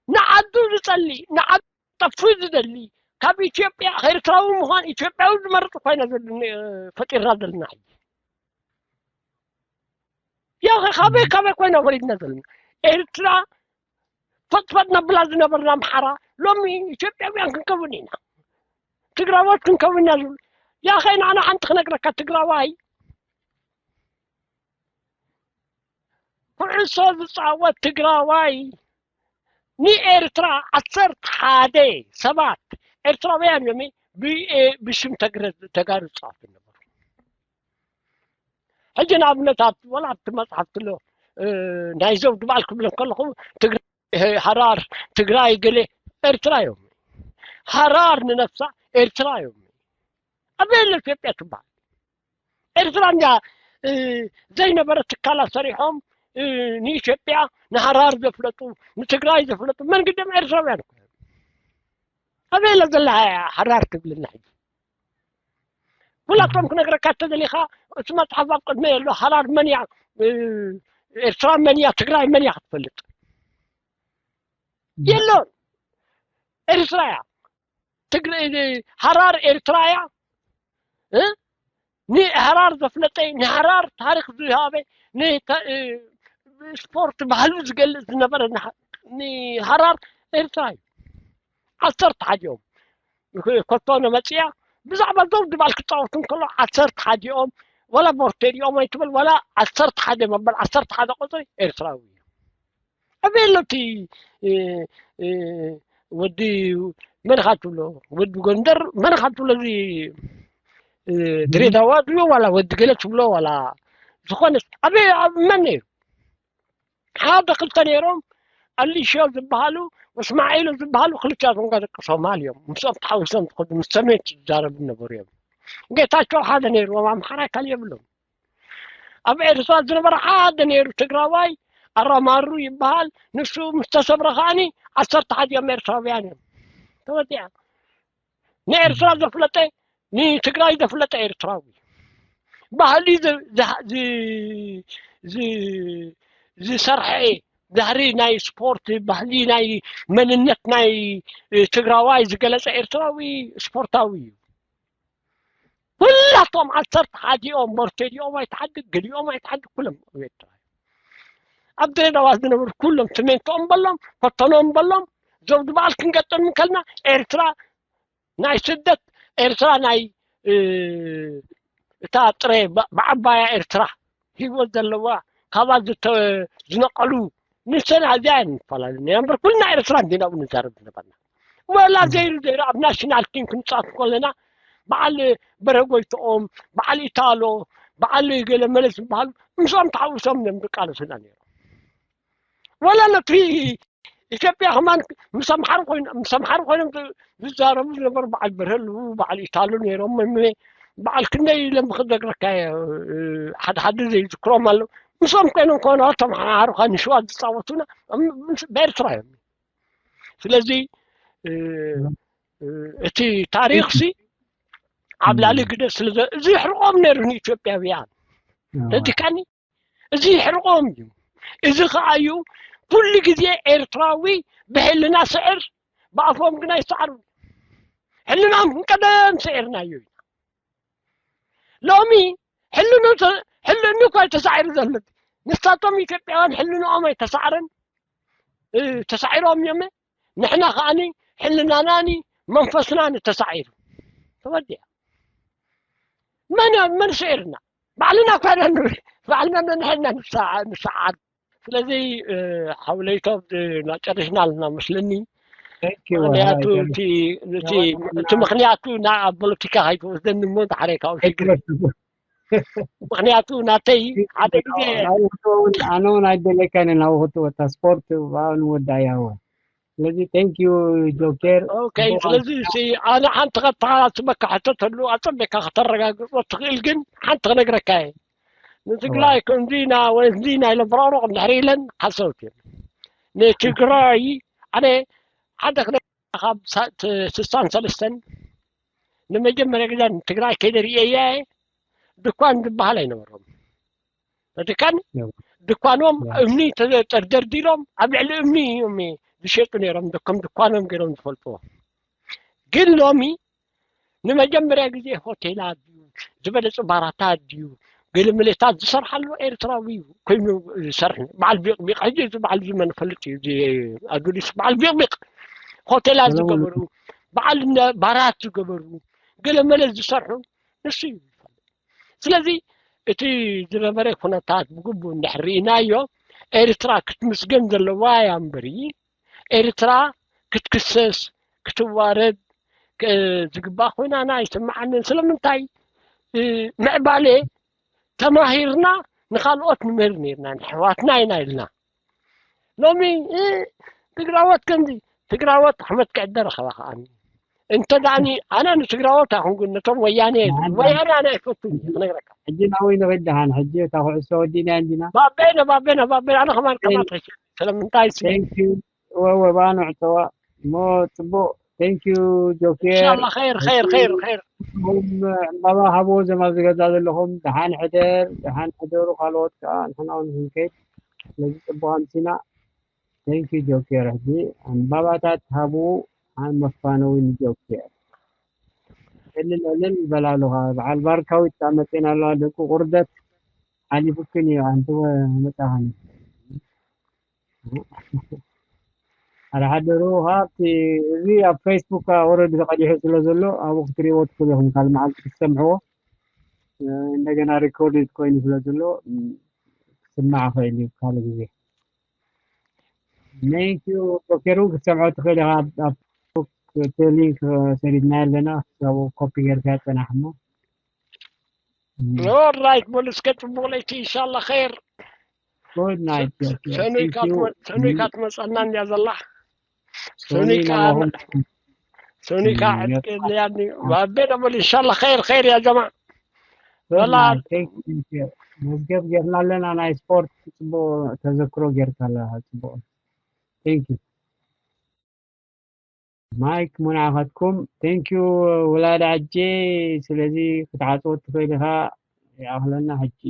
ንዓዱ ዝፀሊ ንዓዱ ጠፍኡ ዝደሊ ካብ ኢትዮጵያ ኤርትራዊ ምዃን ኢትዮጵያዊ ዝመርፅ ኮይና ፈጢርና ዘለና ሕጂ ያኸ ካበይ ካበይ ኮይና ወሪድና ዘለና ኤርትራ ፈጥፈጥ ነብላ ዝነበርና ኣምሓራ ሎሚ ኢትዮጵያውያን ክንከውን ኢና ትግራዎት ክንከውን ኢና ዝብሉ ያኸ ንዓና ሓንቲ ክነግረካ ትግራዋይ ኩዕሶ ዝፃወት ትግራዋይ ንኤርትራ ዓሰርተ ሓደ ሰባት ኤርትራውያን እዮም ብሽም ተጋሩ ዝፃወቱ ነበሩ ሕጂ ንኣብነት ወላ ኣብቲ መፅሓፍቲ ኣሎ ናይ ዘውዲ በዓል ክብለን ከለኹ ሃራር ትግራይ ገለ ኤርትራ እዮም ሃራር ንነፍሳ ኤርትራ እዮም ኣበይ ኣሎ ኢትዮጵያ ትበሃል ኤርትራ እንዳ ዘይነበረ ትካላት ሰሪሖም ንኢትዮጵያ ንሃራር ዘፍለጡ ንትግራይ ዘፍለጡ መን ግደም ኤርትራውያን ኣበይ ኣሎ ዘላ ሃራር ትብልና ሕጂ ኩላቶም ክነግረካ ተደሊኻ እቲ መፅሓፍ ኣብ ቅድመ የሎ ሃራር መን እያ ኤርትራ መን እያ ትግራይ መን እያ ክትፈልጥ የሎን ኤርትራ እያ ሃራር ኤርትራ እያ ንሃራር ዘፍለጠ ንሃራር ታሪክ ዝሃበ ስፖርት ባህሉ ዝገልፅ ዝነበረ ንሃራር ኤርትራ እዩ ዓሰርተ ሓዲኦም ኮቶነ መፅያ ብዛዕባ ዞም ድባል ክፃወቱ እንከሎ ዓሰርተ ሓዲኦም ወላ ቦርቴሪኦም ኣይትበል ወላ ዓሰርተ ሓደ መበል ዓሰርተ ሓደ ቁፅሪ ኤርትራዊ እዩ ኣበይ ኣሎ እቲ ወዲ መን ኢኻ ትብሎ ወዲ ጎንደር መን ኢኻ ትብሎ እዚ ድሬዳዋ ድዩ ዋላ ወዲ ገለ ትብሎ ዋላ ዝኾነ ኣበይ መን ነይሩ ሓደ ክልተ ነይሮም ኣሊሽዮ ዝበሃሉ እስማዒሉ ዝበሃሉ ክልቲኣቶም ጋር ደቂ ሶማል እዮም ምስኦም ተሓዊሶም ዝኸዱ ምስ ሰሜን ዝዛረቡ ነበሩ እዮም ጌታቸው ሓደ ነይሩ ኣምሓራ ካል የብሎም ኣብ ኤርትራ ዝነበረ ሓደ ነይሩ ትግራዋይ ኣራማሩ ይበሃል ንሱ ምስ ተሰብረ ከዓኒ ዓሰርተ ሓደ እዮም ኤርትራውያን እዮም ተወዲኣ ንኤርትራ ዘፍለጠ ንትግራይ ዘፍለጠ ኤርትራዊ ባህሊ ዝሰርሐ ባህሪ ናይ ስፖርት ባህሊ ናይ መንነት ናይ ትግራዋይ ዝገለፀ ኤርትራዊ ስፖርታዊ እዩ ኩላቶም ዓሰርተ ሓዲኦም ቦርቴዲኦም ኣይትሓድግ ገሊኦም ኣይትሓድግ ኩሎም ኣብ ኤርትራ ኣብ ድሬዳዋ ዝነበሩ ኩሎም ስሜንቶኦም በሎም ፈተኖም በሎም ዘውዲ በዓል ክንገጥም እንከልና ኤርትራ ናይ ስደት ኤርትራ ናይ እታ ጥረ ብዓባያ ኤርትራ ህይወት ዘለዋ ካባ ዝነቀሉ ንሰን ኣዚያ ንፈላለ እምበር ኩልና ኤርትራ እንዲና ንዛረብ ዝነበርና ወላ ዘይሩ ዘይሩ ኣብ ናሽናል ቲም ክንፃወት ከለና በዓል በረጎይቶኦም በዓል ኢታሎ በዓል ገለ መለ ዝበሃሉ ምስኦም ተሓዊሶም እዮም ዝቃለሱና ነይሮም ወላ ነቲ ኢትዮጵያ ከማን ምስ ኣምሓሩ ኮይኖም ዝዛረቡ ዝነበሩ በዓል በርሀ ኣለዉ፣ በዓል ኢታሉ ነይሮም። በዓል ክንደይ ኢሎም ክነግረካ እየ፣ ሓደ ሓደ ዘይዝክሮም ኣለዉ። ምስኦም ኮይኖም ከሆነ ተምሓሩ ንሽዋ ዝፃወቱና ብኤርትራ እዮም። ስለዚ እቲ ታሪኽሲ ኣብ ላሊ ግደ ስለ እዚ ይሕርቆም ነይሩ ንኢትዮጵያውያን። ተቲካኒ እዚ ይሕርቆም እዩ። እዚ ከዓ እዩ ኩሉ ግዜ ኤርትራዊ ብሕልና ስዕር፣ ብኣፎም ግና ይሰዓሩ። ሕልናም ክንቀደም ስዒርናዮ ኢና። ሎሚ ሕልኑ ሕልኑ እኳ ተሳዒሩ ዘሎ፣ ንሳቶም ኢትዮጵያውያን ሕልንኦም ኣይተሳዕረን። ተሳዒሮም እዮም። ንሕና ከዓኒ ሕልናናኒ መንፈስናን ተሳዒሩ ተወዲያ። መን መን ስዒርና? ባዕልና እኳ ባዕልና ነንሕና ንሰዓር። ስለዚ ሓውለይቶ ጨሪስና ኣለና መስለኒ። ምክንያቱ እቲ ምክንያቱ ናብ ፖለቲካ ከይትወስደኒ እሞ ዳሕረይ ካብኡ ሽግር። ምክንያቱ ናተይ ሓደ ግዜ ኣነ እውን ኣይደለካን ናብኡ ክትወታ ስፖርት ንወዳ ያወ ስለዚ thank you ጆኬር። ስለዚ ኣነ ሓንቲ ከተሓላስበካ ሕቶ ተሉ ኣፀቢካ ከተረጋግፆ ትኽእል ግን ሓንቲ ክነግረካ እየ። ንትግራይ ከምዚና ወይ እንዚና ኢለ ብረቕረቕ እንድሕር ኢለን ሓሰውት እዮም። ንትግራይ ኣነ ሓደ ክነ ካብ ስሳን ሰለስተን ንመጀመርያ ግዜ ትግራይ ከይደ ርእየያ ድኳን ዝበሃል ኣይነበሮም። ድኳን ድኳኖም እምኒ ተደርዲሮም ኣብ ልዕሊ እምኒ እዮም ዝሸጡ ነይሮም። ከም ድኳኖም ገይሮም ዝፈልጥዎ ግን ሎሚ ንመጀመርያ ግዜ ሆቴላት ድዩ ዝበለፀ ባራታት ድዩ ገለመለታት ዝሰርሓሉ ኤርትራዊ እዩ ኮይኑ ዝሰርሕ በዓል ቢቕቢቕ ሕጂ እዚ በዓል እዚ መን ፈልጥ እዩ ኣዱሊስ በዓል ቢቕቢቕ ሆቴላት ዝገበሩ በዓል ባራት ዝገበሩ ገለመለ ዝሰርሑ ንሱ እዩ ዝፈልጥ። ስለዚ እቲ ዝነበረ ኩነታት ብግቡእ እንድሕር ርኢናዮ ኤርትራ ክትምስገን ዘለዋ እያ እምበሪ ኤርትራ ክትክሰስ ክትዋረድ ዝግባእ ኮይና ኣይስምዓንን። ስለምንታይ ምዕባለ ተማሂርና ንካልኦት ንምህር ነርና ንሕዋትና ኢና ኢልና ሎሚ ትግራወት ከምዚ ትግራወት ኣሕመድ ክዕደ ረኸባ ከዓኒ እንተ ደኣኒ ኣነ ንትግራወት ኣይኹንኩን ነቶም ወያነ ወያነ ኣነ ኣይፈቱን ክነግረካ ሕጂ ናበይ ንኸይድ ደሓን ሕጂ እታ ኩዕሶ ወዲእና እንዲና ባቤነ ባቤነ ባቤነ ኣነ ከማን ከማት ስለምንታይ ወወ ብኣ ንዕፀዋ እሞ ፅቡቅ thank you ጆኬር ኢንሻላ ኸይር ኸይር ኸይር ኸይር ዕምባባ ሃቦ ዘም ኣብዚ ገዛ ዘለኹም ደሓን ሕደር ደሓን ሕደሩ ካልኦት ከዓ ንሕና እውን ክንከይድ ስለዚ ፅቡቅ ኣምሲና thank you ጆኬር ሕጂ ዕምባባታት ሃቡ መፋነዊ ንጆኬር እልል እልል ይበላ ኣለኻ በዓል ባርካዊት ከዓ መፂና ኣለዋ ደቂ ቁርደት ሓሊፉክን እዩ ኣንቲ መፃኸኒ ኣረሓደሩ ካብቲ እዚ ኣብ ፌስቡክ ወረዲ ተቀዲሑ ስለ ዘሎ ኣብኡ ክትሪእዎ ትኽእሉ ኢኹም ካልእ መዓልቲ ክትሰምዕዎ እንደገና ሪኮርድ ኮይኑ ስለ ዘሎ ክስማዕ ክእል እዩ ካልእ ግዜ ኔንኪ ዶክተር እውን ክትሰምዖ ትኽእል ኢኻ ኣብ ፌስቡክ እቲ ሊንክ ሰዲድና ኣለና ካብኡ ኮፒ ጌርካ ፀናሕ እሞ ኦራይት በሉ እስከ ፅቡቅ ለይቲ ኢንሻላ ኸይር Good night. ሰኑይ ካትመፀና እንድያ ዘላ ሰኑይ ከዓ ዕጥቅልያ ባቤ ደበሉ ኢንሻላ ኸይር ኸይር ያ ጀማ መዝገብ ጌርና ኣለና ናይ ስፖርት ፅቡቅ ተዘክሮ ጌርካ ኣለካ ፅቡቅ thank you ማይክ ሙናዓኻትኩም thank you ውላድ ኣጄ ስለዚ ክትዓፅዎ ትኽእል ኢኻ ይኣኽለና ሕጂ